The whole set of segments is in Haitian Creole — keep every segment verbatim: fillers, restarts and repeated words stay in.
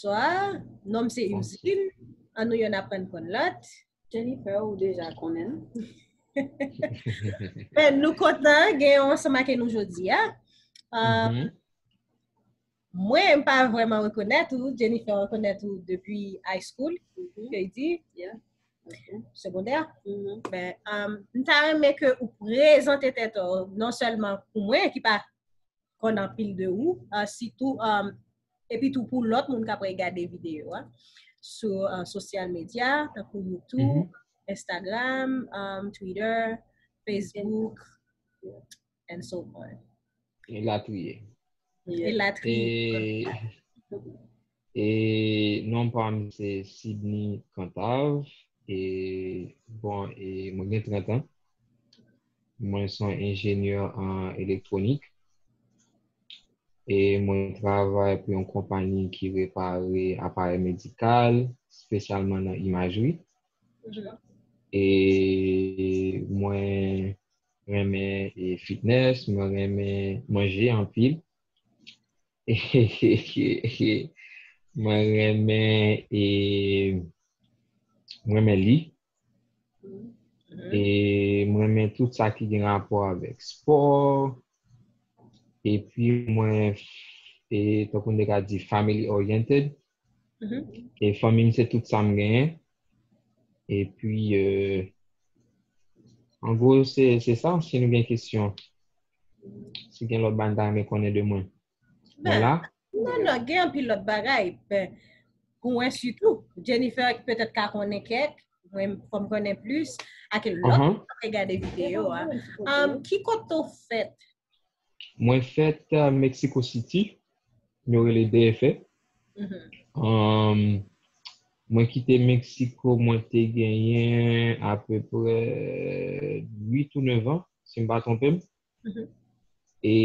Bonswa, non m se Usine. An nou yonn aprann konn lòt. Jennifer, ou deja konnen. Men nou kontan gen yon ansanm ak nou jodi a. Uh, mm -hmm. Mwen, m pa vrèman rekonèt ou. Jennifer rekonèt ou depi high school, mm -hmm. Ke di, yeah. Okay. Segondè. Mm -hmm. Men, um, m ta renmen ke ou prezante tèt ou, non sèlman pou mwen ki pa konn anpil de ou, uh, sitou, um, epi tou pou lòt moun k ap gade videyo a sou uh, sosyal medya, tankou YouTube, mm -hmm. Instagram, um, Twitter, Facebook, and so on. Elatriye. Elatriye. E non pa m se Sidney Cantave. E bon, e mwen gen trant an. Mwen se yon enjenyè an elektwonik. E mwen travay pou yon konpanyi ki repare aparèy medikal, espesyalman nan imajri. E mwen renmen e fitness, mwen renmen manje anpil. Mwen renmen e mwen renmen li. E mwen renmen tout sa ki gen rapò avèk spò. Epi mwen e tankou m te ka di family oriented. E fanmi m se tout sa m genyen. Epi e an gwo se se sa, si nou gen kesyon. Si gen lòt bagay nou ta renmen konnen de mwen. Mwen la. Non, non, gen anpil lòt bagay. Ben, pou mwen sitou, Jennifer petèt ka konnen kèk, mwen fò m konnen plis, ak lòt ki gade videyo a. Um, ki kote ou fèt? Mwen fèt uh, Mexico City, yo rele D F A. Um, mwen kite Meksiko, mwen te genyen apeprè uit ou nèf an, si m pa twonpe m. E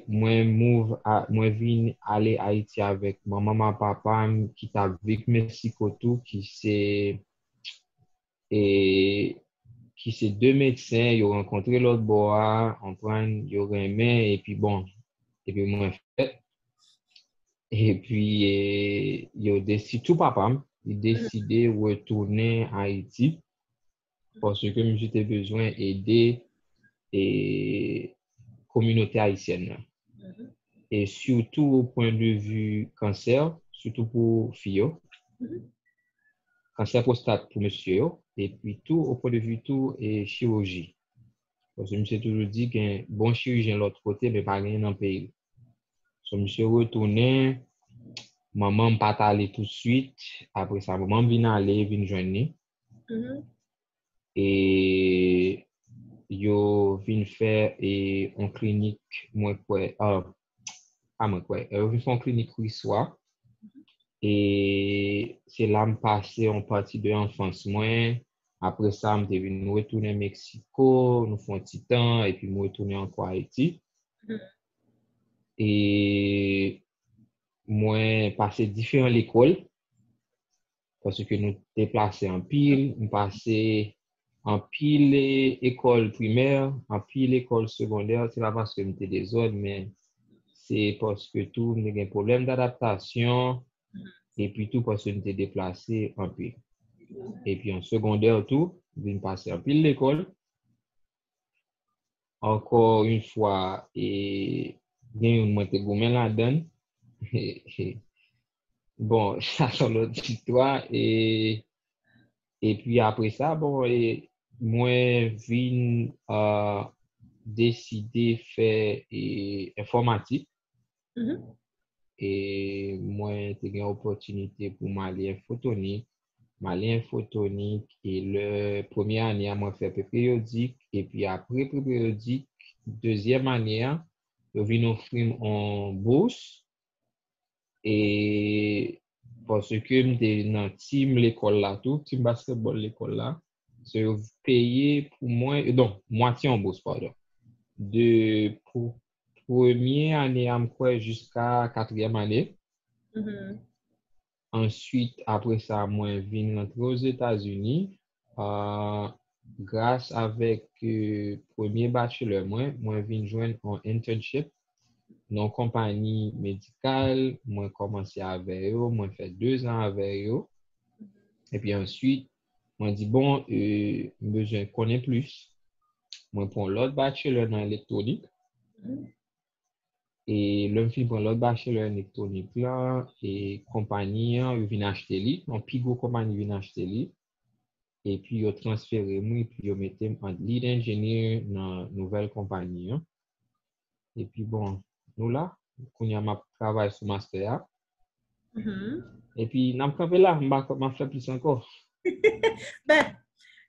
mwen move, mwen vin ale Ayiti avèk manman m ak papa m ki t ap viv Meksiko tou, ki se e ki se de medsen, yo rankontre lòt bò a, konprann, yo renmen, epi bon, epi mwen fèt. Epi e, yo deside, tou papa m, li deside retounen Ayiti, paske misye te bezwen ede e kominote ayisyèn nan. E sitou o pwen de vi kansè, sitou pou fi yo. Kansè pwostat pou mesye yo, epi tou o pwen de vi tou e chiroji. Paske misye toujou di gen bon chirijyen lòt kote, men pa genyen nan peyi. So misye retounen, manman m pa t ale toutswit, apre sa manman m vin ale, vin jwenn li. E yo vin fè e yon klinik, mwen kwè, ah, pa mwen kwè, yo vin fè yon klinik Kriswa. E se la m pase yon pati de anfans mwen. Apre sa, m te vin retounen Meksiko, nou fè yon ti tan, epi m retounen ankò Ayiti. E mwen pase diferan lekòl, paske nou deplase anpil, m pase anpil e- ekòl primè, anpil ekòl segondè, se pa paske m te dezòd, men se paske tou m te gen pwoblèm dadaptasyon, epi tou paske m te deplase anpil. Epi an segondè tou, m vin pase anpil lekòl. Ankò yon fwa, e, gen youn mwen te goumen ladan l. Bon, sa se yon lòt istwa. E, epi apre sa, bon, e, mwen vin uh, deside fè e, enfòmatik. E mwen te gen opòtinite pou m ale Enfotonik. M ale Enfotonik e lè premye ane a mwen fè preperyodik, epi apre preperyodik, dezyèm ane a, yo vin ofri m yon bous. E paske m te nan tim lekòl la tou, tim basketball lekòl la. So yo peye pou mwen, non, mwatye yon bous, padon. De pou premye ane a, m kwè, jiska katriyèm ane. Answit, apre sa, mwen vin rantre Ozetazini. Uh, gras avèk uh, premye bachelor mwen, mwen vin jwenn yon internship nan yon konpayi medikal, mwen kòmanse avè yo, mwen fè dezan avè yo. Epi answit, mwen di, bon, e, m bezwen konnen plis. Mwen pran yon lòt bachelor nan elektwonik. E lè m fin pran lòt bachelor elektwonik la, e konpayi an, yo vin achte li, yon pi gwo konpayi vin achte li. Epi yo transfere m, epi yo mete m an lead engineer nan nouvèl konpayi an. Epi bon, nou la, kounye a m ap travay sou master a. Epi n ap kanpe la, m pa, m ap fè plis ankò. Ben,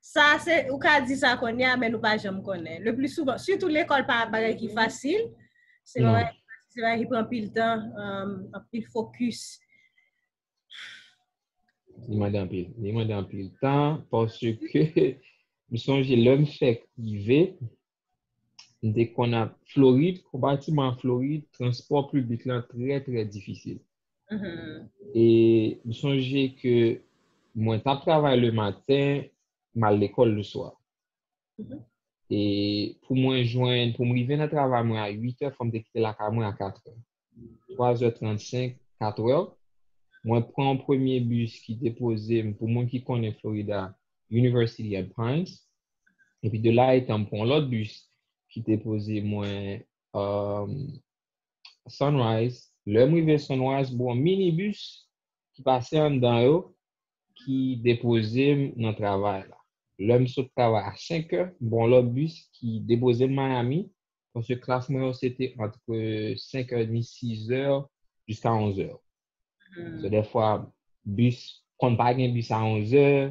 sa se, ou ka di sa kounye a, men nou pa janm konnen. Le pli souvan, sitou lekòl pa bagay ki fasil, se bagay ki fasil, se bagay ki pran anpil tan, um, anpil fokis. Li mande anpil, li mande anpil tan, paske m sonje lè m fèk rive, m te konn ap Florid, konpatiman Florid, transpò piblik lan trè, trè difisil. E m sonje ke mwen t ap travay le maten, m al lekòl le swa. E pou mwen jwenn, pou m rive nan travay mwen a uit è, fò m te kite lakay mwen a kat è. Twa è trannsenk, kat è. Mwen pran yon premye bis ki te poze m, pou moun ki konnen Florida, University and Pines. Epi de la etan m pran yon lòt bis ki te poze mwen, um, Sunrise. Lè m rive Sunrise, bon, minibis ki pase anndan yo ki depoze m nan travay la. Lè m sot travay a senk è, bon, lòt bis ki depoze m Miami, paske klas mwen yo se te antre senk è edmi, sis è, jiska onz è. So, dèfwa, bis, konn pa gen bis a onz è,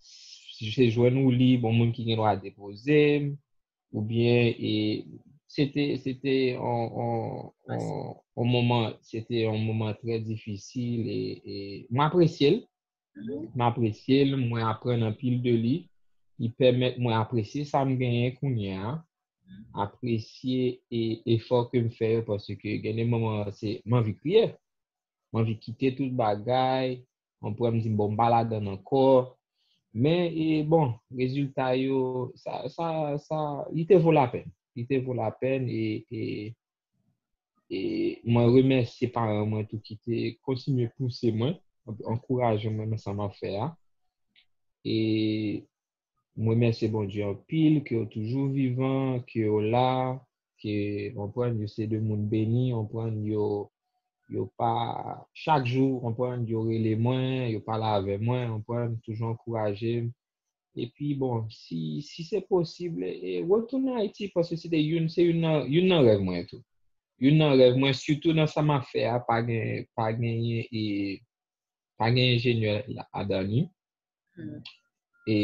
si se jwenn ou li, bon, moun ki gen dwa depoze m, oubyen, e, se te, se te on, on, on, on moman, se te yon moman trè difisil e, e m apresye l. M apresye l, mwen aprann anpil de li. Li pèmèt mwen apresye sa m genyen kounye a. Apresye e efò ke m fè yo, paske gen de moman se m anvi kriye. M anvi kite tout bagay, m pran m di m bon m pa ladann ankò. Men e bon, rezilta yo, sa, sa, sa, li te vo lapèn. Li te vo lapèn e, e, e mwen remèsye paran mwen tou ki te kontinye pouse mwen, ankouraje mwen nan sa m ap fè a. E m remèsye Bondye anpil ke yo toujou vivan, ke yo la, ke, konprann, yo se de moun beni, konprann, yo, yo pa, chak jou, konprann, yo rele mwen, yo pale avè mwen, konprann, toujou ankouraje m. Epi, bon, si, si se posib, e, retounen Ayiti, paske se te youn, se youn nan, youn nan rèv mwen tou. Youn nan rèv mwen, sitou nan sa m ap fè a, pa gen, pa genyen, e, pa gen enjenyè ladan li. E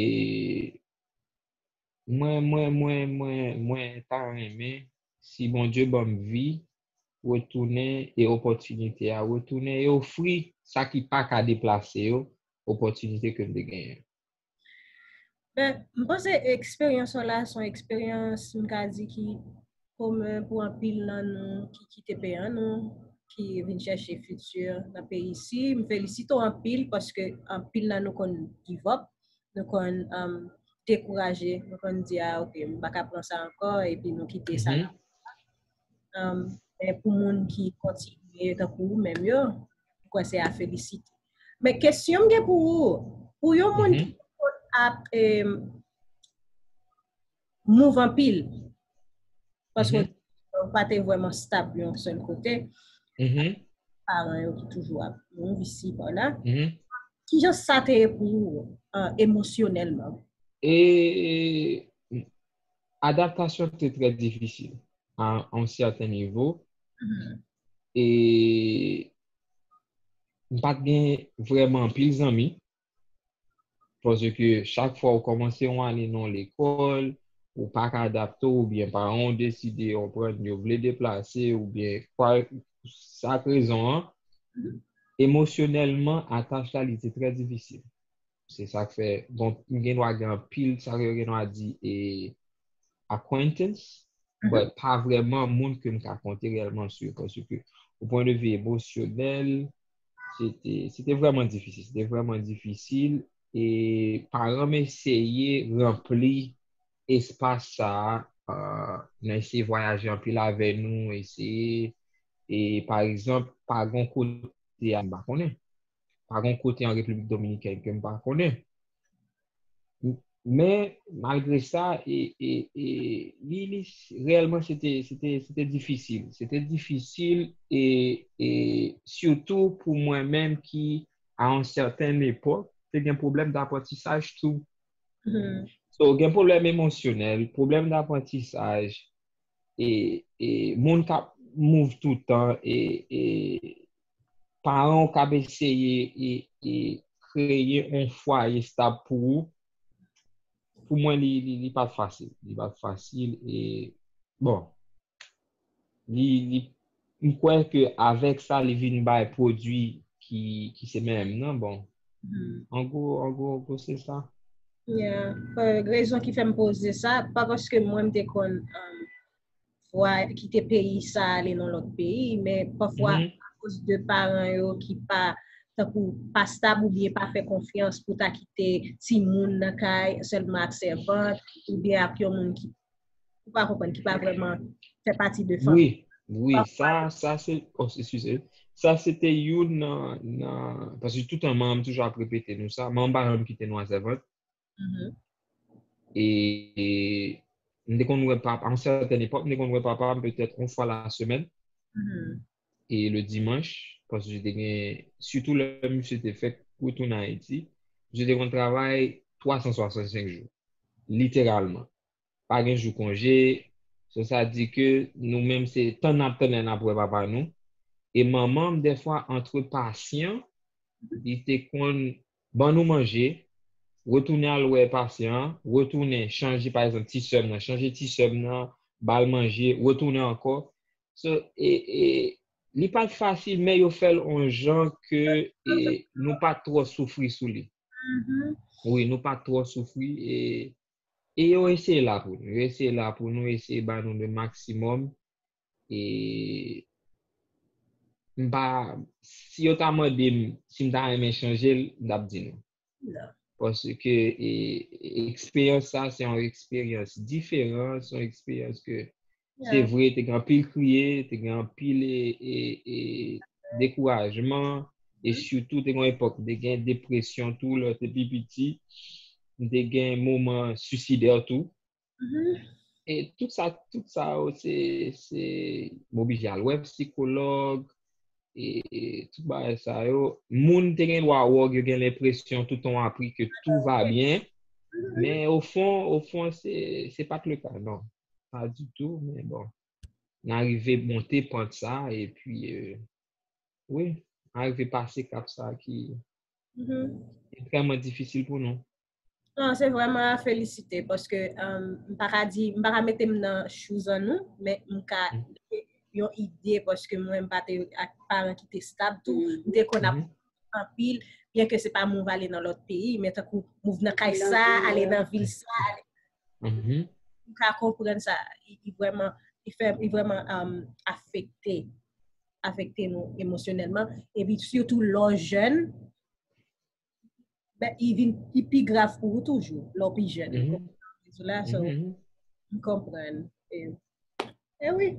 mwen, mwen, mwen, mwen, mwen ta renmen, si Bondye ban m vi, retounen e opòtinite a, retounen e ofri sa ki pa ka deplase yo, opòtinite ke m te genyen. Ben, m panse eksperyans w la se yon eksperyans, m ka di, ki komen pou anpil nan nou ki kite peyi an nou, ki vin chèche fiti nan peyi isi. M felisite w anpil paske anpil nan nou konn give up, nou konn, um, dekouraje, nou konn di, a, ok, m pa ka pran sa ankò, epi nou kite sa la. Um, men pou moun ki kontinye tankou ou menm yo, m kwè se a felisite. Men kesyon m gen pou ou, pou yon moun ki ap, em, move anpil, paske ou pa te vrèman stab yon sèl kote, paran yo ki toujou ap move isi pa la. Kijan sa te ye pou ou, uh, emosyonèlman? E adaptasyon te trè difisil a yon sèten nivo. E m pa t gen vrèman anpil zanmi. Paske chak fwa ou kòmanse yon ane nan lekòl, ou pa ka adapte w, oubyen paran w deside, konprann, yo vle deplase, oubyen kwa, sa k rezon an, emosyonèlman, atach la, li te trè difisil. Se sa k fè, bon, m gen dwa gen anpil, sa yo gen dwa di, e, acquaintance, but pa vrèman moun ke m ka konte reyèlman sou yo, paske, o pwen de vi emosyonèl, se te, se te vrèman difisil, se te vrèman difisil, e paran m eseye ranpli espas sa a, nan eseye vwayaje anpil avè nou, eseye E pa egzanp, pa gen kote a m pa konnen. Pa gen kote an Repiblik Dominikèn ke m pa konnen. Men, malgre sa, e, e, e, li, li, reyèlman, se te, se te, se te difisil. Se te difisil, e, e sitou pou mwen menm ki, a yon sèten epòk, te gen pwoblèm daprantisaj tou. So, gen pwoblèm emosyonèl, pwoblèm daprantisaj, e, e moun k ap move toutan, e, e paran w k ap eseye, e, e kreye yon fwaye stab pou ou. Pou mwen, li, li, li pa t fasil. Li pa t fasil, e, bon, li, li, m kwè ke avèk sa, li vin bay pwodui ki, ki se menm nan, bon, an gwo, an gwo, an gwo, se sa. Yeah. Rezon ki fè m poze sa, pa paske mwen m te konn um, vwa kite peyi sa ale nan lòt peyi, men pafwa akoz de paran yo ki pa tankou pa stab oubyen pa fè konfyans pou ta kite timoun nan kay sèlman ak sèvant oubyen ak yon moun ki ou pa konprann ki pa vrèman fè pati de fanmi. Wi, wi, sa sa se oh, eskize. Sa se te youn nan nan paske toutan manman m toujou ap repete nou sa, manman m pa janm kite nou a sèvant. E m te konn wè papa, a yon sèten epòk, m te konn wè papa m petèt yon fwa la semèn. E le dimanch, paske te gen, sitou lè misye te fèk retounen Ayiti, misye te konn travay twa san swasannsenk jou, literalman. Pa gen jou konje, so sa di ke nou menm se tann n ap tann lè n ap wè papa nou. E manman m, dèfwa, antre pasyan, li te konn ban nou manje, retounen al wè pasyan an, retounen chanje, pa egzanp, ti sè m nan, chanje ti sè m nan, ba l manje, retounen ankò. So, e, e, li pa t fasil, men yo fè l on jan ke e, nou pa t twò soufri sou li. Wi, nou pa t twò soufri. E, e yo eseye la pou nou. Yo eseye la pou nou, eseye ba nou le maksimòm. E m pa, si yo ta mande m si m ta renmen chanje l, m t ap di non. Paske e, eksperyans sa, se yon eksperyans diferan, se yon eksperyans ke se vre, te gen anpil kriye, te gen anpil e, e, e, dekourajman, e sitou te gen yon epòk, te gen depresyon tou, lè te pi piti, m te gen moman sisidè tou. E tout sa, tout sa yo, se, se, m oblije al wè sikològ, e tout bagay sa yo. Moun te gen dwa wè w, yo gen lenpresyon toutan w apri ke tout va byen. Men o fon, o fon, se, se pa t le ka, non. Pa ditou, men bon. N arive monte pant sa, epi, e, wi, n arive pase kap sa ki, ki vrèman difisil pou nou. Non, se vrèman a felisite paske um, m pa ka di, m pa ka mete m nan shoes an nou, men m ka yon ide paske mwen m pa te ak paran ki te stab tou, m te konn ap anpil, byen ke se pa move ale nan lòt peyi, men tankou move nan kay sa, ale nan vil sa, ale. M ka konprann sa, li vrèman, li fè, li vrèman um, afekte, afekte nou emosyonèlman, epi sitou lè w jèn, ben, li vin li pi grav pou ou toujou, lè w pi jèn. Ou konprann? So, m konprann. E, e wi.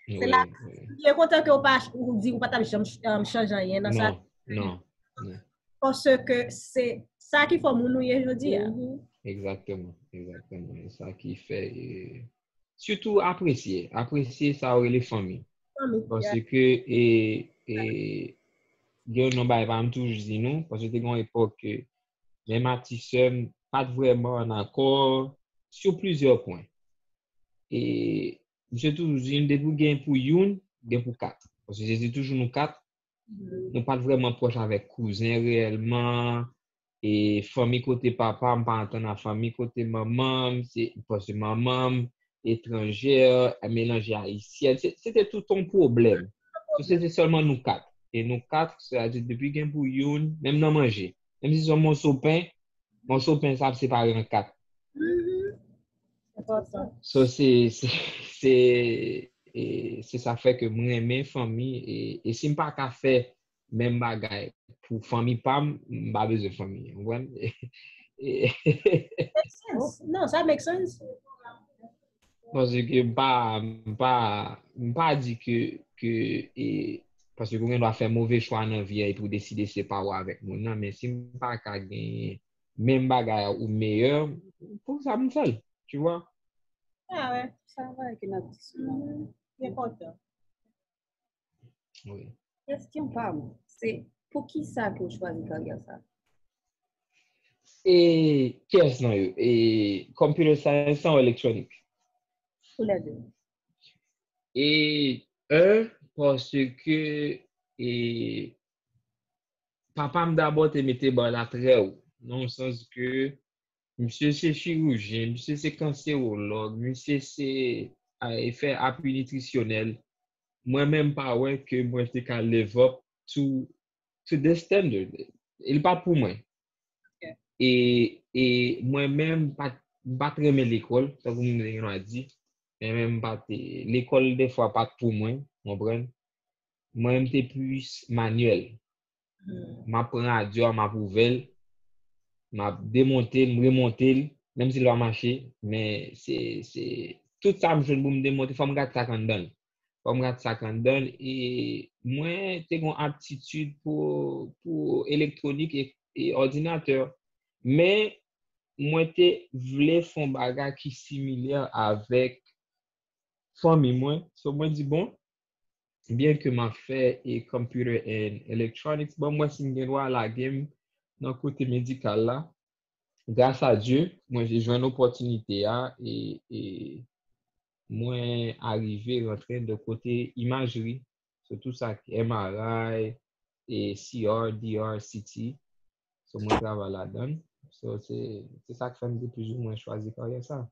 Se la, m byen kontan ke w pa ou di ou pa t ap janm um, chanje anyen nan sa. Non, non. Paske se sa ki fè w moun ou ye jodi a. Egzakteman, egzakteman. E sa ki fè, e, sitou apresye, apresye sa yo rele fanmi. Paske e, e, gen yon bagay pa m toujou di nou, paske te gen yon epòk ke menm ak ti sè m pa t vrèman an akò sou plizyè pwen. E misye toujou di nou depi w gen pou youn, gen pou kat. Paske se te toujou nou kat, nou pa t vrèman pwòch avèk kouzen reyèlman, e fanmi kote papa m pa antann ak fanmi kote manman m, se paske manman m etranjè, melanje ayisyèn, se te tout yon pwoblèm. So se te sèlman nou kat. E nou kat, sètadi depi gen pou youn, menm nan manje, menm si se yon moso pen, moso pen sa ap separe an kat. So se se se e, se sa fè ke mwen renmen fanmi e, e si m pa ka fè menm bagay pou fanmi pa m, m pa bezwen fanmi, ou konprann? Non, sa make sense. Paske m pa, m pa, m pa di ke ke, e, paske ou gen dwa fè move chwa nan vi a epi ou deside separe w avèk moun nan, men si m pa ka genyen menm bagay ou meyè, poukisa m fè l? Tu vois? Ah ouais, sa vre ke n ap di souvan. Li enpòtan. Kesyon pa m, se poukisa ke w chwazi karyè sa? E kiyès nan yo? E computer science ou electronic? Tou lè de. E un, paske e papa m dabò te mete ba la trè wo, nan yon sans ke misye se chirurgyen, misye se kanserològ, misye se a, e fè apui nitrisyonèl. Mwen menm pa wè ke mwen te ka live up to, to the standard. E li pa t pou mwen. E, e mwen menm pa, m pa t renmen lekòl, tankou moun gen dwa di. Mwen menm m pa te, lekòl defwa pa t pou mwen, konprann? Mwen menm te plis manyèl. M ap pran radyo a, m ap ouvè l, m ap demonte l, m remonte l, menm si l pa mache, men se, se, tout sa m jwenn pou m demonte, fò m gad sa k anndan l. Fò m gad sa k anndan l, e mwen te gen yon aptitid pou, pou elektwonik e, e òdinatè. Men, mwen te vle fè yon bagay ki similè avèk fanmi mwen. So, mwen di, bon, byen ke m ap fè e computer and electronics, ban m wè si m gen dwa lage m nan kote medikal la. Gras a Dye, mwen te jwenn opòtinite a e, e mwen arive rantre de kote imajri, sitou sa k M R I, e C R, D R, C T. So, mwen travay ladan l. So, se, se sa k fè m te plizoumwen chwazi karyè sa.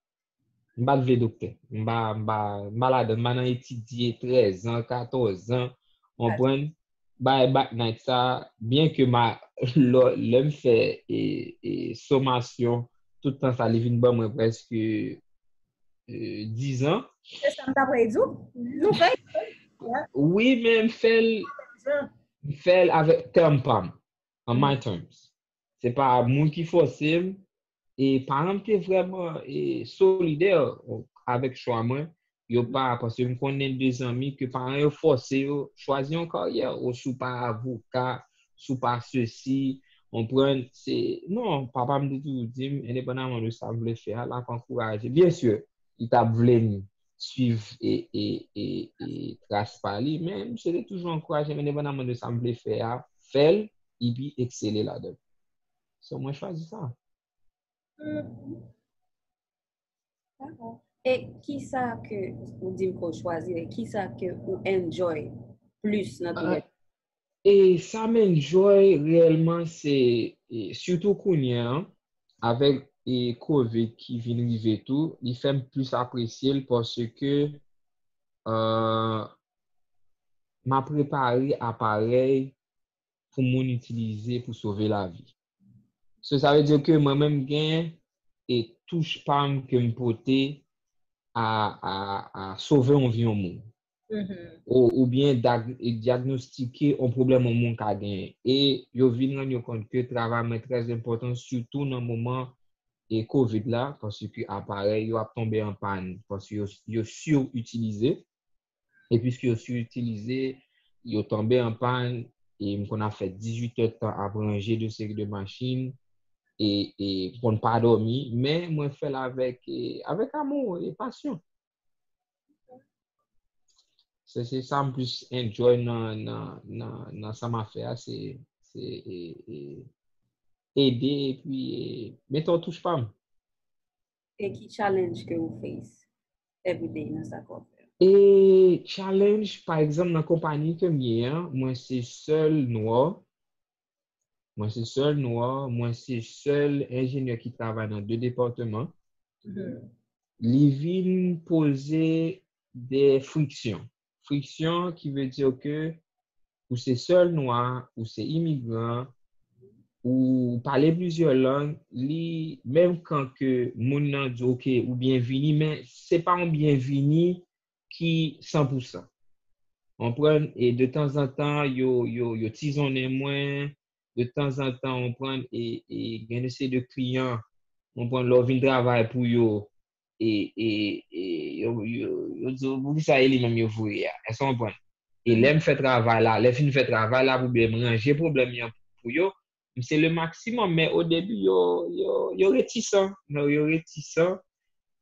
M pa t vle doktè. M pa, m pa, m pa ladan, m pa nan etidye trèz an, katòz an, konprann? Bay back night sa, byen ke ma, lè, lè m fè e, e, somasyon, tout tan sa, li vin ban mwen prèske e, diz an. Se sa m t ap di w. Nou fè. Wi, men m fè l, m fè l avèk tèm pa m, on my terms. Se pa moun ki fòse m, e paran m te vrèman e, solidè avèk chwa mwen. Yo pa, paske m konnen de zanmi ke paran yo fòse yo chwazi yon karyè, ou si w pa avoka, si w pa sesi, konprann, se, non, papa m te toujou di m, endepandaman de sa m vle fè a, l ap ankouraje. Byen si, li t ap vle m swiv e, e, e, e tras pa li, men misye te toujou ankouraje m, endepandaman de sa m vle fè a, fè l, epi eksele ladan l. So, mwen chwazi sa. Hmm. Dakò. E kisa ke ou di m ke w chwazi, e kisa ke ou enjoy plis nan tou lè? E sa m enjoy reyèlman, se, e, sitou kounye a, avèk e, covid ki vin rive tou, li fè m plis apresye l paske, e, m ap repare aparèy pou moun itilize pou sove lavi. So, sa vle di ke mwen menm gen e touch pa m ke m pote a, a, a sove yon vi yon moun. Ou, oubyen dag-, e dyagnostike yon pwoblèm yon moun ka genyen. E yo vin rann yo kont ke travay mwen trè enpòtan, sitou nan moman e covid la, paske aparèy yo ap tonbe an pàn, paske yo, yo sirutilize. E piske yo sirutilize, yo tonbe an pàn, e m konn ap fè dizuit èdtan ap ranje de seri de machin, e, e m konn pa dòmi, men mwen fè l avèk, e, avèk amou e pasyon. Se, se sa m plis enjoy nan, nan, nan, nan sa m ap fè a, se, se e, e, ede epi e, mete yon touch pa m. E ki challenge ke ou face everyday nan sa ke w ap fè? E challenge, pa egzanp, nan konpayi ke m ye an, mwen se sèl nwa. Mwen se sèl nwa, mwen se sèl enjenyè ki travay nan de depatman. Li vin poze de friksyon. Friksyon ki vle di ke ou se sèl nwa, ou se imigran, ou pale plizyè lang, li, menm kan ke moun nan di, "Ok, ou byenvini," men se pa yon byenvini ki san pou san. Konprann? E de tanzantan, yo, yo, yo tizonnen mwen, de tanzantan, konprann, e, e gen de seri de kliyan, konprann, lè w vin travay pou yo, e, e, e yo, yo, yo di w, "Poukisa e li menm yo voye a?" Èske w konprann? E lè m fè travay la, lè fin fè travay la, oubyen m ranje pwoblèm yo pou yo, m se le maksimòm, men o debi, yo, yo, yo retisan. Yo, yo retisan.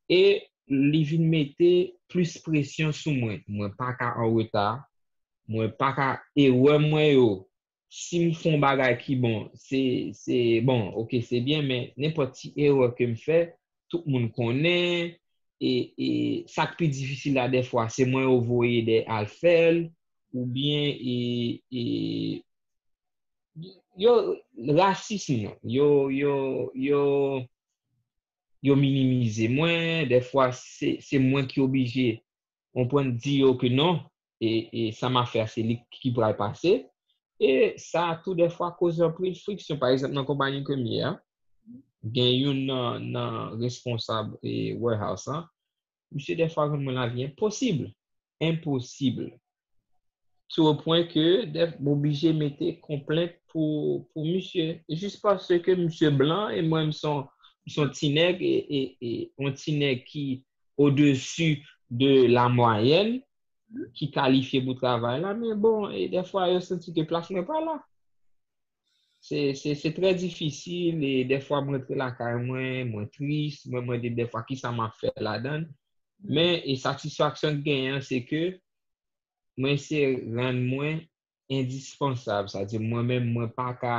E li vin mete plis presyon sou mwen. Mwen pa ka an reta. Mwen pa ka, erè mwen yo, si m fè yon bagay ki bon, se, se, bon, oke, se byen, men nenpòt ti erè ke m fè, tout moun konnen, e, e sa k pi difisil la, dèfwa, se mwen yo voye dèyè al fè l, oubyen, e, e, yo, rasism, yo, yo, yo, yo minimize mwen, dèfwa, se, se mwen ki oblije konprann, di yo ke non, e, e sa m ap fè a, se li ki pral pase. E sa tou dèfwa koze anpil friksyon. Pa egzanp, nan konpayi ke m ye a, gen youn nan, nan responsab, e, warehouse an, misye dèfwa rann mwen lavi enposib. Enposib. To o pwen ke dèf-, m oblije mete konplent pou, pou misye. Jis paske misye blan e mwen, m son, m son ti nèg, e, e, e yon ti nèg ki odesi de la mwayèn, ki kalifye pou travay la, men bon, e dèfwa yo santi ke plas mwen pa la. Se, se, se trè difisil, e dèfwa mwen rantre lakay mwen, mwen tris, mwen mande dèfwa kisa m ap fè ladan l. Men, e satisfaksyon k genyen an, se ke mwen se rann mwen endispansab. Sa di mwen menm, mwen pa ka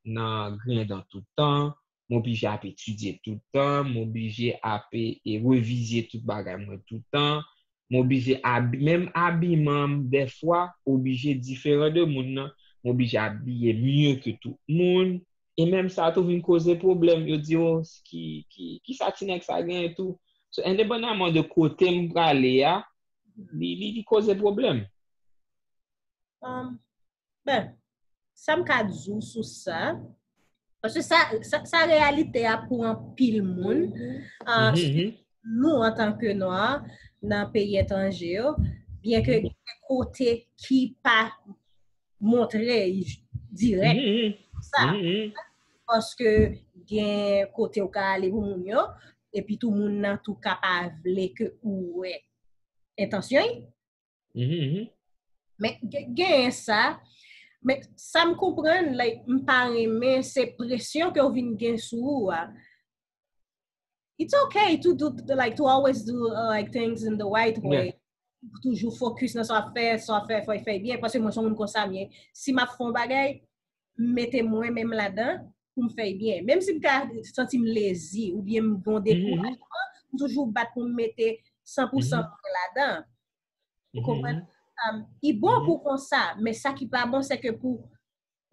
nan grendan tout tan, m oblije ap etidye tout tan, m oblije ap, e, e, revizye tout bagay mwen tout tan, m oblije abi-, menm abiman m, dèfwa, oblije diferan de moun nan, m oblije abiye mye ke tout moun, e menm sa tou vin koze pwoblèm, yo di, o, ki, ki, kisa ti nèg sa genyen tou. So, endepandaman de kote m prale a, li, li, li koze pwoblèm. Um, ben, sa m ka di w sou sa, paske sa, sa, sa reyalite a pou anpil moun, uh, nou antanke nwa nan peyi etranje yo, byen ke gen kote ki pa montre dirèk sa, paske gen kote w ka ale pou moun yo, epi tou moun nan tou ka pa vle ke ou wè entansyon. Men gen sa, men sa m konprann, like, m pa renmen se presyon ke w vin gen sou ou a. It's okay to do, like, to always do, uh, like, things in the right way. Toujou focus nan sa w ap fè, sa w ap fè, fè, fè byen, paske mwen se yon moun konsa m ye. Si m ap fè yon bagay, m mete mwen menm ladan pou m fè byen. Menm si m ka santi m lezi oubyen m gen yon dekourajman, m toujou bat pou m mete san pou san mwen ladan. Ou konprann? I bon pou konsa, men sa ki pa bon, se ke pou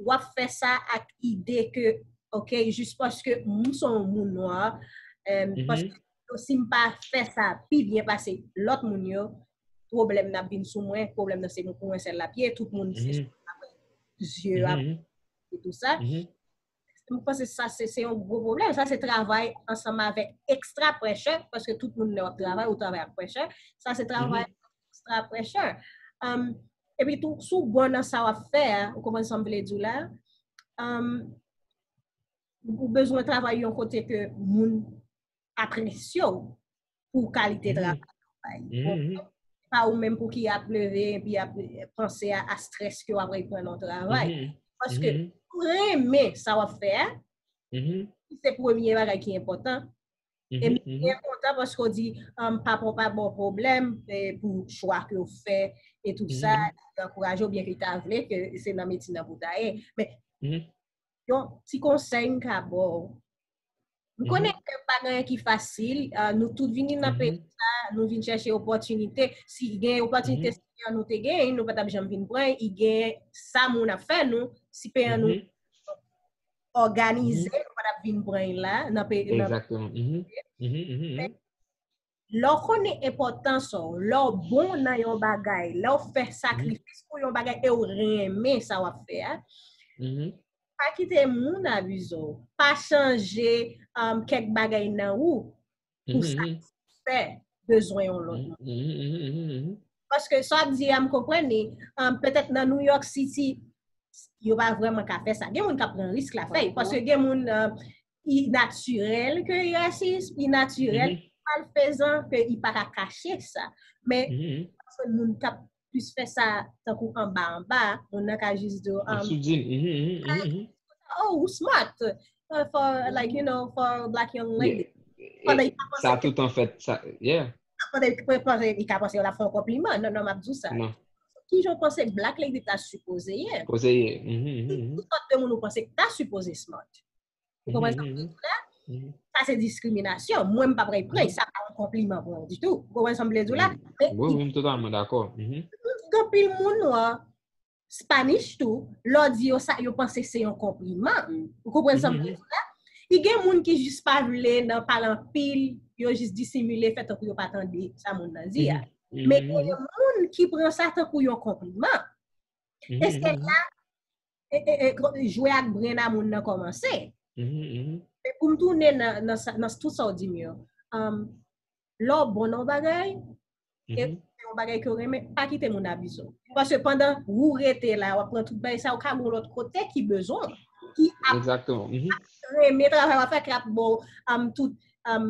w ap fè sa ak ide ke, oke, jis paske m se yon moun nwa, paske si m pa fè sa pi byen pase lòt moun yo, pwoblèm nan ap vin sou mwen, pwoblèm nan se pou mwen sèl l ap ye, tout moun se sou mwen, zye yo ap, e tou sa. M panse sa se, se yon gwo pwoblèm. Sa se travay ansanm avèk extra pressure, paske tout moun lè w ap travay, ou travay ak pressure. Sa se travay extra pressure. Um, epi tou, si w bon nan sa w ap fè a, ou konprann sa m vle di w la, um, ou bezwen travay yon kote ke moun apresye w pou kalite travay ou bay. Bon, pa ou menm pou ki ap leve epi ap panse a, a strès ke w ap reprann nan travay. Paske ou renmen sa w ap fè a, se premye bagay ki enpòtan. E m byen kontan paske w di, um, papa w pa ba w pwoblèm, e, pou chwa ke w fè e tou sa, li ankouraje w, byen ke li ta vle ke se nan medsin nan pou w ta ye. Men, yon ti konsèy m ka ba w. M konnen ke pa gen anyen ki fasil, ah, nou tout vini nan peyi sa, nou vin chèche opòtinite. Si gen opòtinite, si nou te gen, nou pa t ap janm vin pran, i gen sa moun ap fè nou, si peyi an nou òganize, nou pa t ap vin pran la, nan peyi, nan Exactement. Mhm. Mhm, mhm, mhm. Lè w konnen enpòtans ou, lè w bon nan yon bagay, lè w fè sakrifis pou yon bagay e w renmen sa w ap fè a, pa kite moun abize w. Pa chanje, um, kèk bagay nan ou pou satisfè bezwen yon lòt moun. Paske sa w ap di a, m konprann li, um, petèt nan New York City, yo pa vrèman ka fè sa. Gen moun k ap pran risk la fè l, paske gen moun, uh, i natirèl ke i rasis, i natirèl, malfezan, ke i pa ka kache sa. Men, paske moun k ap plis fè sa tankou anba anba, moun nan ka jis di w, An um, soudin. Mhm, mhm, mhm, mhm. Oh, ou smart uh, for, like, you know, for a black young Yeah. lady. Pandan li ka Sa panse ke, tout an fèt, sa, yeah. pandan li ka panse, li ka panse yo la fè yon konpliman. Non, non, m ap di w sa. Non, Ki jan w panse black lady ta sipoze ye? Koze ye. Mhm, mhm, mhm. Ki sòt de moun ou panse ki ta sipoze smart? Ou konprann sa m vle di w la? Mhm. Sa se diskriminasyon. Mwen, m pa pral pran sa pa yon konpliman pou mwen ditou. Ou konprann sa m vle di w la? Men Wi, wi, m totalman dakò. Mhm. Gen anpil moun nwa, Spanish tou, lè w di yo sa, yo panse se yon konpliman. Ou konprann sa m vle di w la? I gen moun ki jis pa vle nan pale anpil, yo jis disimile, fè tankou yo pa tande sa moun nan di a. Men gen moun ki pran sa tankou yon konpliman. E se la e, e, e, jwe ak brenn a moun nan kòmanse. Men pou m tounen nan, nan, sa- nan tout sa w di m yo, um, lè w bon nan yon bagay, e se yon bagay ke w renmen, pa kite moun abize w. Paske pandan ou rete la, w ap pran tout bagay sa, ou ka gen lòt kote ki bezwen w, ki ap Exactement. Mhm. renmen travay w ap fè, ki ap ba w um, tout, um,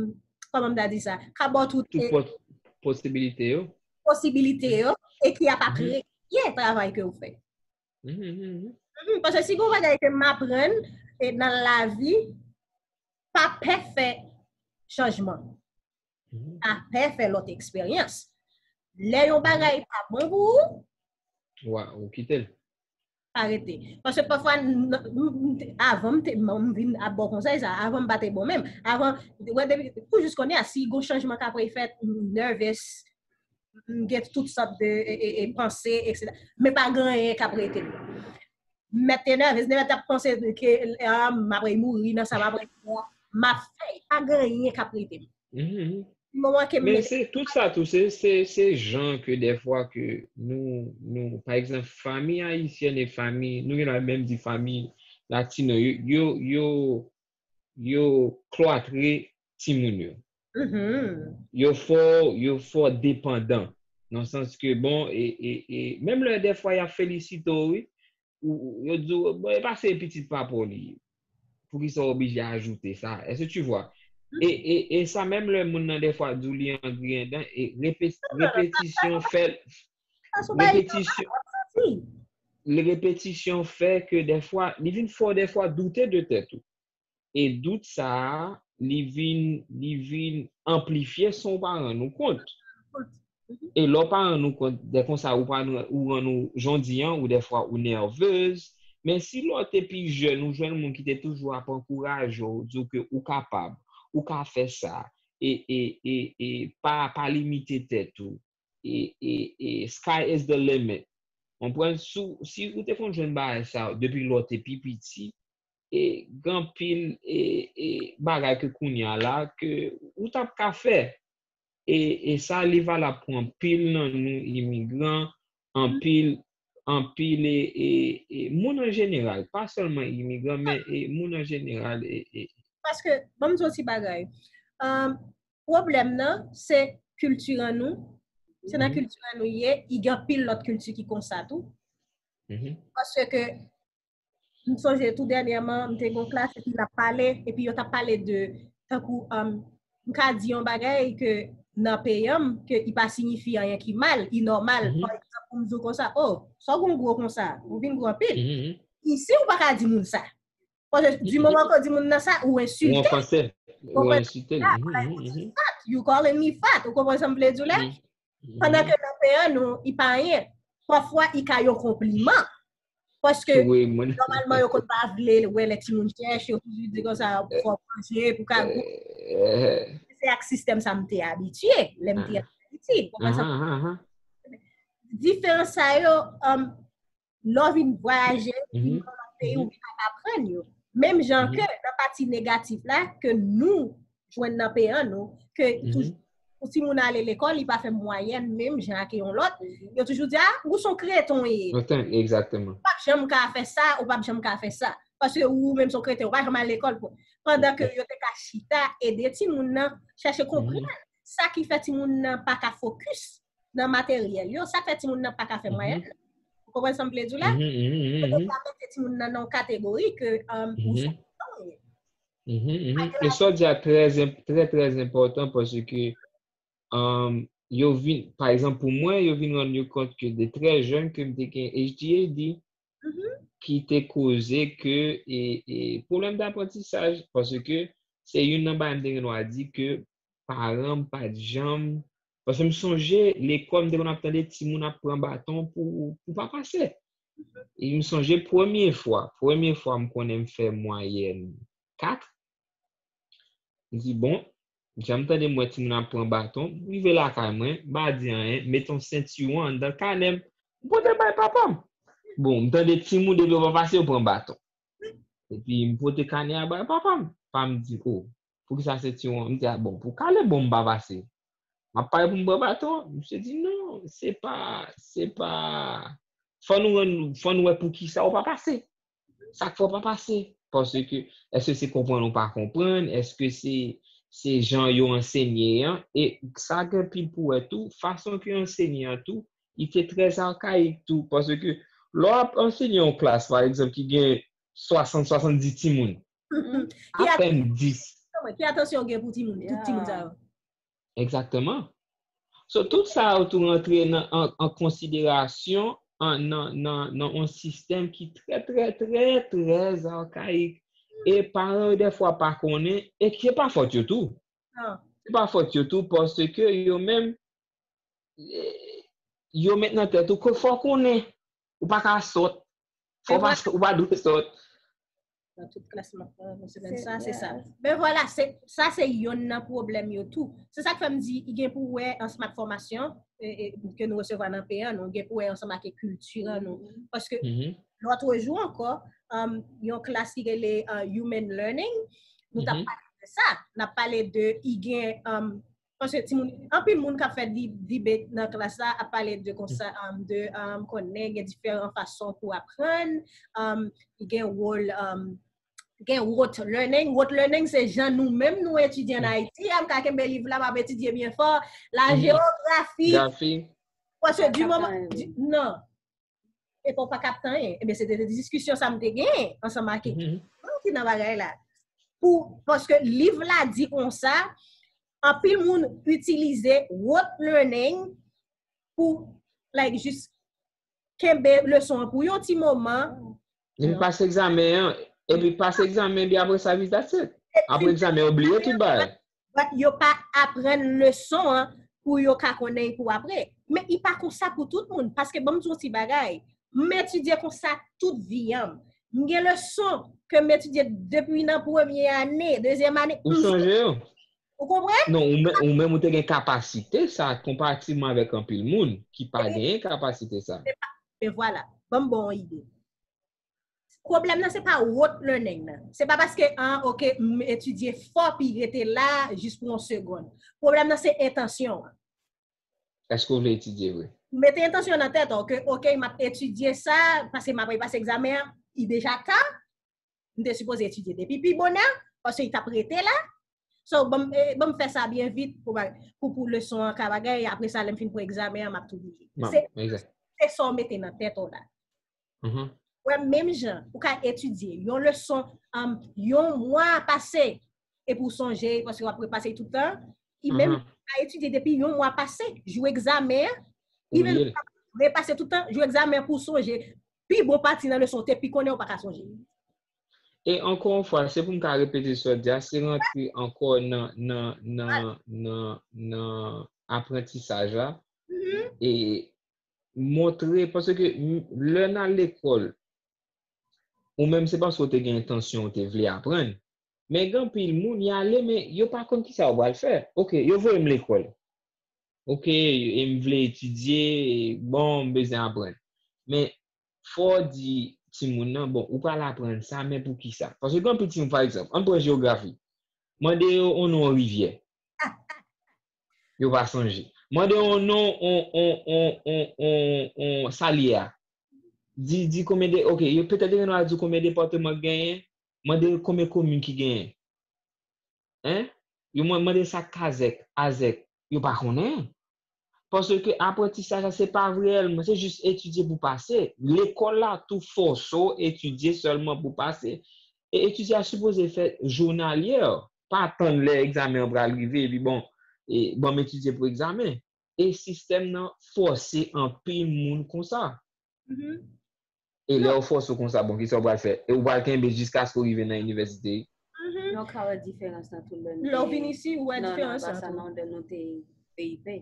kòman m ta di sa, ka ba w tout Tout e, pos- posibilite yo. posibilite yo, e ki ap Mhm. apresye travay ke w fè. Mhm, mhm, mhm. Mhm, paske si gon bagay ke m aprann e nan lavi, pa pè fè chanjman. Mhm. Pa pè fè lòt eksperyans. Lè yon bagay pa bon pou ou, Wa, ou kite l. pa rete. Paske pafwa, n- n- n- avan m te, m vin ap ba w konsèy sa, avan m pa te bon menm. Avan, wè, depi, pou jis konnen a, si gon chanjman k ap fèt, m nervous, m gen tout sòt de e, e, e, panse, etsetera. Men pa gen anyen k ap rete m. M mèt te nervous, m mèt ap panse ke ah, m ap mouri nan sa, m ap m ap fè, pa gen anyen k ap rete m. Mhm, mhm. Moman ke m Men mete se tout sa tou, se se se jan ke dèfwa ke nou nou pa egzanp fanmi ayisyèn e fanmi nou gen la menm di fanmi latino yo yo yo yo klwatre timoun yo. Mhm. Yo fò yo fò depandan nan sans ke bon e e e menm lè dèfwa y ap felisite w wi ou ou- yo di w bon e pa se pitit papa w li ye. Poukisa w oblije ajoute sa? Est-ce que tu vois? E, e, e sa menm lè moun nan dèfwa di w li an griyen dan, e repe- repetisyon fè Sa sou bagay repetisyon santi. Repetisyon fè ke dèfwa li vin fè w dèfwa doute de tèt ou. E dout sa a, li vin li vin anplifye san w pa rann ou kont. E lè w pa rann ou kont de konsa ou pa ou rann ou jan w di an ou dèfwa ou nèvez. Men si lè w te pi jèn ou jwenn moun ki te toujou ap ankouraje w, di w ke ou kapab, ou ka fè sa, e e e e pa pa limite tèt ou, e e e sky is the limit. Konprann? Si w- si ou te konn jwenn bagay sa depi lè w te pi piti, e gen anpil e e bagay ke kounye a la ke ou t ap ka fè. E e sa li valab pou anpil nan nou imigran, anpil anpil e e e moun an jeneral, pa sèlman imigran men e moun an jeneral e e Paske, ban m di w ti bagay. Um, pwoblèm nan, se kilti an nou. Se nan kilti an nou ye, i gen anpil lòt kilti ki konsa tou. Mhm. Paske, m sonje tou dènyèman, m te gon klas, epi l ap pale, epi yo t ap pale de, tankou, um, m ka di yon bagay ke nan peyi an m, ke i pa siyifi anyen ki mal, i nòmal. Mhm. Pa egzanp, pou m di w konsa, oh, sa w gon gwo konsa, ou vin gwo anpil. Mhm. Isi, ou pa ka di moun sa. Paske di moman ke w di moun nan sa, ou Ou ensilte. anfanse, ou Konprann? ensilte l. Ah, Mhm, like, mhm, mhm. Fat, you calling me fat. Ou konprann sa m vle di w la? Mhm, mhm. Pandan ke nan peyi an nou, i pa anyen. Pafwa, i ka yon konpliman. Paske, Wi, mwen. Nòmalman, yo konn pa vle wè lè timoun chèch, yo toujou di konsa, fò manje, pou ka gou. Eh, Se ak sistèm sa m te abitye, lè m te an Ayiti. Ou konprann sa? Aha, aha, aha. Diferans sa yo, um, lè w vin vwayaje, vin Mhm. nan lòt peyi, ou vin ap aprann yo. Menm jan Mhm. ke nan pati negatif la, ke nou jwenn nan peyi an nou, ke Mhm. toujou, pou timoun ale lekòl, li pa fè mwayèn menm jan ak yon lòt, yo toujou di, ah, ou se yon kreten w ye. Otan, egzakteman. Ou p ap janm ka fè sa, ou p ap janm ka fè sa. Paske ou menm se yon kreten, ou pa janm al lekòl pou. Pandan ke yo te ka chita, ede timoun nan, chèche konprann sa ki fè timoun nan pa ka fokis nan materyèl yo, sa k fè timoun nan pa ka fè Mhm. mwayèn. Ou konprann sa m vle di w la? Mhm, mhm, mhm, Yo te mhm. ka mete timoun nan nan yon kategori ke, um, ou Mhm. se yon ye. Mhm, mhm. E sa w di a trè, trè, trè enpòtan paske, um, yo vin, pa egzanp, pou mwen, yo vin rann yo kont ke de trè jèn ke m te gen H D H D, ki te koze ke e, e, pwoblèm d'aprantisaj, paske se youn nan bagay m te gen dwa di ke paran m pa t janm, paske m sonje lekòl, m te konn ap tande timoun ap pran baton pou, pou pa pase. E m sonje premye fwa, premye fwa m konnen m fè mwayèn kat, m di, bon, jan m tande m wè timoun ap pran baton, m rive lakay mwen, m pa di anyen, m met yon sentiwon anndan kanè m, m pote l bay papa m. Bon, m tande timoun depi yo pa pase, yo pran baton. Epi m pote kanè a bay papa m. Papa m di, o, poukisa sentiwon? M di, a bon, pou kale bon m pa pase. M ap pare pou m pran baton. Misye di, non, se pa, se pa, fò nou rann, fò nou wè poukisa ou pa pase. Sa k fè w pa pase? Paske, èske se konprann ou pa konprann? Èske se, se jan yo ansenye an? E sa gen pil pou wè tou, fason ke yo ansenye an tou, li te trè akayik tou. Paske, lè w ap ansenye yon klas, pa egzanp, ki gen swasant, swasanndis timoun, apèn dis. Ki atansyon w gen pou timoun, tout timoun sa yo? Egzakteman. So, tout sa yo tou rantre nan, an, an konsiderasyon an, nan, nan, nan yon sistèm ki trè, trè, trè, trè akayik. E paran yo, dèfwa, pa konnen, e se pa fòt yo tou. Se pa fòt yo tou, paske yo menm, e, yo met nan tèt ou ke fò konnen. Ou pa ka sòt. Fò pa, ou pa dwe sòt. Nan tout klas m ap pran nan semèn sa, se sa. Men vwala, se, sa se yonn nan pwoblèm yo tou. Se sa k fè m di, i gen pou wè ansanm ak fòmasyon e, e, ke nou resevwa nan peyi an, nou gen pou wè ansanm ak kilti an nou. Paske lòt jou ankò, um, yon klas ki rele uh, Human Learning, nou t ap pale de sa. N ap pale de, i gen um, Paske timoun, anpil moun k ap fè di, debate nan klas la ap pale de konsa, um, de um, konnen gen diferan fason pou aprann, um, gen wòl, um, gen rote learning. Rote learning se jan nou menm nou etidye an Ayiti. A, m ka kenbe liv la, m ap etidye byen fò. La jewografi. Paske di moman, di, non. Epi w pa ka ap tanyen. Ebyen, se te diskisyon sa m te genyen ansanm ak moun ki nan bagay la. Pou, paske liv la di konsa, anpil moun itilize rote learning pou, like, jis kenbe leson an pou yon ti moman. Epi pase egzamen an, epi pase egzamen, epi apre sa, that's it. Apre egzamen, yo bliye tout bagay. But yo pa aprann leson an pou yo ka konnen pou apre. Men i pa konsa pou tout moun, paske ban m di yon ti bagay. M etidye konsa tout vi an m. M gen leson ke m etidye depi nan premye ane, dezyèm ane. Ou sonje yo? Ou konprann? Non, ou menm ou te gen kapasite sa konparatiman avèk anpil moun ki pa genyen kapasite sa. Men vwala, ban m ba w yon ide. Pwoblèm nan se pa rote learning nan. Se pa paske, an, ok, m etidye fò pi rete la jis pou yon segonn. Pwoblèm nan se entansyon an. Èske w vle etidye vre? Mete entansyon nan tèt ou ke, ok, m ap etidye sa, paske m ap pase egzamen an, li deja ta. M te sipoze etidye depi pi bonè, paske li t ap rete la. So, ban m, eh, ban m fè sa byen vit pou, pou, pou leson an ka bagay, apre sa, lè m fin pran egzamen an, m ap tou bliye. Se, se sa w mete nan tèt ou la. Wè, menm jan, ou ka etidye yon leson, um, yon mwa pase, epi w sonje, paske w ap repase tout tan. I menm ka etidye depi yon mwa pase, jou egzamen an, li menm repase tout tan, jou egzamen pou w sonje. Pi bon pati nan leson, w te pi konnen, ou pa ka sonje. E ankò yon fwa, se pou m ka repete sa w di a, se rantre ankò nan, nan, nan, nan, nan aprantisaj la. E montre, paske lè n al lekòl, ou menm se paske w te gen entansyon, w te vle aprann. Men gen anpil moun, y ale, men yo pa konn kisa yo pral fè. Ok, yo voye m lekòl. Ok, e m vle etidye, bon, m bezwen aprann. Men fò w di timoun nan, bon, ou pral aprann sa, men poukisa? Paske gen anpil timoun, pa egzanp, ann pran jewografi. Mande yo yon non rivyè. Yo pa sonje. Mande yo yon non, on, on, on, on, on, on, sa l ye a. Di, di konbyen de, ok, yo petèt yo gen dwa di w konbyen depatman ki genyen. Mande yo konbyen komin ki genyen. Hein? Yo mande sa k kazèk, azèk. Yo pa konnen. Paske aprantisaj la, se pa reyèlman, se jis etidye pou pase. Lekòl la tou fòse w etidye sèlman pou pase. E etidye a sipoze fèt jounalyè, pa tann lè egzamen an pral rive, epi bon, e, ban m etidye pou egzamen. E sistèm nan fòse anpil moun konsa. E lè yo fòse w konsa, bon, kisa w pral fè? E w pral kenbe jiskaske w rive nan inivèsite. Non, ka wè diferans nan tou lè nou Lè w vin isi, ou wè nan diferans anbasad nan nan lè nou te V I P.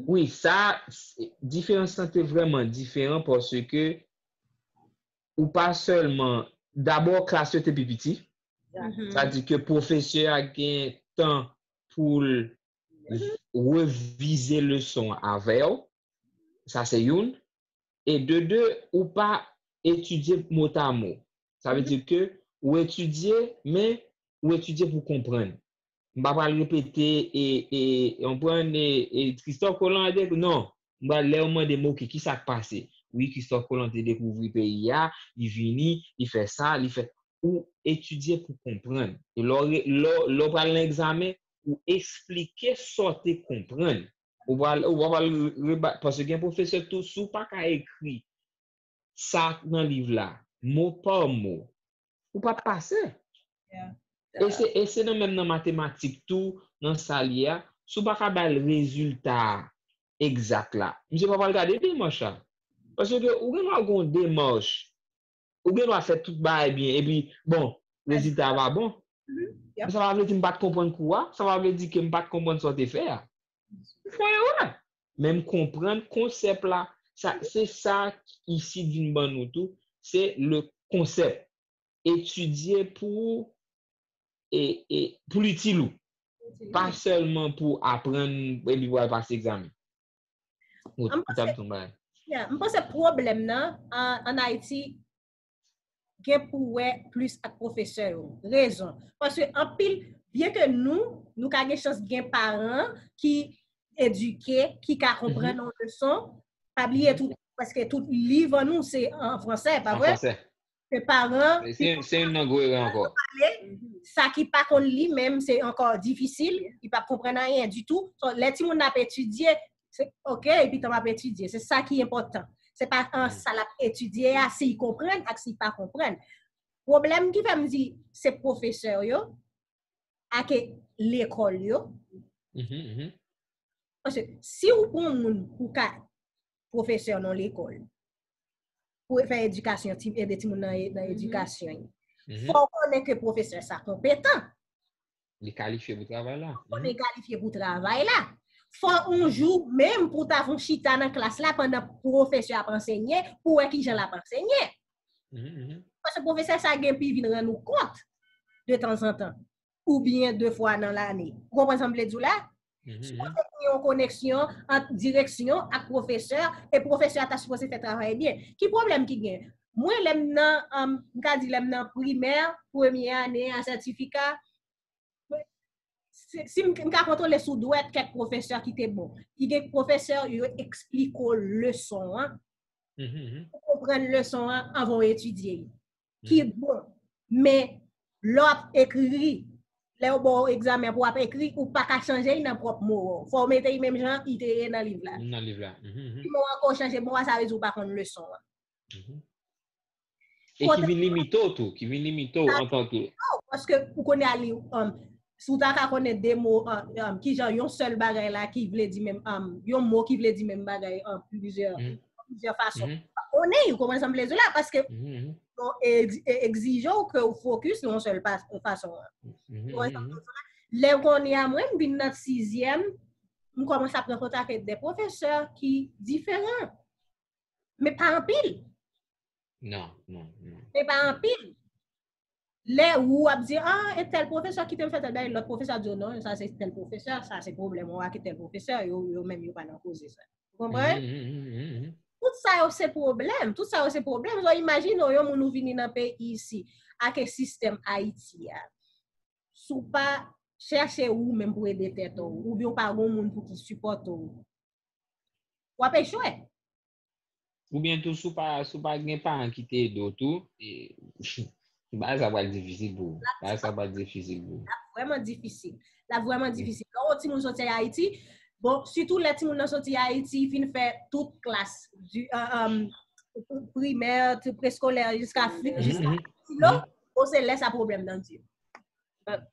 Wi, sa, wi, diferans lan te vrèman diferan paske ou pa sèlman, dabò, klas yo te pi piti. Sa di ke pwofesè a gen tan pou l revize leson an avè w. Sa se youn. E de de, ou pa etidye motamo. Sa vle di ke ou etidye, men ou etidye pou konprann. M pa pral repete e, e, konprann e, e Christophe Colomb te, non. M pral lè yo mande m, oke, ki sa k pase? Wi, Christophe Colomb te dekouvri peyi a, li vini, li fè sa, li fè. Ou etidye pou konprann. E lè w re- lè w- lè w pral nan egzamen, ou esplike sa w te konprann. Ou pral, ou pral reba- paske gen pwofesè tou, si w pa ka ekri sa k nan liv la, mo pa mo, ou p ap pase. E se, e se nan menm nan matematik tou, nan sa l ye a, si w pa ka ba l rezilta egzak la, misye pa pral gade demach la. Paske ou gen dwa gen yon demach, ou gen dwa fè tout bagay byen, epi, bon, rezilta a pa bon. Men sa pa vle di m pa t konprann kou a, sa pa vle di ke m pa t konprann sa w te fè a. Ou fè erè. Men m konprann konsèp la. Sa, se sa ki isit vin ban nou tou, se le konsèp. Etidye pou, e, e, pou l itil ou. Pa sèlman pou aprann epi pou al pase egzamen. Ou, An ou t ap di yon bagay. Yeah, m panse pwoblèm nan an, an Ayiti gen pou wè plis ak pwofesè yo. Rezon. Paske anpil, byen ke nou, nou ka gen chans gen paran ki edike, ki ka konprann yon leson, pa bliye tout, paske tout liv an nou se an fransè, pa An vre? fransè. Se paran Se, se youn nan gwo erè ankò. Sa ki pa konn li menm, se ankò difisil, li p ap konprann anyen ditou. So, lè timoun nan ap etidye, se oke, epi tan ap etidye, se sa ki enpòtan. Se pa an sa l ap etidye a, si l konprann ak si l pa konprann. Pwoblèm ki fè m di se pwofesè yo, ak lekòl yo. Mhm, mhm. Paske si ou pran moun pou ka pwofesè nan lekòl, pou fè edikasyon, ti- ede timoun nan, nan edikasyon, Mhm. fò w konnen ke pwofesè sa konpetan, Li kalifye pou travay la. konnen kalifye pou travay la. Fò yon jou, menm pou ta fon chita nan klas la pandan pwofesè ap ansenye, pou wè kijan l ap ansenye. Mhm, mhm. Paske pwofesè sa gen pi vin rann ou kont de tanzantan, oubyen de fwa nan lane. Ou konprann sa m vle di w la? Mhm, Si mhm. kote gen yon koneksyon ant direksyon ak pwofesè, e pwofesè a ta sipoze fè travay byen. Ki pwoblèm ki gen? Mwen, lè m nan, um, m ka di lè m nan primè, premye ane a sètifika, si, si m, m ka kontwole sou dwèt kèk pwofesè ki te bon. Li gen pwofesè, yo eksplike w leson an, Mhm, mhm. ou konprann leson an anvan w etidye l. Ki bon. Men, lè w ap ekri, lè yo ba w egzamen pou w ap ekri, ou pa ka chanje l nan pwòp mo w. Fò w mete l menm jan li te ye nan liv la. Nan liv la. Mhm, mhm. Si mo an ankò chanje, mo a sa vle di ou pa konn leson an. Mhm. E ki vin limite w tou, ki vin limite w antanke. Paske ou konnen a li, um, si w ta ka konnen de mo, um, um, kijan yon sèl bagay la ki vle di menm, um, yon mo ki vle di menm bagay an plizyè, Mhm. plizyè fason. Mhm. Ou pa konnen, ou konprann sa m vle di w la, paske Mhm, mhm. yo e- e- egzije w ke w fokis nan yon sèl pa- fason. Mhm, Ou konprann mhm, sa m mhm. vle di w la? Lè kounye a mwen, m vin nan sizyèm, m kòmanse ap rankontre avèk de pwofesè ki diferan. Men pa anpil. Non, non, non. Men pa anpil. Lè ou ap di, ah, e tèl pwofesè ki te fè tèl bagay, lòt pwofesè ap di, non, sa se tèl pwofesè, sa se pwoblèm ou ak tèl pwofesè, yo, yo menm yo pa nan koze sa. Ou konprann? Mhm, mhm, mhm, mhm. Tout sa yo se pwoblèm, tout sa yo se pwoblèm. So, imajine w, yon moun ou vini nan peyi isi, ak sistèm Ayiti a. Si w pa chèche ou menm pou ede tèt ou, oubyen w pa gon moun pou ki sipòte w, w ap echwe. Oubyen tou, si w pa, si w pa gen paran ki te ede w tou, e, bagay sa pral difisil pou ou. Bagay sa pral difisil pou ou. Vrèman difisil. L ap vrèman difisil. Lè yon timoun soti Ayiti, bon, sitou lè timoun nan soti Ayiti, fin fè tout klas, di, euh, euh, primè, preskolè, jiska fi- jiska Mhm. filo, bon, se lè sa pwoblèm nan di.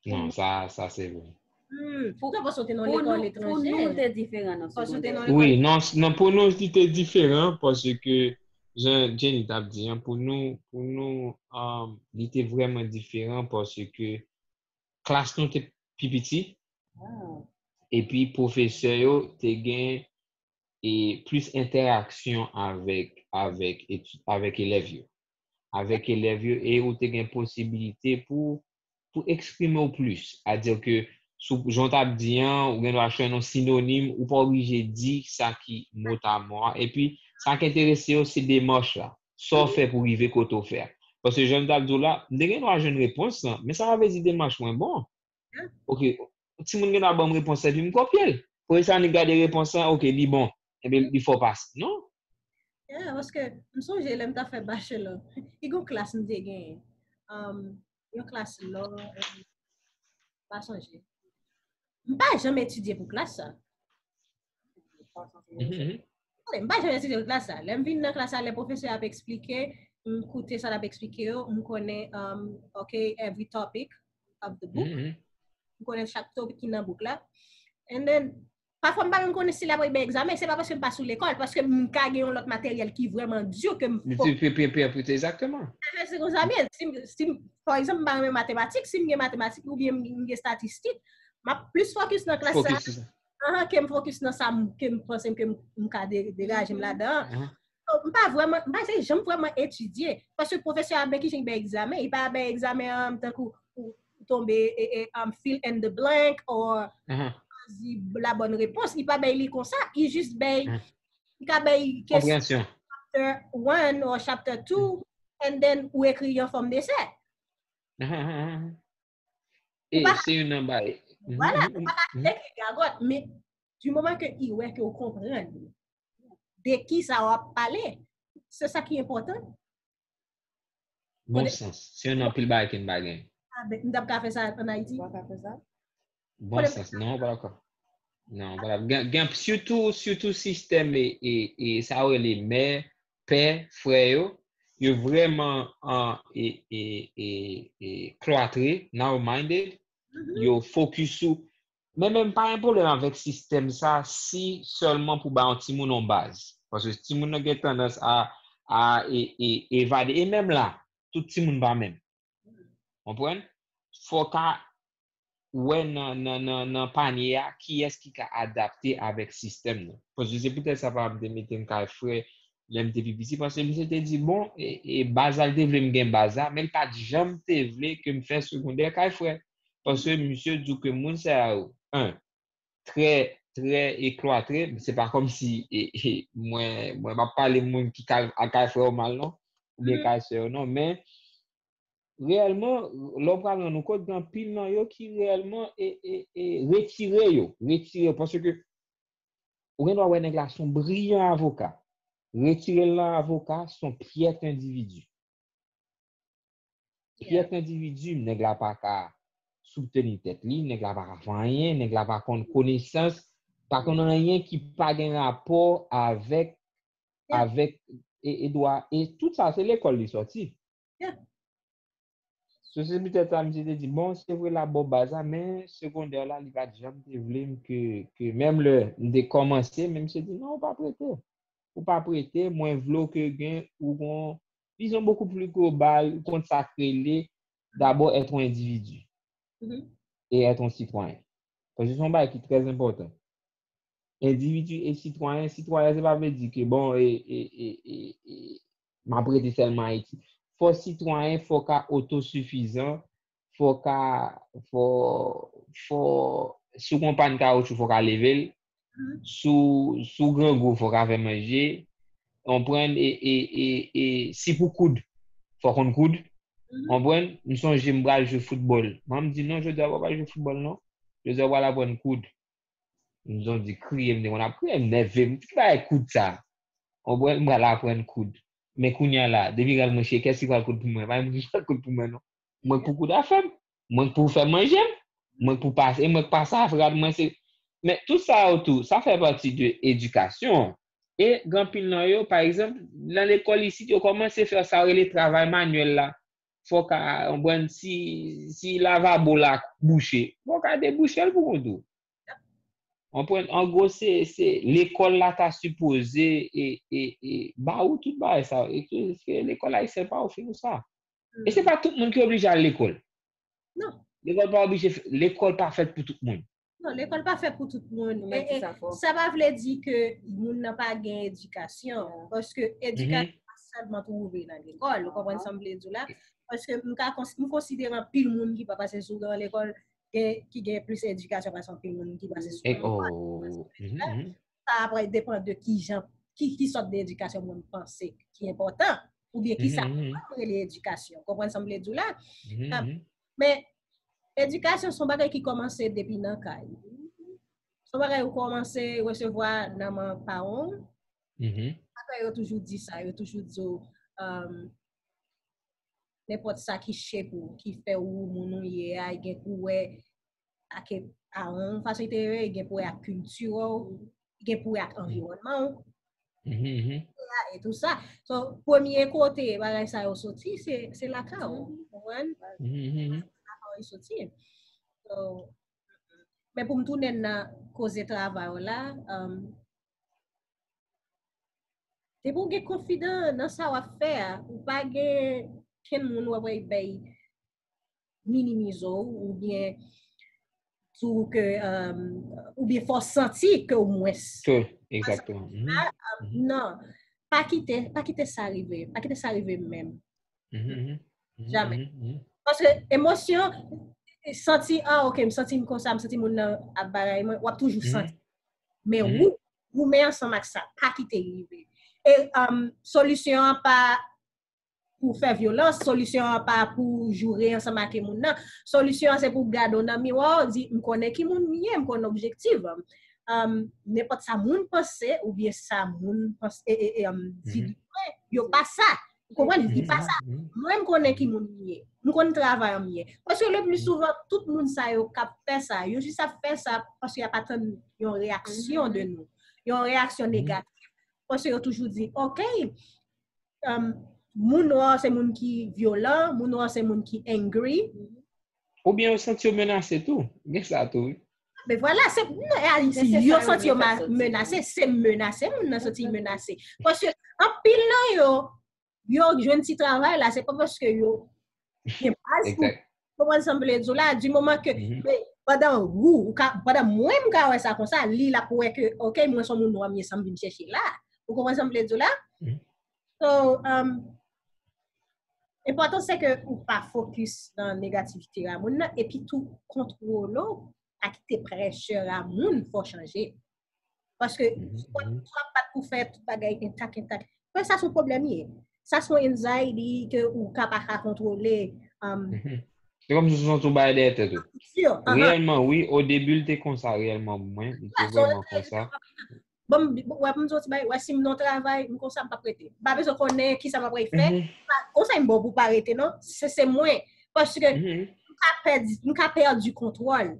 Non, sa, sa se vre. Hmm. Pou, non, paske w te nan lekòl etranje. Pou nou, te diferan nan segondè. Wi, non, non, pou nou, li te diferan paske, jan Jenny t ap di an, pou nou, pou nou, um, li te vrèman diferan paske klas nou te pi piti, epi pwofesè yo te gen e plis entèraksyon avèk, avèk, avèk elèv yo. Avèk elèv yo, e ou te gen posibilite pou, pou eksprime w plis. Adye ke, sou, jan w t ap di an, ou gen dwa jwenn yon sinonim, ou pa oblije di sa ki mo ta mo a. Epi, sa k enterese yo, se demach la. Sa w fè pou rive kote w fè a. Paske jan m t ap di w la, m te gen dwa jwenn repons lan, men sa pa vle di demach mwen bon. Ok, timoun gen dwa ban m repons lan, epi m kopye l. Pwofesè a annik gade repons lan, ok, li bon. Ebyen, li fè w pase. Non? Yeah, paske m sonje lè m t ap fè bachelor. Li gen yon klas m te genyen. Um, yon klas law, um, pa sonje. M pa janm etidye pou klas sa. M pa janm etidye pou klas sa. Lè m vin nan klas la, lè pwofesè ap eksplike, m koute sa l ap eksplike yo, m konnen, um, ok, every topic of the book. M konnen chak topic ki nan book la. And then, pafwa m pa menm konnen si l ap bay egzamen, se pa paske m pa sou lekòl, paske m ka gen yon lòt materyèl ki vrèman di ke m fòk. Egzakteman. Se konsa m ye. Si, si, pa egzanp, m pa renmen matematik, si m gen matematik oubyen m gen estatistik, m ap plis fokis nan klas sa. Ahan, ke m fokis nan sa ke m panse ke m ka degaje m ladan. M pa vrèman, m pa janm vrèman etidye. Paske pwofesè a byen ki jan bay egzamen, li pa bay egzamen an tankou ou tonbe e, e, um, fill in the blank or di la bonne réponse. Li pa bay li konsa, li jis bay, li ka bay kesyon chapter one or chapter two, and then ou ekri yon fòm desè. E se youn nan bay. Vwala, ou pa ka ekri gagòt, men di moman ke li wè ke ou konprann de ki sa w ap pale, se sa ki enpòtan. Bon sans. Se youn nan pil bagay ke n pa gen. M t ap ka fè sa ann Ayiti. Ou pa ka fè sa? Bon sans. Non, ou pa dakò. Non, vwala. Gen, gen, sitou, sitou sistèm e, e, e sa yo rele mè, pè, frè yo, yo vrèman an, e, e, e, e, klwatre, narrow-minded, yo fokis sou. Men menm pa gen pwoblèm avèk sistèm sa si sèlman pou ba yon timoun yon baz. Paske timoun nan gen tandans a, a e, e, evade. E menm la, tout timoun pa menm. Konprann? Fò w ka wè nan, nan, nan, nan panye a kiyès ki ka adapte avèk sistèm nan. Paske se poutèt sa papa m te mete m kay frè lè m te pi piti, paske misye te di, bon, e, e baz la, l te vle m gen baz la, men l pa t janm te vle ke m fè segondè kay frè. Paske misye di w ke moun sa yo, en, trè, trè eklwatre, se pa kòmsi e, e, mwen, mwen m ap pale moun ki kay, a kay frè yo mal, non, oubyen kay sè yo, non, men reyèlman, lè w pral rann ou kont, gen anpil nan yo ki reyèlman e, e, e, retire yo, retire yo, paske ou gen dwa wè nèg la se yon briyan avoka. Retire l nan avoka, se yon pyèt endividi. Pyèt endividi, nèg la pa ka soutni tèt li, nèg la pa ka fè anyen, nèg la pa konn konesans, pa konn anyen ki pa gen rapò avèk, avèk e, e dwa, e tout sa, se lekòl li sòti. Sou se poutèt sa, misye te di, bon, se vre l ap ba w baz la, men segondè la, li pa t janm te vle m ke, ke menm lè m te kòmanse, men misye di, non, ou pa prete. Ou pa prete, mwen vle w ke gen, ou gon vizyon bokou pli global, ou konn sa k rele, dabò, être un individu e être un citoyen. Paske se yon bagay ki trè enpòtan. Endividi e sitwayen, sitwayen, se pa vle di ke, bon, e, e, e, e, e, m ap rete sèlman Ayiti. Fò sitwayen, fò ka otosifizan, fò ka, fò, fò, si w gon pàn kawotchou, fò ka leve l, si w, si w grangou, fò ka fè manje, konprann, e, e, e, e, si pou koud, fò konn koud, konprann, m sonje m pral jwe foutbòl. Mwen, m di, non, jodi a, w pa pral jwe foutbòl, non. Jodi a, w pral aprann koud. M di, kriye, m te konn ap kriye, m nève, m di, ki bagay koud sa? Konprann, m pral aprann koud. Men kounye a la, depi rèl mwen chire, kiyès ki pral koud pou mwen? Pa gen moun ki pral koud pou mwen, non. Mwen k pou koud afè m. Mwen k pou fè manje m. Mwen k pou pase, e mwen k pase avèk rad mwen, se, men tout sa yo tou, sa fè pati de edikasyon. E gen anpil nan yo, pa egzanp, nan lekòl isit, yo kòmanse fè sa yo rele travay manyèl la. fò w ka, konprann, si, si lavabo la bouche, fò w ka debouche l pou kont ou. Konprann? An gwo, se, se lekòl la ta sipoze e, e, e ba ou tout bagay sa yo. E ke, ke lekòl ayisyen pa ofri ou sa. E se pa tout moun ki oblije al lekòl. Non. Lekòl pa oblije, lekòl pa fèt pou tout moun. Non, lekòl pa fèt pou tout moun. E, e, sa pa vle di ke moun nan pa gen edikasyon. Paske edikasyon pa sèlman twouve nan lekòl. Ou konprann sa m vle di w la? Paske m ka kons- m konsidere anpil moun ki pa pase sou gran lekòl gen, ki gen plis edikasyon pase anpil moun ki pase sou gran lekòl. Sa ap depann de ki jan, ki, ki sòt de edikasyon moun panse ki enpòtan, oubyen ki sa moun rele edikasyon. Konprann sa m vle di w la? Men, edikasyon se yon bagay ki kòmanse depi nan kay. Se yon bagay ou kòmanse resevwa nan men paran w. Bagay yo toujou di sa, yo toujou di w, um, nenpòt sa ki shape ou, ki fè ou moun ou ye a, gen pou wè ak paran w, fason li te ye, gen pou wè ak kilti w, gen pou wè ak anviwònman w. E tou sa. So, premye kote bagay sa yo soti, se, se lakay ou. Konprann? Lakay ou soti. So, men pou m tounen nan koze travay ou la, um, depi w gen konfidan nan sa w ap fè a, ou pa gen kenn moun w ap bay minimize w oubyen di w ke, um, oubyen fè w santi ke w mwens. Ke, egzakteman. Non, pa kite, pa kite sa rive, pa kite sa rive menm. Jamè. Paske emosyon, santi, ah, ok, m santi m konsa, m santi moun nan ap bagay mwen, w ap toujou santi. Men ou, goumen ansanm ak sa, pa kite rive. E, um, solisyon an pa pou fè vyolans, solisyon an pa pou joure ansanm ak moun nan. Solisyon an se pou gade w nan miwa w, di, m konnen ki moun m ye, m konnen objektif. Um, nenpòt sa moun panse, oubyen sa moun panse, e, e, e, um, di de mwen, yo pa sa. Ou konprann? Li pa sa. Mwen, m konnen ki moun m ye. M konn travay an m ye. Paske le pli souvan, tout moun sa yo k ap fè sa, yo jis ap fè sa paske y ap atann yon reyaksyon de nou. Yon reyaksyon negatif. Paske yo toujou di, ok, um, moun nwa se moun ki vyolan, moun nwa se moun ki angry. Oubyen yo santi yo menase tou. Gen sa tou, wi. Men vwala, se, non, e, si yo santi yo menase, se menase moun nan santi menase. Paske anpil nan yo, yo jwenn ti travay la, se pa paske yo gen baz pou, konprann sa m vle di w la, di moman ke, men, pandan ou, ou ka, pandan mwen m ka wè sa konsa, li l ap wè ke, ok, mwen se yon moun nwa m ye, sa m vin chèche la. Ou konprann sa m vle di w la? So, um, enpòtan se ke ou pa fokis nan negativite a moun nan, epi tou kontwole w, pa kite prèsyè a moun fè w chanje. Paske si w ap bat pou fè tout bagay entak, entak, men sa se yon pwoblèm ye. Sa se yon anxiety ke ou ka pa ka kontwole. Se kòmsi w santi w bay dèyè tèt ou. Reyèlman, wi, o debi l te konsa, reyèlman, mwen, m te vrèman konsa. Bon, wè, pou m di w ti bagay, wè, si m nan travay, m konsa, m p ap rete. M pa bezwen konnen kisa m ap fè. Konsèy m ba w pou w pa rete, non, se, se mwen. Paske m ka pèdi, m ka pèdi kontwòl.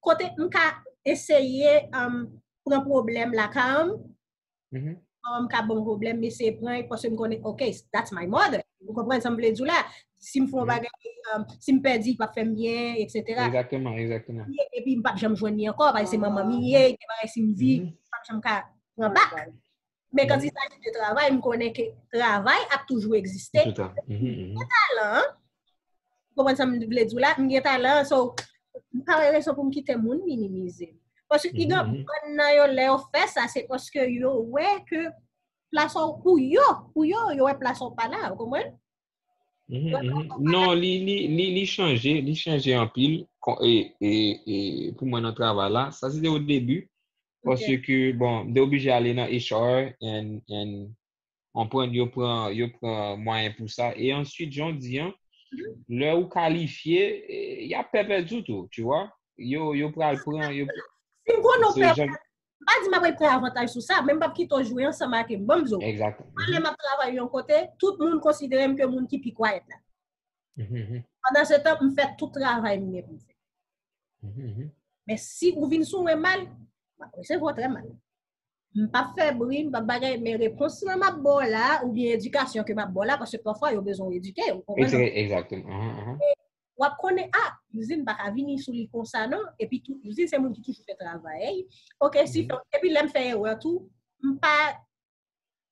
Kote m ka eseye, um, pran pwoblèm lakay m, m ka ban m pwoblèm, m eseye pran, paske m konnen, ok, that's my mother. Ou konprann sa m vle di w la? Si m fè yon bagay, um, si m pèdi, li p ap fè m byen, etsetera. Egzakteman, egzakteman. Epi m p ap janm jwenn li ankò, paske se manman m li ye, gen bagay si m di, m p ap janm ka pran back. Men kan il s'agit de travay, m konnen ke travay ap toujou egziste. M gen talan, ou konprann sa m vle di w la? M gen talan, so, m pa wè rezon pou m kite moun minimize m. Paske i gen bann nan yo, lè yo fè sa, se paske yo wè ke plas ou pou yo, pou yo, yo wè plas ou pa la, ou konprann? Non, li, li, li, li chanje, li chanje anpil e, e, e pou mwen nan travay la. Sa se te o debi. Paske, bon, m te oblije ale nan H R and, and konprann, yo pran, yo pran mwayen pou sa. E answit, jan w di an, lè ou kalifye, y ap pè pèdi w tou, tu vois. Yo, yo pral pran, yo. Si m konnen w pè pèdi, m pa di m ap pran avantaj sou sa, men m p ap kite w jwe ansanm ak m. Ban m di w. Mwen, lè m ap travay yon kote, tout moun konsidere m ke moun ki pi quiet la. Pandan se tan, m fè tout travay m gen pou m fè. Men si ou vin sou mwen mal, m ap resevwa w trè mal. M p ap fè bri, m p ap bagay, men repons lan m ap ba w la, oubyen edikasyon ke m ap ba w la, paske pafwa yo bezwen w edike, ou konprann? Egzakteman. W ap konnen, ah, Youzin pa ka vini sou li konsa non, epi tou, Youzin se moun ki toujou fè travay. Ok, si fè, epi lè m fè erè tou, m pa,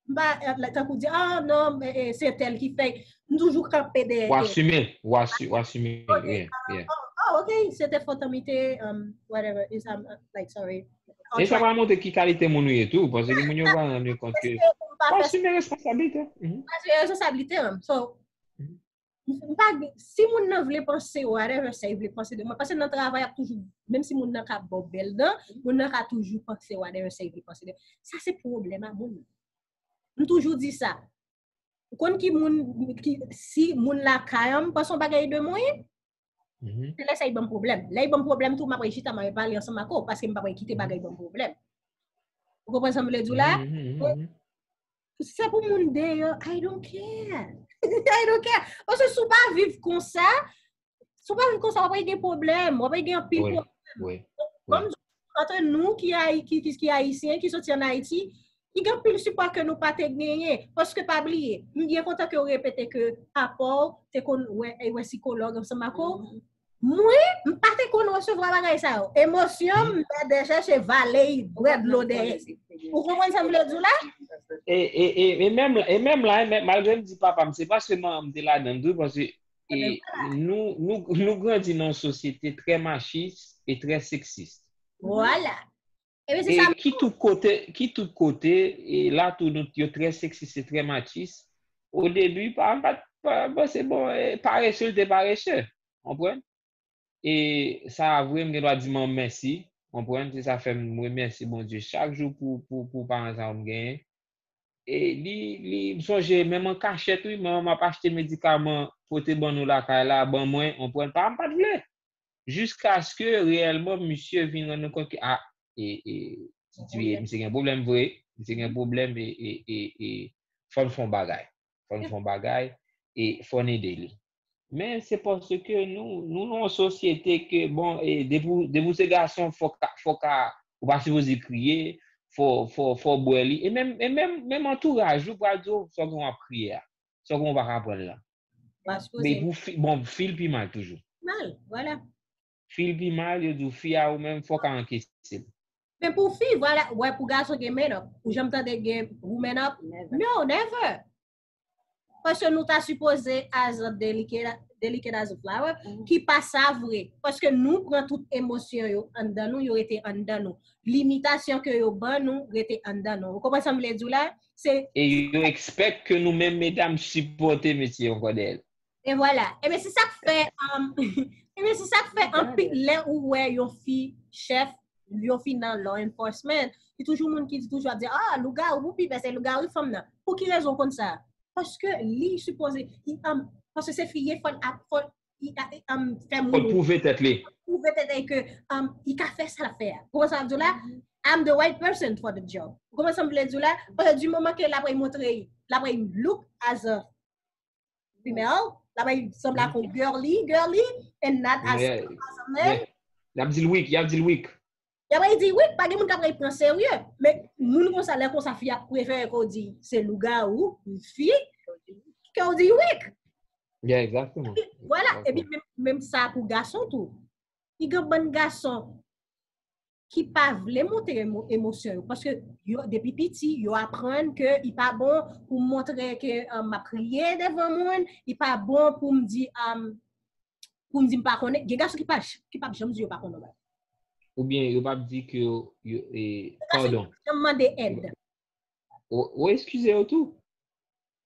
m pa, tankou di, ah non, se tèl ki fè, m toujou kanpe dèyè. W asime, w asime, yeah, yeah. Oh, ok, se te fòt an mi te, um, whatever, is, um, like, sorry. E sa va montre ki kalite moun ou ye tou, paske moun yo pa rann yo kont ke w asime responsablite. Asime responsablite, so, si moun nan vle panse whatever sa li vle panse de mwen, paske nan travay ap toujou, menm si moun nan ka ba w bèl dan, moun nan ka toujou panse whatever sa li vle panse de mwen. Sa se pwoblèm a moun nan. M toujou di sa. Ou konn ki moun, ki, si moun lakay an, m panse yon bagay de mwen, se lè sa li ban m pwoblèm. Lè li ban m pwoblèm tou, m ap reyisi ta, m ap pale ansanm ak ou, paske m pa pral kite bagay ban m pwoblèm. Ou konprann sa m vle di w la? Se pou moun deyò, I don't care. I don't care. Paske si w pa viv konsa, si w pa viv konsa, w ap gen pwoblèm, w ap gen anpil pwoblèm. Antre nou ki, ki, ki, ki ayisyen, ki soti ann Ayiti, ki gen anpil sipò ke nou pa te genyen. Paske pa bliye, m byen kontan ke w repete ke papa w te konn wè, wè sikològ ansanm ak ou. Mwen, m pa te konn resevwa bagay sa yo. Emosyon m, m dèyè chèche vale, bwè dlo dèyè. Ou konprann sa m vle di w la? E, e, e, e menm, e menm la, e menm, malgre m di papa m, se paske manman m te ladan l tou, paske e, nou, nou, nou grandi nan yon sosyete trè machis e trè seksis. Vwala. E ki tout kote, ki tout kote, e la tou nou, yo trè seksis e trè machis. O debi, pa, pa, pa, bon, se bon, e, parese, l te parese. Konprann? E sa a vre, m gen dwa di manman mèsi. Konprann? Se sa fè m remèsye Bondye chak jou pou, pou, pou paran sa yo m genyen. E li, li, m sonje, menm an kachèt, wi, manman m ap achte medikaman, pote ban nou lakay la, ban mwen, konprann? Pa, m pa t vle. Jiskaske reyèlman, misye vin rann nou kont ke, a, e, e, misye gen pwoblèm vre, misye gen pwoblèm, e, e, e, e, fò n fè yon bagay. Fò n fè yon bagay, e fò n ede li. Men se paske nou, nou nan yon sosyete ke, bon, e, depi, depi w se gason, fò ka, fò ka, ou pa sipoze kriye, fò, fò, fò bwè li. E menm, e menm, menm antouraj ou pral di w, sa w gen w ap kriye a. Sa w gen w pa ka pran l la. Men pou fi, bon, fi l pi mal toujou. Mal, vwala. Fi l pi mal, yo di w fi a ou menm, fò w ka ankese l. Men pou fi, vwala, wè, pou gason gen men up. Ou janm tande gen woman up? No, never. Paske nou ta sipoze as delicate, delicate as a flower, ki pa sa vre. Paske nou pran tout emosyon yo anndan nou, yo rete anndan nou. Limitasyon ke yo ban nou rete anndan nou. Ou konprann sa m vle di w la? Se... E yo expect ke nou menm medam sipòte mesye ankò dèyè l. E vwala. Ebyen, se sa k fè, um, ebyen, se sa k fè anpil lè ou wè yon fi chèf, yon fi nan law enforcement, ki toujou moun ki di toujou ap di, ah, lougawou pou pi pè, se lougawou fanm nan. Pou ki rezon konn sa? Paske li sipoze, li, um, paske se fi ye, fò l ap, fò l, li, um, fè moun... Fò l pwouve tèt li. Pwouve tèt li ke, um, li ka fè sa l ap fè a. Ou konprann sa m ap di w la? I'm the right person for the job. Ou konprann sa m vle di w la? Paske di moman ke l ap montre, l ap look as a female, l ap sanble ak yon girly, girly, and not as, as a man. Y ap di l weak, y ap di l weak. Y ap di weak, pa gen moun k ap pran serye. Men moun konsa, lè konsa, fi ap prefere ke w di se lougawou, fi, ke w di weak. Yeah, exactement. Vwala, epi menm, menm sa pou gason tou. Li gen bann gason ki pa vle montre emo-, emosyon yo. Paske yo, depi piti, yo aprann ke li pa bon pou m montre ke, um, m ap kriye devan moun, li pa bon pou m di, um, pou m di m pa konnen. Gen gason ki pa, ki p ap janm di yo pa konnen bagay. Oubyen yo p ap di ke yo, yo, e, padon. Janm mande èd. Ou, ou eskize yo tou.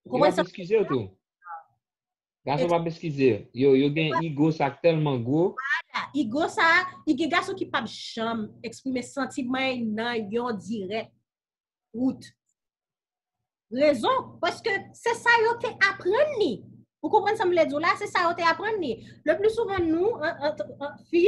Yo p ap eskize yo tou. Gason p ap eskize yo. Yo, yo gen ego sa k tèlman gwo. Vwala, ego sa, li gen gason ki p ap janm eksprime santiman nan yon dirèk wout. Rezon, paske se sa yo te aprann li. Ou konprann sa m vle di w la? Se sa yo te aprann li. Le pli souvan, nou, an, an, an, fi,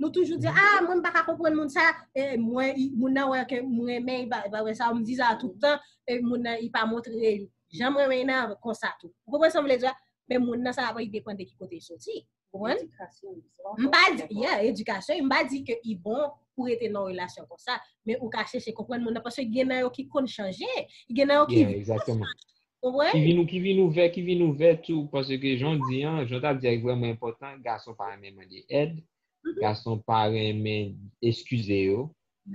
nou toujou di, ah, mwen m pa ka konprann moun sa, e mwen, i, moun nan wè ke m renmen, i pa, i pa wè sa, m di sa tout tan, e moun nan, i pa montre li. Jan mwen renmen nan konsa tou. Ou konprann sa m vle di a? Men moun nan sa ap depann de ki kote l soti. Ou konprann? M pa di, yeah, edikasyon, m pa di ke i bon pou rete nan yon relasyon konsa. Men ou ka chèche konprann moun nan, paske gen nan yo ki konn chanje, gen nan yo ki Yeah, exactement. Konprann? Ki vin, ki vin ouvè, ki vin ouvè tou, paske jan w di an, jan w t ap di a vrèman enpòtan, gason pa renmen mande èd, gason pa renmen eskize yo,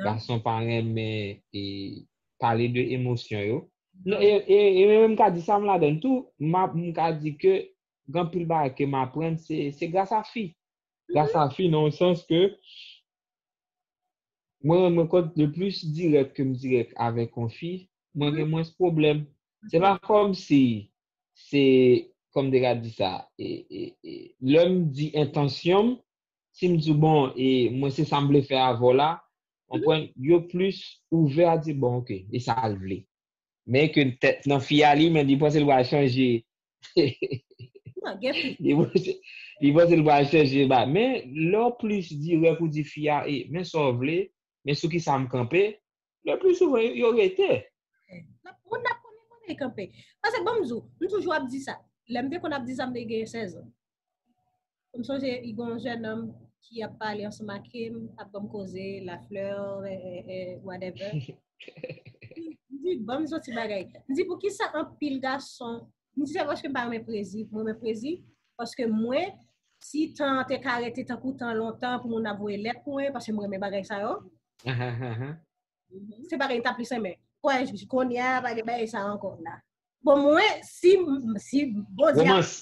gason pa renmen e, pale de emosyon yo. Non, e, e, e menm m ka di sa m ladan tou, m ap, m ka di ke gen anpil bagay ke m aprann, se, se gras a fi. Gras a fi, nan yon sans ke mwen, mwen kot le plis dirèk ke m dirèk avèk yon fi, mwen gen mwens pwoblèm. Se pa kòm si, se, kòm m te ka di sa, e, e, e, lè m di entansyon m, si m di w, bon, e mwen se sa m vle fè avè w la, konprann, yo plis ouvè a di, bon, ok, e sa l vle. Men ke tèt nan fi a li, men li panse l pral chanje. Non, gen fi. Li panse, li panse l pral chanje ba. Men lè w plis dirèk ou di fi a, e, men sa w vle, men sou ki sa m kanpe, le pli souvan yo, yo rete. Moun nan konnen kote l kanpe. Paske bon, m di w, m toujou ap di sa. Lè m te konn ap di sa, m te gen sèz an. M sonje, i gen yon jèn nonm ki ap pale ansanm ak m, ap ban m koze, laflè, eh, eh, eh, whatever. M di, ban m yon ti bagay. M di, poukisa anpil gason, m di, se paske m pa renmen prezi, m renmen prezi, paske mwen, si tan an te ka rete tankou tan lontan pou moun ap voye lèt pou mwen, paske m renmen bagay sa yo, se bagay m ta plis renmen. Kwè, kounye a, pa gen bagay sa ankò la. Bon, mwen, si, si Bondye ap Romans.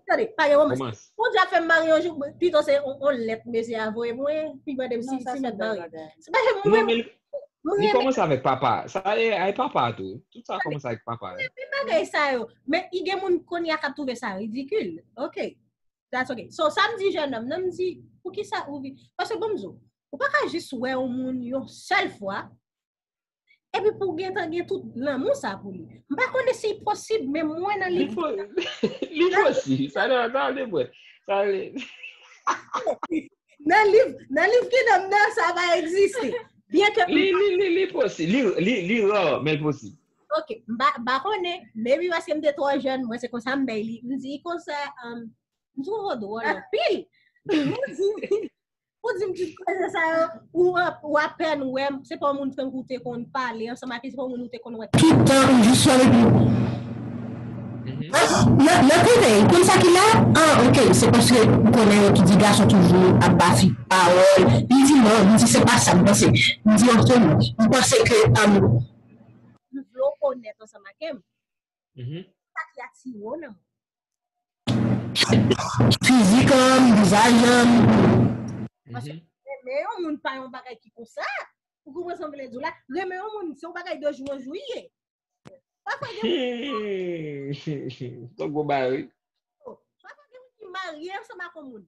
Tande, pa gen romans. Romans. Bondye ap fè m marye yon jou, pito se on, on lèt mesye a voye mwen, pi mande m si, Non, sa si se m ap bèl marye. bagay. Se pa ke Non, mwen, men li, mwen li renmen, kòmanse avèk papa. Sa e, e papa tou. Tout sa kòmanse avèk papa. men bagay sa yo. Men i gen moun kounye a k ap twouve sa ridikil. Ok. That's ok. So, sa m di jèn nonm nan, m di, poukisa ou vi-, paske bon, m di w, ou pa ka jis wè yon moun yon sèl fwa, epi pou w gentan gen tout lanmou sa pou li. M pa konnen si posib, men mwen nan Li liv fo, li posib. Sa nan, sa de mwen. Sa li, nan liv, nan liv ki nonm nan, sa pa egziste. Byen ke li, li, li, li posib. Li, li, li ra, men l posib. Ok, m pa, m pa konnen, maybe paske m te twò jèn, mwen se konsa m bay li. M di konsa, um, m twouve w dwòl anpil. Ou di, ou di m tout koze sa yo, ou, ou apèn wè m, se pa yon moun tankou w te konn pale ansanm ak li, se pa yon moun ou te konn wè. Tout tan ou jis wè epi. Nan, nan kote, konn sa ki la? Ah, ok, se paske ou konnen yo ki di gason toujou ap ba fi pawòl. Li di non, li di se pa sa m panse. M di ok, m panse ke, um, M vle w onèt ansanm ak m. Mhm. Sa ki atire w nan mwen. Fizik an, vizaj an. Paske renmen yon moun pa yon bagay ki konsa. Ou konprann sa m vle di w la? Renmen yon moun, se yon bagay de jou an jou li ye. Pafwa gen moun, Tankou bagay, wi. pafwa gen moun ki marye ansanm ak yon moun.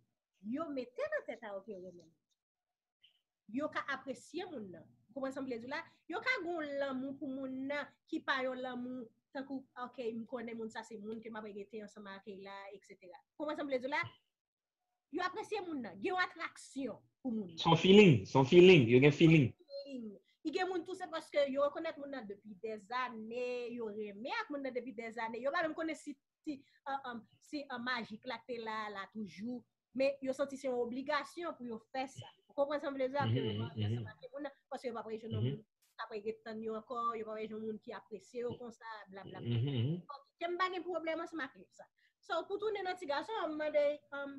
Yo mete nan tèt a yo ke yo renmen moun. Yo ka apresye moun nan. Ou konprann sa m vle di w la? Yo ka gen yon lanmou pou moun nan ki pa yon lanmou tankou, ok, m konnen moun sa se moun ke m ap rete ansanm ak li la, etsetera. Ou konprann sa m vle di w la? Yo apresye moun nan. Gen yon atraksyon pou moun nan. Se yon feeling, se yon feeling, yo gen feeling. Li gen moun tou, se paske yo rekonèt moun nan depi dèzane, yo renmen ak moun nan depi dèzane. Yo pa menm konnen si, si, uh, um, si, uh, majik la k te la, la toujou. Men yo santi se yon obligasyon pou yo fè sa. Ou konprann sa m vle di? Apre yo marye ansanm ak moun nan, paske yo pa prejwenn yon moun k ap rete tann yo ankò, yo pa prejwenn yon moun ki apresye yo konsa, blablabla. Ok, ke m pa gen pwoblèm ansanm ak li sa. So, pou tounen nan ti gason an, m mande, um,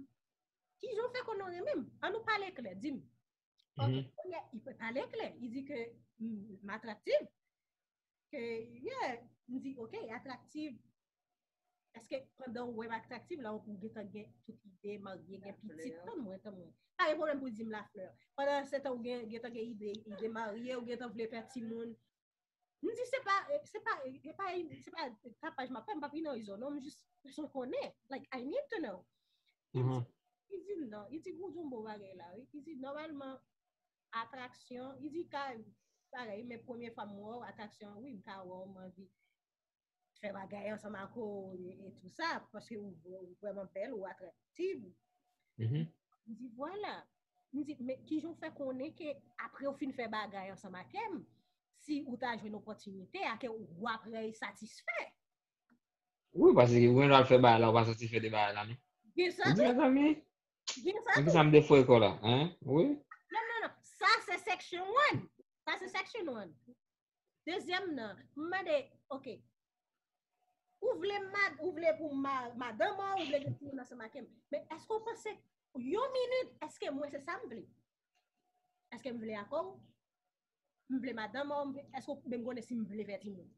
kijan w fè konnen w renmen m? An nou pale klè, di m. Ok, kounye a, li pale klè. Li di ke m, m atraktiv. Ke, yeah, m di, ok, atraktiv. Èske pandan w wè m atraktiv, la ou gentan gen tout ide, marye, gen pitit, tann mwen, tann mwen. Pa gen pwoblèm pou di m laflè. Pandan se tan ou gen, gentan gen ide, ide marye, ou gentan vle fè timoun. M di, se pa, se pa, se pa, se pa tapaj m ap fè, m p ap vin nan rezon, non, m jis bezwen konnen. Like, I need to know. Li di, li di, non, li di, ou di yon bon bagay la, wi. Li di, nòmalman, atraksyon, li di, ka, bagay, men premye fwa m wè w, atraksyon, wi, m ka wè w, m anvi fè bagay ansanm ak ou, e, e tou sa, paske ou, ou vrèman bèl, ou atraktiv. M di, vwala. M di, men kijan w fè konnen ke apre w fin fè bagay ansanm ak m, si ou ta jwenn opòtinite a, ke w ap rey satisfè? Wi, paske ou gen dwa fè bagay la, ou pa satisfè de bagay la, non. Gen sa Ou di, tou. Mezanmi, Gen sa nan ki tou. Sa m te fwe kò la, hein? Wi. Non, non, non. Sa, se, se section one. Sa se section one. Dezyèm nan, m mande, ok. Ou vle mad, ou vle pou ma, madanm ou, ou vle gen timoun ansanm ak m. Men èske w panse, yon minit, èske mwen se sa m vle? Èske m vle ak ou? M vle madanm ou, m vle, èske w menm konnen si m vle fè timoun?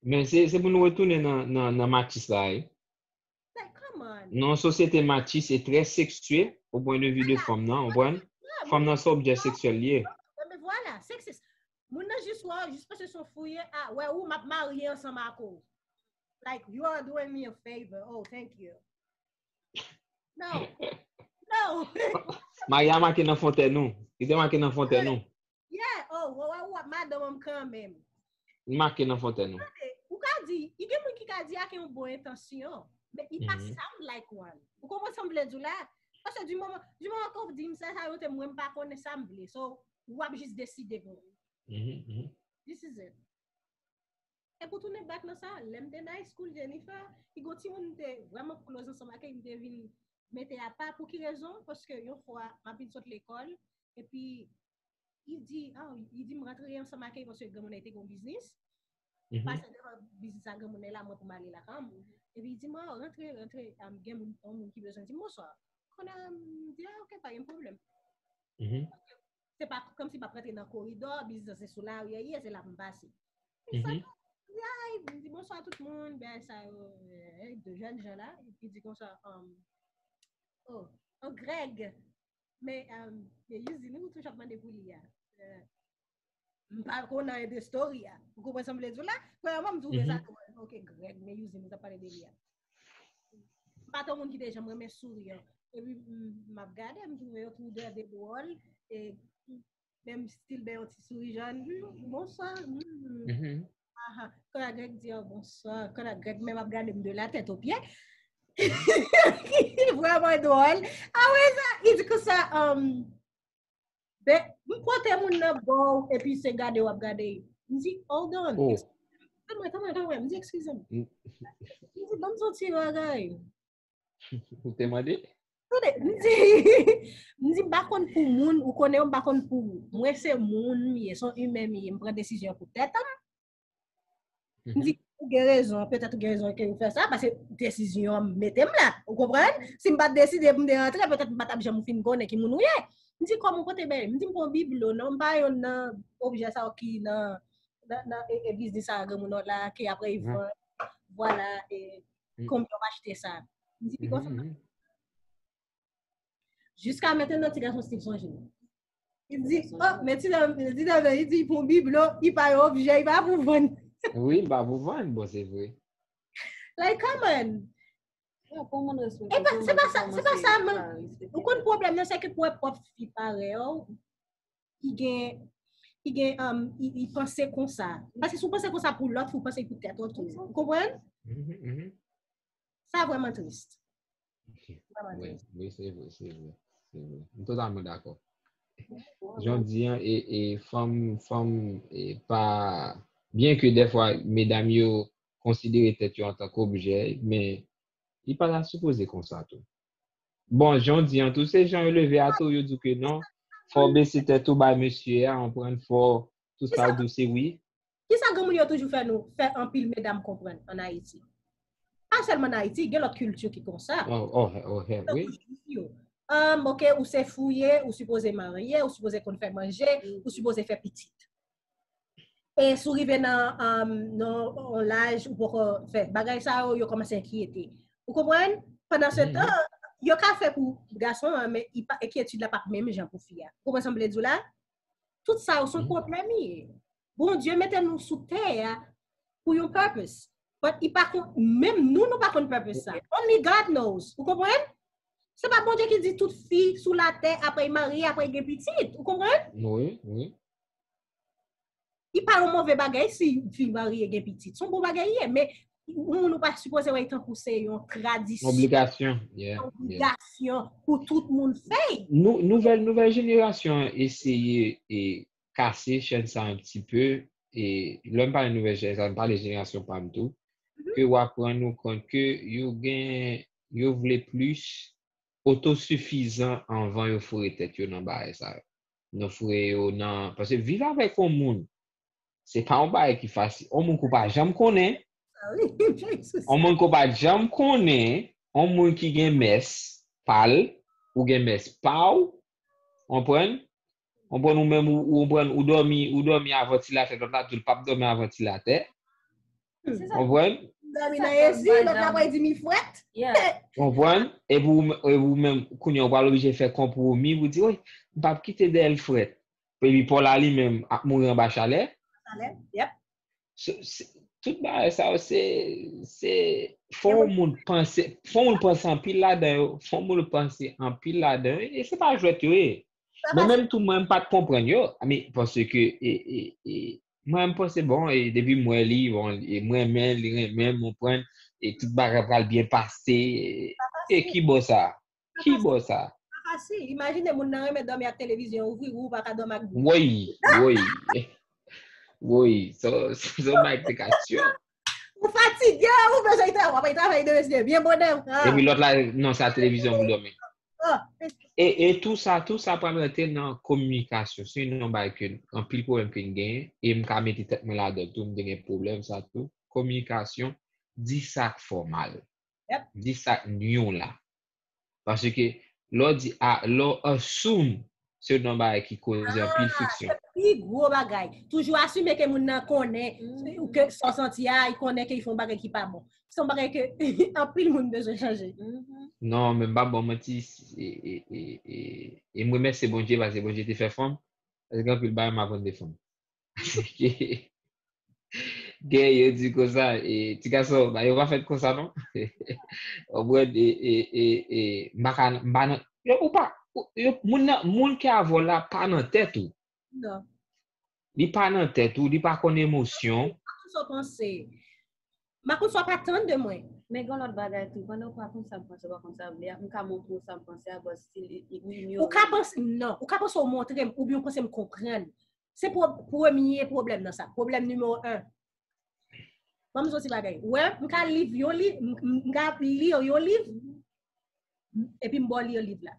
Men se, se pou nou retounen nan, nan, nan matchis la, wi. Like, come on. Nan yon sosyete matchis e trè seksye, o pwen de vi de fanm nan, ou konprann? Fanm nan se objè seksyèl li ye. Men vwala, seksis. Moun nan jis wè, jis paske se yon fouye, ah, wè ou, m ap marye ansanm ak ou. Like, you are doing me a favor. Oh, thank you. No. No. Marye a make nan fontèn ou. Li te make nan fontèn ou. Yeah, oh, wè, wè, wè, madanm an kanmenm. Li make nan fontèn ou. Ou ka di, i gen moun ki ka di ak yon bon entansyon, men i pa sound like one. Ou konprann sa m vle di w la? Paske di moman, di moman ke w di m sa, sa yo te mwen m pa konnen sa m vle. So, w ap jis deside pou mwen. Mhm, mhm. This is it. E pou tounen back nan sa, lè m te nan high school, Jennifer, i gon timoun m te vrèman close ansanm ak li, m te vin mete apa. Pou ki rezon? Paske yon fwa, m ap vin sot lekòl, epi i di, ah, i di m rantre ansanm ak li paske granmoun nan te gon biznis. Pase devan biznis a granmoun nan la, mwen pou m ale lakay mwen. Epi i di m, oh, rantre, rantre, am, gen moun, yon moun ki bezwen di m bonswa. Kounye a, m di, ah, ok, pa gen pwoblèm. Mhm. Se pa kòmsi m ap rantre nan koridò, biznis se sou lari, ye, se la pou m pase. Sa, m di, ay, m di bonswa tout moun, bagay sa yo, eh, de jèn jan la, epi di konsa, um, oh, oh, Greg, men, um, men usine ou toujou ap mande pou li a. Eh, m pa konnen anyen de story a. Ou konprann sa m vle di w la? Premyèman, m twouve sa dròl. Ok, Greg, men usine ou t ap pale de li a. M pa t yon moun ki te janm renmen souri an. Epi m, m ap gade, m twouve yo tou de de dwòl. E menm stil ben yon ti souri jòn. Hmm, bonswa. Hmm. Aha. Kòlè Greg di, oh, bonswa. Kòlè Greg menm ap gade m de la tèt o pye. Vrèman dwòl. Apre sa, li di konsa, um, ben, m pote moun nan ba w, epi se gade w ap gade. M di, hold on. Oh. Tann mwen, tann mwen, tann mwen. M di, eskize m. M di, ban m yon ti bagay. Ou te mande? Tande, m di, m di, m pa konn pou moun, ou konnen, m pa konn pou ou. Mwen se moun m ye, se yon imen m ye, m pran desizyon pou tèt an. M di, ou gen rezon, petèt ou gen rezon ke ou fè sa, paske desizyon an mete m la. Ou konprann? Si m pa t deside pou m te rantre, petèt m pa t ap janm fin konnen ki moun ou ye. M di, kòman ou pote bagay? M di, m pran biblo, non, m pa youn nan objè sa yo ki nan, nan, nan e, e biznis sa granmoun nan la, ke apre y vann. Vwala, e konbyen w achte sa? M di, pi konsa. Jiska mentnan, ti gason Steve sonje m. Li di, oh, men ti dam, ti dam, li di pou biblo, li pa yon objè, li pa pou vann. Wi, li pa pou vann, bon, se vre. Like, come on. E pa, se pa sa, se pa sa, men ou konn pwoblèm nan, se ke pou wè pwòp fi parèy ou, i gen, i gen, um, i, i panse konsa. Paske si w panse konsa pou lòt, fò w panse pou tèt ou tou. Ou konprann? Sa vrèman tris. Wi, wi, se vre, se vre, se vre. M totalman dakò. Jan w di an, e, e fanm, fanm, e pa, byen ke dèfwa medam yo konsidere tèt yo antanke objè, men li pa ta sipoze konsa tou. Bon, jan w di an tou, se jan yo leve a tou, yo di w ke non, fò w bese tèt ou bay mesye a, w konprann, fò tout sa w di w se wi. Kisa granmoun yo toujou fè nou, fè anpil medam konprann ann Ayiti? Pa sèlman ann Ayiti, gen lòt kilti ki konsa. Oh, oh, oh, hell, wi. Tankou jwif yo. Um, ok, ou se fou ye, ou sipoze marye, ou sipoze konn fè manje, ou sipoze fè pitit. E si w rive nan, um, nan yon laj ou poko fè bagay sa yo, yo kòmanse enkyete. Ou konprann? Pandan se tan, yo ka fè pou gason an, men enkyetid la p ap menm jan pou fi a. Ou konprann sa m vle di w la? Tout sa yo se yon pwoblèm li ye. Bondye mete nou sou tè a pou yon purpose. But li pa konn, menm nou, nou pa konn purpose sa. Only God knows. Ou konprann? Se pa Bondye ki di tout fi sou latè, apre y marye, apre y gen pitit. Ou konprann? Wi, wi. Li pa yon move bagay si fi marye gen pitit. Se yon bon bagay li ye, men moun ou pa sipoze wè tankou se yon tradisyon. Obligasyon. Yeah, yeah. Obligasyon pou tout moun fè. Nou, nouvèl, nouvèl jenerasyon an eseye e kase chèn sa un petit peu. E lè m pale nouvèl chèn sa, m pale jenerasyon pa m tou. Ke w ap rann ou kont ke yo gen, yo vle plis otosifizan anvan yo foure tèt yo nan bagay sa yo. nou foure yo nan, paske viv avèk yon moun, se pa yon bagay ki fasil. Yon moun ke w pa janm konnen, yon moun ke w pa janm konnen, yon moun ki gen mès pa l, ou gen mès pa w, konprann? Konprann, ou menm, ou, ou konprann, ou dòmi, ou dòmi a vantilatè, lòt la di w l p ap dòmi a vantilatè. Konprann? Dòmi nan ezi, lòt la pral di mi frèt. Konprann? Epi ou, epi ou menm, kounye a, ou pral oblije fè konpwomi pou di, wi, m p ap kite dèyè l frèt. Epi pa w la li menm ap mouri anba chalè. Chalè, yep. Se, se, tout bagay sa yo, se, se, fò yon moun panse, fò yon moun panse anpil ladan yo, fò yon moun panse anpil ladan yo, e se pa jwèt yo ye. Men menm tou, mwen, m pa t konprann yo, men paske, e, e, e, mwen, m panse, bon, e depi m wè li, bon, e m renmen, li renmen m, ou konprann, e tout bagay pral byen pase, e, e ki bò sa? Ki bò sa? Pa fasil. Imajine moun nan renmen dòmi ak televizyon ouvri, ou pa ka dòmi ak. Woy, woy. Woy, so, so, so, bagay te ka syon. Ou fatige, ou bezwen travay, w ap travay demen, se byen bonè. Epi lòt la, non, sa televizyon pou dòmi. E, e tou sa, tou sa pral rantre nan kominikasyon. Se yon bagay ke anpil pwoblèm ke n genyen, e m ka mete tèt mwen ladan tou, m te gen pwoblèm sa tou. Kominikasyon, di sa k fè w mal. Di sa k nwi w la. Paske lè w di, a, lè w assume, se yon bagay ki koze anpil friksyon. Pi gwo bagay. Toujou asime ke moun nan konnen ou ke sa w santi a, li konnen ke li fè yon bagay ki pa bon. Se yon bagay ke anpil moun bezwen chanje. Non, men m p ap ba w manti, e, e, e, e, e m remèsye Bondye paske Bondye te fè fanm. Paske gen anpil bagay m aprann de fanm. Gen, yo di konsa, e, ti gason, ba, yo pa fèt konsa, non. Ou konprann, e, e, e, e, m pa ka, m pa nan, yo, ou pa, ou, yo, moun nan, moun ki avè w la pa nan tèt ou. Non. Li pa nan tèt ou, li pa konn emosyon. Sa w panse? M pa konn sa w pa tann de mwen. Men gen lòt bagay tou, pandan w pa konn sa m panse, w pa konn sa m vle a, m ka montre w sa m panse a, but still, i, i, ou inyore. Ou ka panse, non, ou ka panse w montre m, oubyen w panse m konprann. Se pwo-, premye pwoblèm nan sa. Pwoblèm nimewo en. Ban m di w yon ti bagay. Ou wè, m ka liv yon liv, m, m, m ka li yon liv, epi m ba w li yon liv la.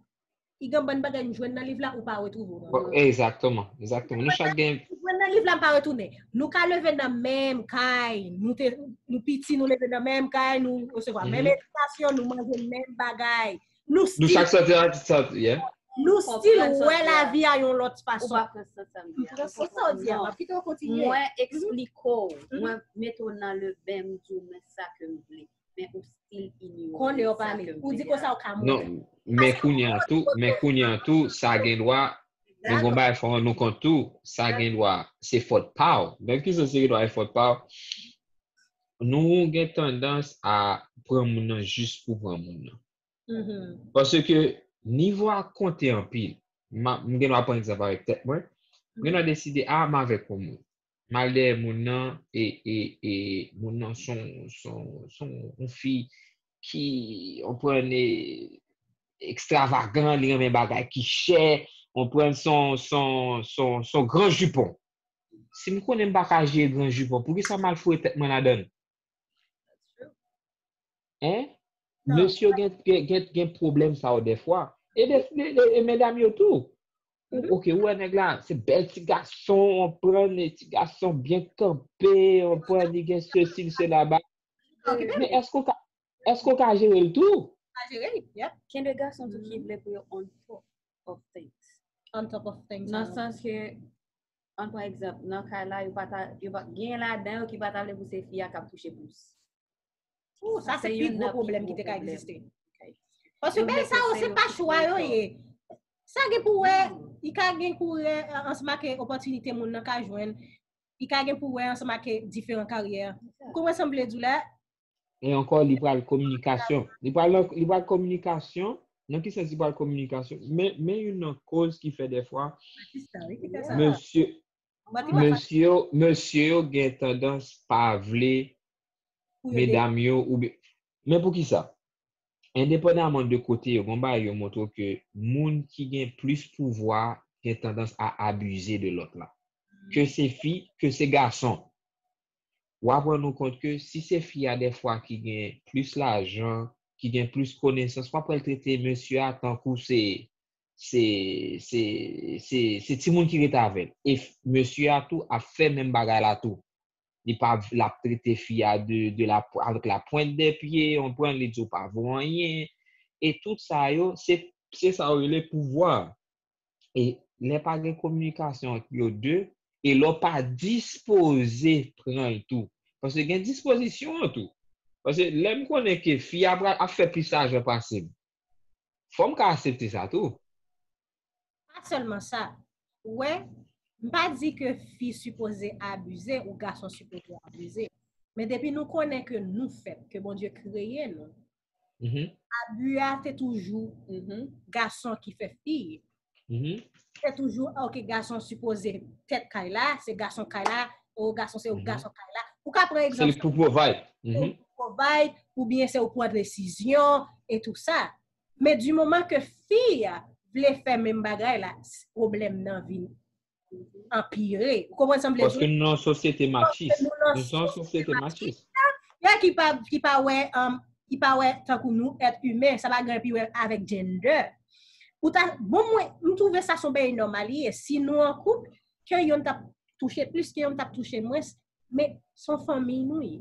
I gen bann bagay m jwenn nan liv la, ou pa retwouve w nan. Bon, egzakteman, egzakteman. Nou chak gen. M jwenn nan liv la, m pa retounen. Nou ka leve nan menm kay, nou te, nou piti, nou leve nan menm kay, nou resevwa menm edikasyon, nou manje menm bagay. Nou still, nou chak sòti an ti sòti, yeah. Nou still wè lavi a yon lòt fason. Ou pa pran sans sa m di a. M pran sans sa w di a, m ap kite w kontinye. Mwen eksplike w, mwen mete w nan le ben, m di w men sa ke m vle. Men ou still inyore sa ke m vle a. Konnen w pale. Ou di konsa w ka mouri. Non, men kounye a tou, men kounye a tou, sa gen dwa, men gon bagay fò nou kont tou, sa gen dwa, se fòt pa w. Nan ki sans se gen dwa e fòt pa w? Nou gen tandans a pran moun nan jis pou pran moun nan. Paske nivo a konte anpil. M a, m gen dwa pran egzanp avèk tèt mwen. M gen dwa deside, a, m avèk yon moun. M al dèyè moun nan, e, e, e moun nan se yon, se yon, se yon fi ki, w konprann, e, ekstravagan, li renmen bagay ki chè, w konprann, se yon, se yon, se yon, se yon gran jipon. Si m konnen m pa ka jere gran jipon, poukisa m al foure tèt mwen ladan l? Hein? Mesye yo gen, gen, gen, gen pwoblèm sa yo dèfwa. E, de, de, de, e medam yo tou. Ou, oke, ou wè nèg la, se bèl ti gason, w konprann, e ti gason byen kanpe, w konprann, li gen sesi, sela, ba. Men èske w ka, èske w ka jere l tou? Ka jere l, yep. Gen de gason tou ki vle pou yo on top of things. On top of things. Nan sans ke, an pran egzanp, nan kay la, yo pa ta, yo pa, gen ladan yo ki pa ta vle pou se fi a k ap touche plis. Ou, sa se pi gwo pwoblèm ki te ka egziste. Paske bagay sa yo, se pa chwa yo ye. Sa gen pou wè, li ka gen pou wè, ansanm ak opòtinite moun nan ka jwenn, li ka gen pou wè ansanm ak diferan karyè. Ou konprann sa m vle di w la? E ankò, li pral kominikasyon. Li pral, li pral kominikasyon. Nan ki sans li pral kominikasyon? Men, men youn nan koz ki fè dèfwa, mesye, mesye yo, mesye yo gen tandans pa vle medam yo oubyen, men poukisa? Endepandaman de kote yo, gon bagay yo montre w ke moun ki gen plis pouvwa gen tandans a abize de lòt la. Ke se fi, ke se gason. W ap rann ou kont ke si se fi a dèfwa ki gen plis lajan, ki gen plis konesans, w ap wè l trete mesye a tankou se se, se, se, se timoun ki rete avè l. E f- mesye a tou ap fè menm bagay la tou. Li pa, l ap trete fi a de, de la, avec la pointe des pieds, w konprann, li di w pa vo anyen. E tout sa yo, se, se sa yo rele pouvwa. E lè pa gen kominikasyon ant yo de, e lè w pa dispoze pran l tou. Paske gen dispozisyon an tou. Paske lè m konnen ke fi a pral ap fè plis lajan pase m, fò m ka aksepte sa tou. Pa sèlman sa. Ou wè, m pa di ke fi sipoze abize ou gason sipoze abize. Men depi nou konnen ke nou fèt, ke Bondye kreye nou, Mhm, abi a te toujou Mhm. gason ki fè fi. mhm. Se toujou, ok, gason sipoze tèt kay la, se gason kay la, o gason se Mhm. gason kay la. Ou ka pran Se egzanp, li pou provide. se ou Mhm. ki provide, oubyen se ou pran desizyon e tou sa. Men di moman ke fi a vle fè menm bagay la, pwoblèm nan vin anpire. Ou konprann sa m vle Paske di? nou nan yon sosyete machis. Nou nan Nou se yon sosyete machis. Ya ki pa, ki pa wè, um, ki pa wè tankou nou èt imen, sa pa gen pi wè avèk gender. Ou ta, bon, mwen, m twouve sa se yon bagay nòmal li ye. Si nou an koup, ke youn t ap touche plis, ke youn t ap touche mwens, men se yon fanmi nou ye.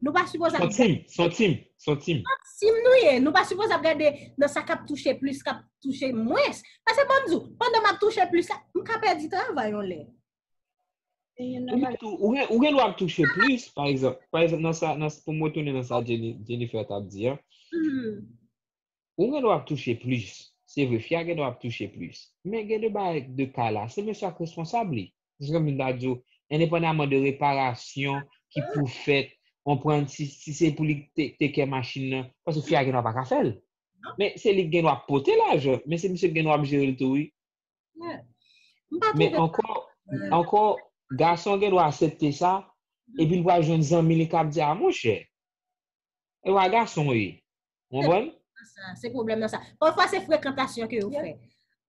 Nou pa sipoze Se yon ap team, se yon team, se yon team. Team nou ye, nou pa sipoze ap gade nan sa k ap touche plis, k ap touche mwens. Paske ban m di w, pandan m ap touche plis la, m ka pèdi travay yon lè. Ou gen tou, ou gen, ou gen dwa ap touche plis, pa egzanp. Pa egzanp, nan sa, nan, pou m retounen nan sa Jenny- Jennifer t ap di an, Hmm. ou gen dwa ap touche plis. Se vre, fi a gen dwa ap touche plis. Men gen de bagay de ka la, se mesye a k responsab li. Se kòm m ta di w, endepandaman de reparasyon ki pou fèt, w konprann, si, si se pou li te, te kè machin nan, paske fi a gen dwa pa ka fè l. Men se li k gen dwa ap pote lajan, men se misye k gen dwa ap jere l tou, wi. Yeah. M pa Men twouve ankò, ankò, gason gen dwa aksepte sa, epi l pral jwenn zanmi li k ap di, a monchè, e wa gason w ye. W konprann? Sa, se pwoblèm nan sa. Pafwa se frekantasyon ke yo fè.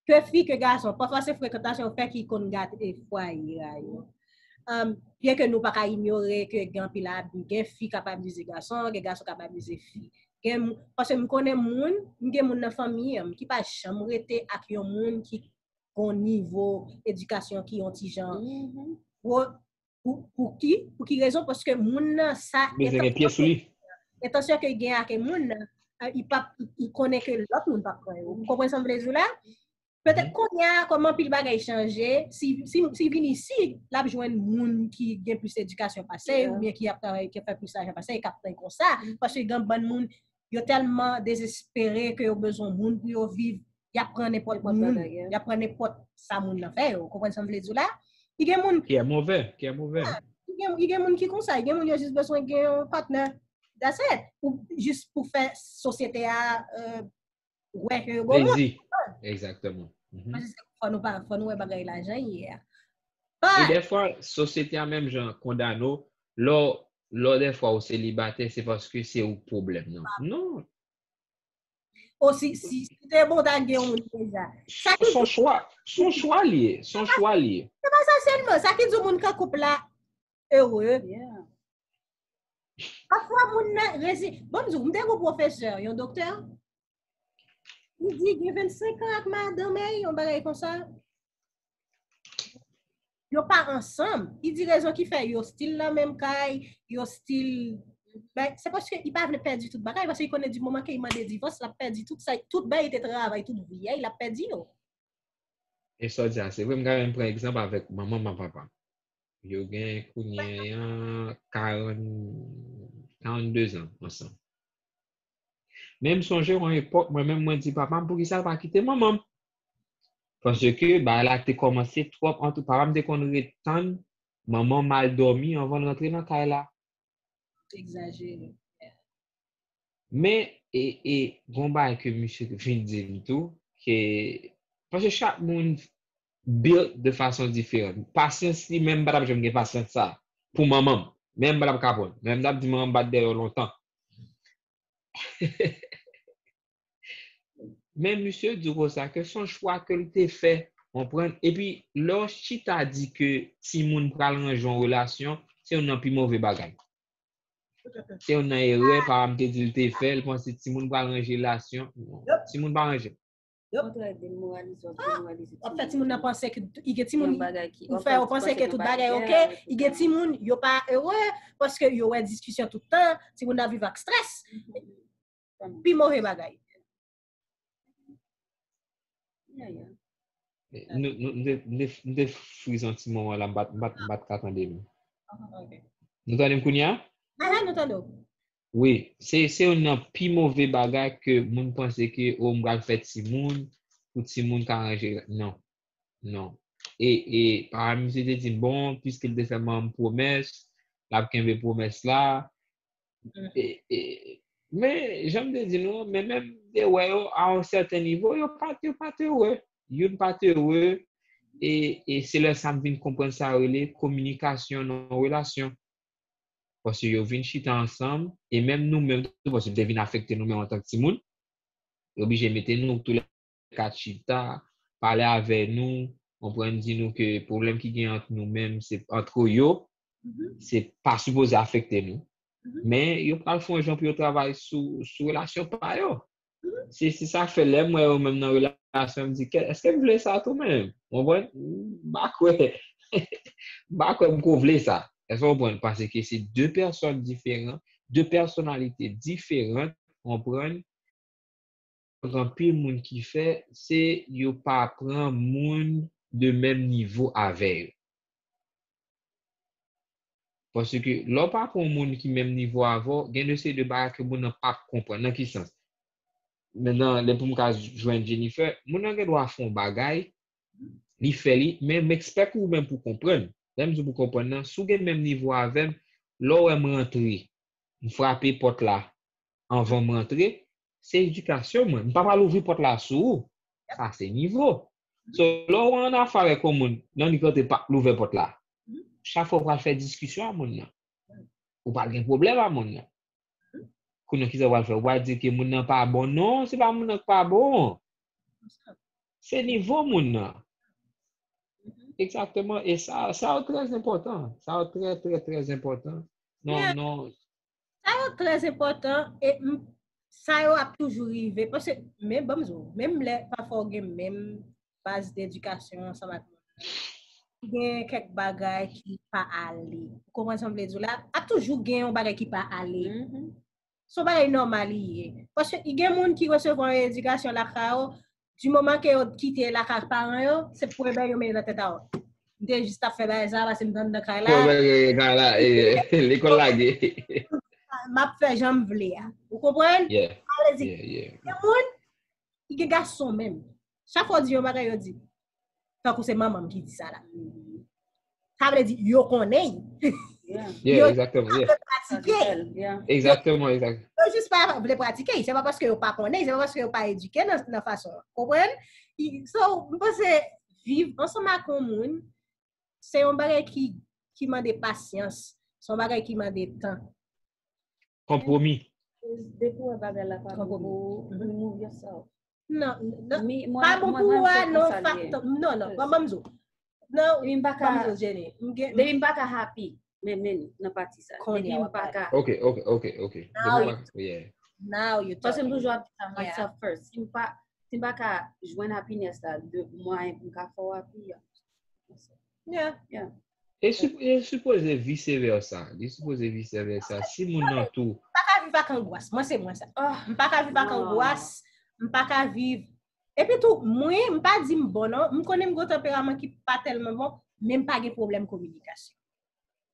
Ke fi, ke gason, pafwa se frekantasyon yo fè ki konn gate fwaye a yo. Um, byen ke nou pa ka inyore ke gen anpil abi, gen fi k ap abize gason, gen gason k ap abize fi. Gen, paske m konnen moun, m gen moun nan fanmi an ki pa janm rete ak yon moun ki gon nivo edikasyon ki yon ti jan Mhm. wo. Pou, pou ki? Pou ki rezon? Paske moun nan sa Bezwen gen pye sou li. Entansyon ke gen ak moun nan, eh, li pap, li konnen ke lòt moun pap pran yo. Ou konprann sa m vle di w la? Petèt kounye a, kòm anpil bagay chanje, si, si, si vin isi, l ap jwenn moun ki gen plis edikasyon pase, Yeah. Oubyen ki ap travay, ki ap fè plis lajan pase, k ap pran konsa. Paske gen bann moun, yo tèlman dezespere ke yo bezwen moun pou yo viv, y ap pran nenpòt Nenpòt moun, bagay, yeah. Y ap pran nenpòt sa moun nan fè yo. Ou konprann sa m vle di w la? Li gen moun, Ki è move, ki è move. li gen, li gen moun ki konsa, li gen moun yo jis bezwen gen yon partner. That's it. Ou jis pou fè sosyete a, euh, wè ke yo gon moun. Plezi. Egzakteman. Mhm. Paske se fò nou pa, fò nou wè bagay la jan ye a. E But, dèfwa, sosyete a menm jan kondane w, lè w, lè w dèfwa ou selibatè, se paske se ou k pwoblèm nan. Non. O si, si, si te bon, ta gen yon moun deja. Sa ki Se yon chwa, se yon chwa li ye, se yon chwa li ye. Se pa sa sèlman, sa ki di moun k an koup la ere. Yeah. Pafwa moun nan rezi, bon, m di w, m te gon pwofesè, yon doktè, li di gen vennsenk an ak madanm, yon bagay konsa. Yo pa ansanm. Li di rezon ki fè yo still nan menm kay, yo still, ben, se paske li pa vle pèdi tout bagay, paske li konnen di moman ke li mande divòs, l ap pèdi tout sa, tout bagay li te travay tout vi a, l ap pèdi yo. E sa w di a, se vre, m ka menm pran egzanp avèk manman m ak papa m. Yo gen kounye a karant, karannde zan ansanm. Men m sonje yon epòk, mwen menm, mwen di papa m, poukisa l pa kite manman m? Paske bagay la te kòmanse twòp, antou papa m te konn ret tann manman m al dòmi anvan l rantre nan kay la. Egzajere. Men, e, e, gon bagay ke misye vin di m tou, ke, paske chak moun built de fason diferan. Pasyans li menm, m pa t ap janm gen pasyans sa pou manman m. Men m pa t ap ka pran. Men m t ap di manman m bat dèyè w lontan. Men misye di w konsa ke se yon chwa ke l te fè, konprann. Epi, lè w chita di ke timoun pral ranje yon relasyon, se youn nan pi move bagay. Se youn nan erè papa m te di l te fè, l panse timoun pral ranje relasyon. Non, timoun pa ranje. Yep. Ou trè demoralize, w ap demoralize timoun. W ap fè timoun nan panse ke i gen timoun, ou fè yo panse ke tout bagay oke, i gen timoun yo pa ere paske yo wè diskisyon tout tan, timoun nan ap viv ak strès. Pi move bagay. Nou, nou, m te, m te, m te friz yon ti moman la, m pa t, m pa t, m pa t ka tande nou. Nou tande m kounye a? Aha, nou tande w. Wi, se, se youn nan pi move bagay ke moun panse ke, o, m pral fè timoun, pou timoun ka ranje. Non, non. E, e, pa misye te di, bon, piske l te fè manman pwomès, l ap kenbe pwomès la. E, e, men, jan m te di nou, men menm de wè yo, a yon sèten nivo, yo pa, yo pa te ere. Youn pa te ere. E, e se lè sa m vin konprann sa yo rele kominikasyon nan relasyon. Paske yo vin chita ansanm, e menm nou menm tou, paske yo te vin afekte nou menm antank timoun, yo oblije mete nou tou lè kat chita, pale avè nou, konprann di nou ke pwoblèm ki gen ant nou menm, se ant yo, se pa sipoze afekte nou. Men yo pral fè yon jan pou yo travay sou, sou relasyon pa yo. Se, se sa k fè lè m wè yo menm nan relasyon, m di, èske m vle sa tou menm? Konprann? M pa kwè. M pa kwè m ko vle sa. Èske w konprann? Paske se de pèsòn diferan, de pèsonalite diferan, konprann? Anpil moun ki fè, se yo pa pran moun de menm nivo avè yo. Paske lè w pa pran moun ki menm nivo avè w, gen de seri de bagay ke moun nan p ap konprann. Nan ki sans? Mentnan, lè pou m ka jwenn Jennifer, moun nan gen dwa fè yon bagay, li fè li, men m expect ou menm pou konprann. Lè m di w pou konprann nan, si w gen menm nivo avè m, lè w wè m rantre, m frape pòt la, anvan m rantre, se edikasyon mwen. M pa pral ouvri pòt la sou ou. Sa se nivo. So, lè w ann afè avèk yon moun, nan li rantre pa l ouvè pòt la. Chak fwa w pral fè diskisyon a moun nan. Ou pral gen pwoblèm a moun nan. Kounye a kisa w pral fè? Ou pral di ke moun nan pa bon? Non, se pa moun nan ki pa bon. Se nivo moun nan. Egzakteman. E sa, sa yo trè enpòtan. Sa yo trè, trè, trè enpòtan. Non, non. Sa yo trè enpòtan e sa yo ap toujou rive. Paske, men ban m di w, menm lè pafwa w gen menm baz de edikasyon ansanm ak moun nan, gen kèk bagay ki pa ale. Ou konprann sa m vle di w la? Ap toujou gen yon bagay ki pa ale. Se yon bagay nòmal li ye. Paske gen moun ki resevwa yon edikasyon lakay yo, di moman ke yo kite lakay paran yo, se premye bagay yo mete nan tèt a yo. M te jis t ap fè bagay sa a paske m t anndan kay la. Fè bagay kay la, lekòl lage. M ap fè jan m vle a. Ou konprann? Sa vle di, gen moun, li gen gason menm. Chak fwa w di yon bagay, yo di, tankou se manman m ki di sa la. Sa vle di, yo konnen. Yeah, egzakteman. Yo pratike. Egzakteman, egzakteman. Yo jis pa vle pratike. Se pa paske yo pa konnen, se pa paske yo pa edike nan, nan fason an. Konprann? So, m panse, viv ansanm ak yon moun, se yon bagay ki, ki mande pasyans. Se yon bagay ki mande tan. Konpwomi. Depi w wè bagay la pa bon pou ou, remove yourself. Non, non, pa bon pou ou a, non, non, non, ban m di w. Non, ban m di w, Jenny. Depi m pa ka happy, men, men, nan pati sa. Depi m pa ka. Ok, ok, ok, ok. Depi m pa ka, yeah. Now you talking. Paske m toujou ap di sa, myself first. Si m pa, si m pa ka jwenn happiness la, de mwayen pou m ka fè w happy, yeah. Yeah, yeah. E, sup, e sipoze vise vèsa. Li sipoze vise vèsa. Si moun nan tou. M pa ka viv ak angwas. Mwen se mwen sa. M pa ka viv ak angwas. M pa ka viv. Epi tou, mwen, m pa di m bon non. M konnen m gen yon tanperaman ki pa tèlman bon, men m pa gen pwoblèm kominikasyon.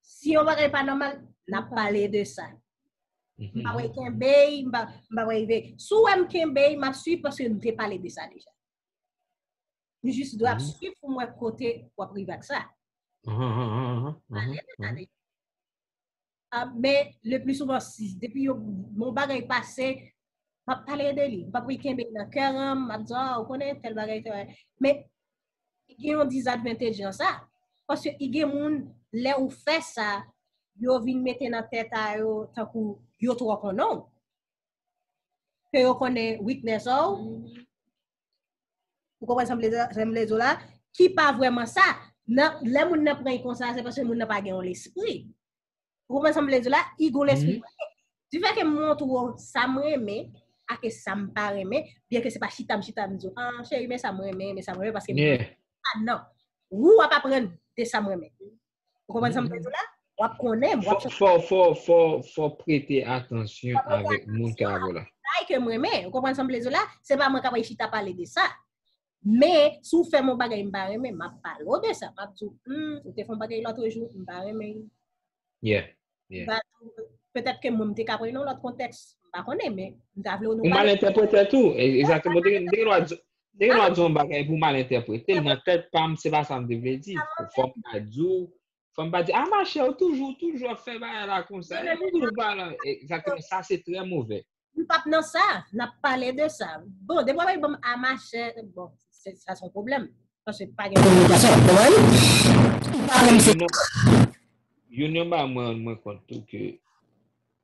Si yon bagay pa nòmal, n ap pale de sa. M pa wè kenbe, m pa, m pa wè rive. Si w wè m kenbe, m ap swiv paske nou te pale de sa deja. M jis dwe ap swiv pou m wè kote w ap rive ak sa. Men le pli souvan, si depi yon bagay pase, m ap pale de li. M p ap kenbe l nan kè an, m ap di, ah, ou konnen, tèl bagay, tèl bagay. Men, gen yon disadvantage nan sa. Paske i gen moun, lè ou fè sa, yo vin mete nan tèt a yo tankou yo twò konnen w. Ke yo konnen weakness ou. Ou konprann sa m vle di w la? Ki pa vrèman sa. Lè moun nan pran l konsa, se paske moun nan pa gen yon lespri. Ou konprann sa m vle di w la? I gen yon lespri. Difè ke m montre w sa m renmen, ake sa m pa renmen, byen ke se pa chita m chita m di w, ah, cheri, men sa m renmen, men sa m renmen, paske m renmen. Ah, non. Ou w ap aprann de sa m renmen. Ou konprann sa m vle di w la? W ap konnen m, w ap chanje. Fò, fò, fò, fò, fò prete atansyon avèk moun k avè w la. Bagay ke m renmen. Ou konprann sa m vle di w la? Se pa mwen k ap chita pale de sa. Men, si w fè m yon bagay m pa renmen, m ap pale w de sa. M ap di w, hmm, ou te fè yon bagay lòt jou, m pa renmen. Yeah, yeah. Petèt ke mwen, m te ka pran yon lòt kontèks, m pa konnen, men m ta vle w nou pale. Ou mal entèprete tou. Egzakteman. Ou te gen dwa di yon bagay pou mal entèprete l. Nan tèt pa m, se pa sa m te vle di. Fò m ta di w, fò m pa di, ah, machè, ou toujou, ou toujou ap fè bagay la konsa. Ou toujou pale. Egzakteman, sa se trè move. M p ap nan sa, n ap pale de sa. Bon, depi w ap ban m a machè, bon, se, sa se yon pwoblèm. Paske pa gen kominikasyon, w konprann? Ou pa renmen se. Youn nan bagay mwen rann mwen kont tou ke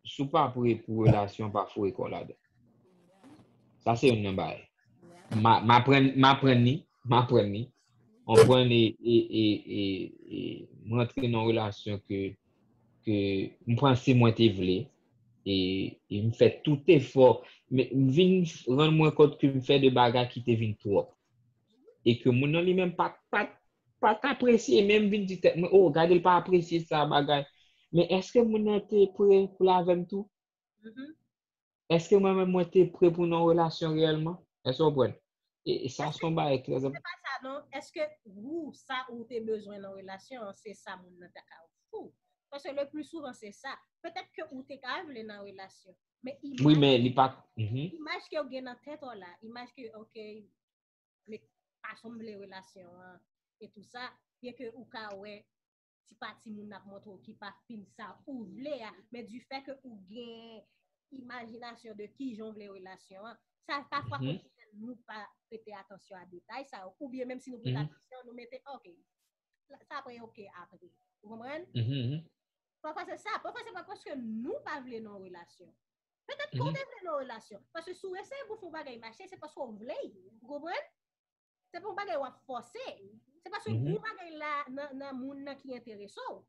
si w pa pre pou relasyon, pa foure kò w ladan. Sa se youn nan bagay. M a- m aprann, m aprann li, m aprann li. M aprann e, e, e, e, e m rantre nan yon relasyon ke, ke m panse mwen te vle. E, e m fè tout efò. Men m vin rann mwen kont ke m fè de bagay ki te vin twòp. E ke moun nan li menm pa, pa, pa t apresye, men m vin di tèt mwen, oh, gade l pa apresye sa bagay. Men èske moun nan te pre pou l avè m tou? Èske mwen menm mwen te pre pou nan relasyon reyèlman? Èske w konprann? E, e sa se yon bagay trè enpòtan. Se pa sa non. Èske ou, sa ou te bezwen nan relasyon an, se sa moun nan ta ka ofri w? Paske le pli souvan se sa. Petèt ke ou te ka vle nan relasyon. Men imaj, wi, men li pa, imaj ke w gen nan tèt ou la, imaj ke, ok, men fason m vle relasyon an e tou sa, byen ke ou ka wè ti pati moun ap montre w ki pa fin sa ou vle a, men du fait ke ou gen imajinasyon de kijan w vle relasyon an, sa pafwa konn fè nou pa prete atansyon a detay sa yo, oubyen menm si nou prete atansyon, nou mete, ok, sa apre, ok, apre. Ou konprann? Pafwa se sa, pafwa se pa paske nou pa vle nan yon relasyon. Petèt ke w te vle nan yon relasyon. Paske si w eseye pou fè yon bagay mache, se paske w vle l. Ou konprann? Se pa yon bagay w ap fòse. Se paske yon bagay la nan, nan moun nan ki enterese w.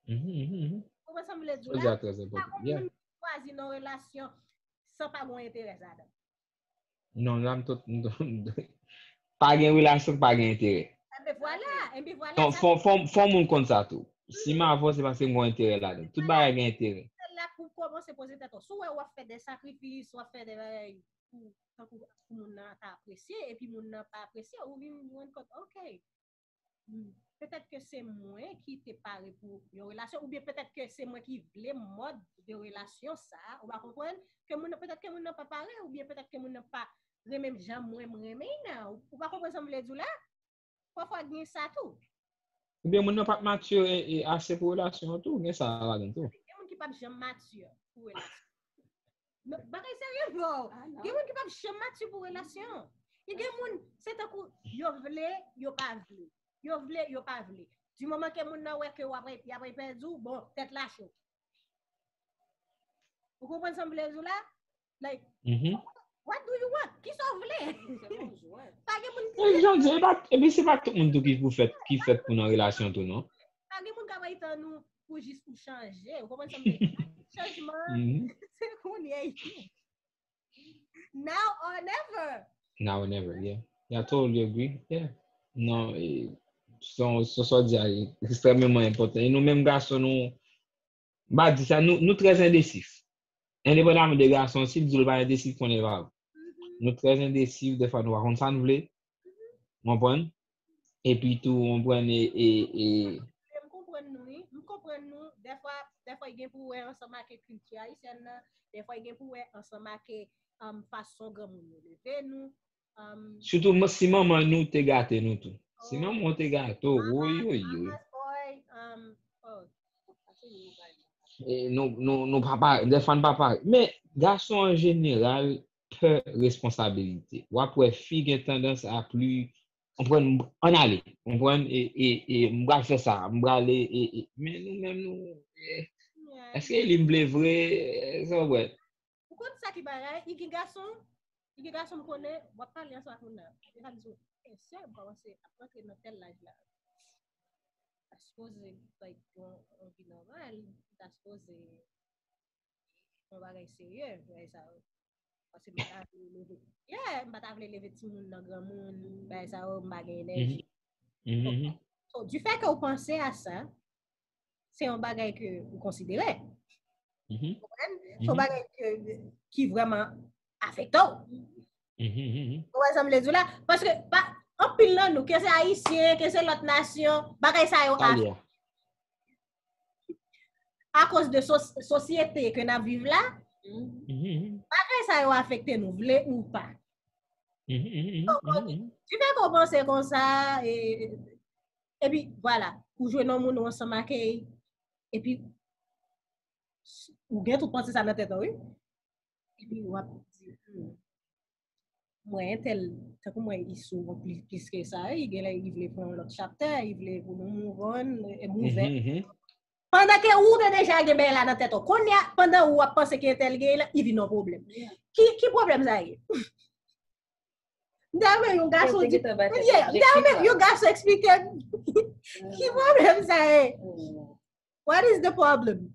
Ou konprann sa m vle di w la? Sa konn moun chwazi nan relasyon san pa gen enterè ladan. Non, la m tout, m tout, pa gen relasyon, pa gen enterè. Enben vwala, enben vwala. Non, fò, fò, fò moun konn sa tou. Si m avè w, se paske m gen enterè ladan. Tout bagay gen enterè. Se la pou w kòmanse poze tèt ou. Si w wè w ap fè de sakrifis, w ap fè de bagay pou, tankou pou moun nan ta apresye, epi moun nan pa apresye, ou vin rann kont, ok, petèt ke se mwen ki te pare pou yon relasyon, oubyen petèt ke se mwen ki vle mòd de relasyon sa, ou pa konprann? Ke moun nan, petèt ke moun nan pa pare, oubyen petèt ke moun nan pa renmen m jan mwen m renmen l nan. Ou, ou pa konprann sa m vle di w la? Pafwa gen sa tou. Oubyen moun nan pa t matye e, e ase pou relasyon an tou, gen sa ladan tou. Gen moun ki p ap janm matye pou relasyon. Non, bagay serye, bro. Gen moun ki p ap janm matye pou relasyon. E gen moun, se tankou yo vle, yo pa vle. Yo vle, yo pa vle. Du moman ke moun nan wè ke w ap, y ap pèdi w, bon, tèt la cho. Ou konprann sa m vle di w la? Like, what do you want? Kisa w vle? Pa gen moun ki. Jan di, e pa, epi se pa tout moun tou ki pou fèt, ki fèt pou nan relasyon tou, non? Pa gen moun k ap tann ou pou jis ou chanje. Ou konprann sa m vle di? Chanjman, se kounye a. Now or never. Now or never, yeah. Yeah, I totally agree. Yeah. Non, e, sa w di a ekstrèmeman enpòtan. E nou menm gason, nou, m pa di sa, nou, nou trè endesif. Endepandaman de gason, si l di w l pa endesif, konnen l pa vre. Nou trè endesif, dèfwa nou pa konn sa n vle. Ou konprann? Epi tou, ou konprann, e, e, e. M konprann nou, wi. M konprann nou. Dèfwa, dèfwa, gen pou wè ansanm ak kilti ayisyèn nan. Dèfwa, gen pou wè ansanm ak, um, fason granmoun yo leve nou. Um, sitou si manman nou te gate nou tou. Si manman w te gate w, woy, woy, woy. E nou, nou, nou pa parèy, dèfwa n pa parèy. Men, gason an jeneral pè responsabilite. W ap wè fi gen tandans a pli, konprann, ann ale, konprann, e, e, e, m pral fè sa, m prale, e, e, men nou menm nou, e, èske li m vle vre, e, sa w wè. Ou konn sa ki bagay, i gen gason, i gen gason m konnen, w ap pale ansanm ak moun nan. Li ka di w, e, sè, m kòmanse ap rantre nan tèl laj la. Ta sipoze, like, yon, yon vi nòmal, ta sipoze yon bagay serye, bagay sa yo. Paske m pa ta vle leve. Yeah, m pa ta vle leve timoun nan granmoun, bagay sa yo, m pa gen enèji. Mhm. Mhm. So, du fait que w panse a sa, se yon bagay ke ou konsidere. Mhm. Konprann? Se yon bagay ke, ki vrèman afekte w. Mhm, mhm, mhm. Ou wè sa m vle di w la? Paske pa, anpil nan nou, ke se Ayisyen, ke se lòt nasyon, bagay sa yo afekte. Akoz de sos- sosyete ke n ap viv la, mhm, mhm, bagay sa yo afekte nou, vle ou pa. Mhm, mhm, mhm, mhm. Ti fè kòmanse konsa, e, epi, vwala, ou jwenn yon moun ou ansanm ak li, epi ou gen tout panse sa nan tèt ou, wi. Epi w ap di, hmm, mwen entèl, tankou mwen, li sou plis, plis ke sa, li genlè li vle pran yon lòt chapter, li vle pou nou move on, e move. Mhm, mhm. Pandan ke ou te deja gen bagay la nan tèt ou. Kounye a, pandan ou ap panse ke entèl gen la, li vin yon pwoblèm. Yeah. Ki, ki pwoblèm sa ye? M ta renmen yon gason di, yeah, m ta renmen yon gason eksplike m ki pwoblèm sa ye. What is the problem?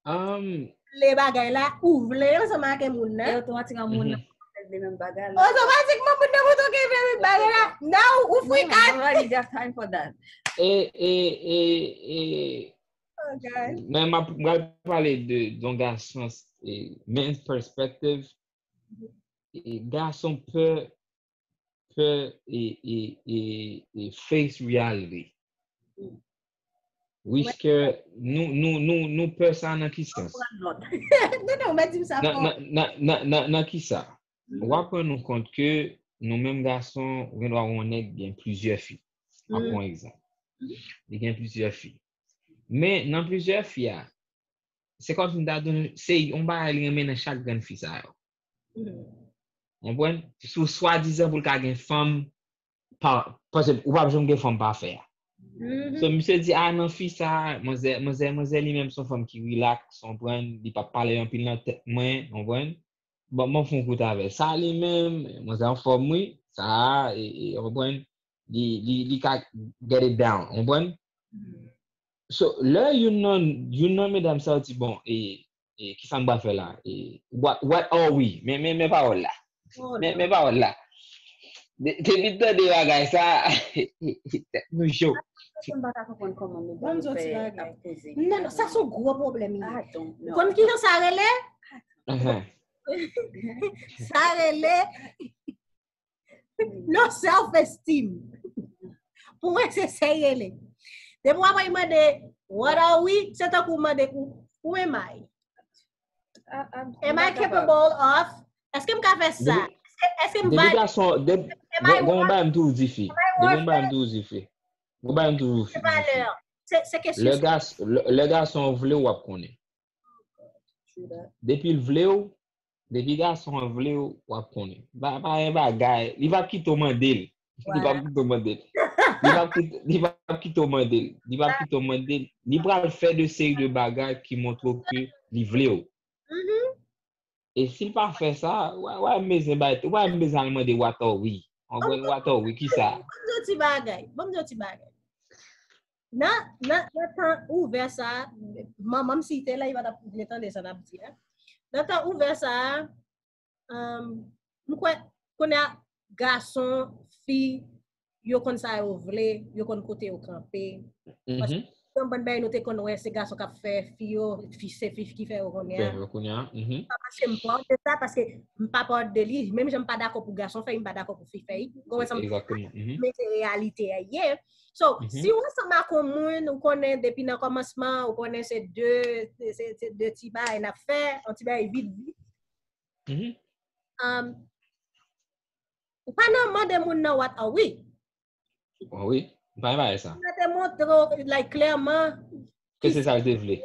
Um, le bagay la, ou vle ansanm ak moun nan. E otomatikman moun nan vle menm bagay la. Otomatikman moun nan kontan ke vle menm bagay la. Now, ou freak out. Nobody got time for that. E, e, e, e, oh, God. Men m ap, m pral pale de, de yon gason, e, men's perspective. E, gason pè, pè e, e, e, e face reality. Wiske nou, nou, nou, nou pè sa nan ki sans? Non, non, mwen di m sa fò. Nan, nan, nan, nan, nan, nan ki sa? W ap rann ou kont ke nou menm gason, ou gen dwa wè yon nèg gen plizyè fi. Mwen pran egzanp. Li gen plizyè fi. Men nan plizyè fi a, se kòmsi m ta di w, se yon bagay li renmen nan chak grenn fi sa yo. Konprann? Sou swadizan pou l ka gen fanm, pa, paske ou p ap janm gen fanm pafè a. So, misye di, a, nan fi sa, manzè, manzè, manzè li menm se yon fanm ki relax, konprann, li p ap pale anpil nan tèt mwen, konprann. Bon, mwen fè yon kout avè l. Sa li menm, manzè anfòm, wi, sa, e, e, konprann, li, li, li ka get it down, konprann. So, lè youn nan, youn nan medam sa yo di, bon, e, e, kisa m pral fè la? E, what, what are we? Men, men, men pawòl la. Men, men pawòl la. De- Depi m tande bagay sa, tèt nou cho. M pa ka konprann kòman medam fè ap poze. Non, non, sa se yon gwo pwoblèm li ye. Ou konn kijan sa rele? Sa rele low self esteem. Pou mwen, se sa l rele. Depi w ap mande, what are we? Se tankou w mande, who, who am I? Am I capable of? Èske m ka fè sa? Èske, èske m valid? Depi gason, depi, gon bagay m toujou di fi. Gon bagay m toujou di fi. Gon bagay m toujou di fi. Se kesyon. Lè gas, lè, lè gason vle w, w ap konnen. Depi l vle w, depi gason an vle w, w ap konnen. Pa, pa gen bagay. Li p ap kite w mande l. Li p ap kite w mande l. Li p ap kite, li p ap kite w mande l. Li p ap kite w mande l. Li pral fè de seri de bagay ki montre w ke li vle w. E si l pa fè sa, w a, w a bezwen bay, w a bezwen al mande what are we. Anpwen what are we, kisa? Ban m di w ti bagay. Ban m di w ti bagay. Nan, nan, nan tan ouvè sa a, manman m si te la, li pa t ap vle tande sa n ap di a. Nan tan ouvè sa a, um, m kwè, kounye a, gason, fi, yo konn sa yo vle, yo konn kote yo kanpe. Paske yon bann bagay nou te konn wè, se gason k ap fè fi yo, fi, se fi ki fè yo kounye a. Fè yo kounye a. Pa paske m pwòd de sa, paske m pa pwòd de li, menm jan m pa dakò pou gason fè, m pa dakò pou fi fè. Ou konprann sa m di la? Men se reyalite a ye. So, si w ansanm ak yon moun, ou konnen depi nan kòmansman, ou konnen se de, se, se de ti bagay n ap fè, yon ti bagay vit, vit. Um, ou pa nan mande moun nan what are we? Wi, m pa gen bagay sa. Mwen te montre w, like, klèman. Ke se sa l te vle.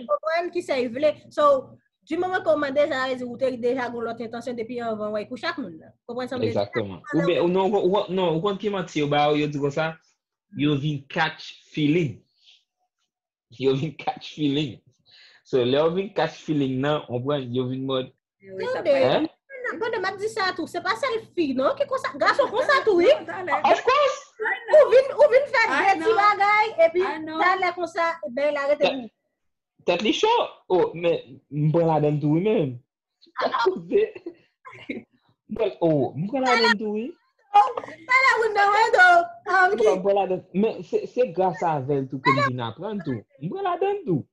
Konprann ki sa l vle. So, di moman ke w mande sa, sa vle di ou te deja gen lòt entansyon depi anvan w al kouche ak moun nan. Konprann sa m vle di? Egzakteman. Oubyen, ou non, ou, ou, non, ou konn ki manti yo ba yo, yo di konsa, yo vin catch feeling. Yo vin catch feeling. So, lè yo vin catch feeling nan, ou konprann, yo vin mòd, tande, pandan m ap di sa tou, se pa sèl fi non ki konsa, gason konsa tou, wi. Of course. Ou vin, ou vin fè de ti bagay, epi talè konsa, ben, la rete pou ou. Tèt li cho. Oh, men m pran ladann tou, wi, menm. Koze. Bon, oh, m pran ladann tou, wi. Talè moun nan wè do. M pran, m pran ladann. Men se, se gras avè l tou ke m vin aprann tou. M pran ladann tou.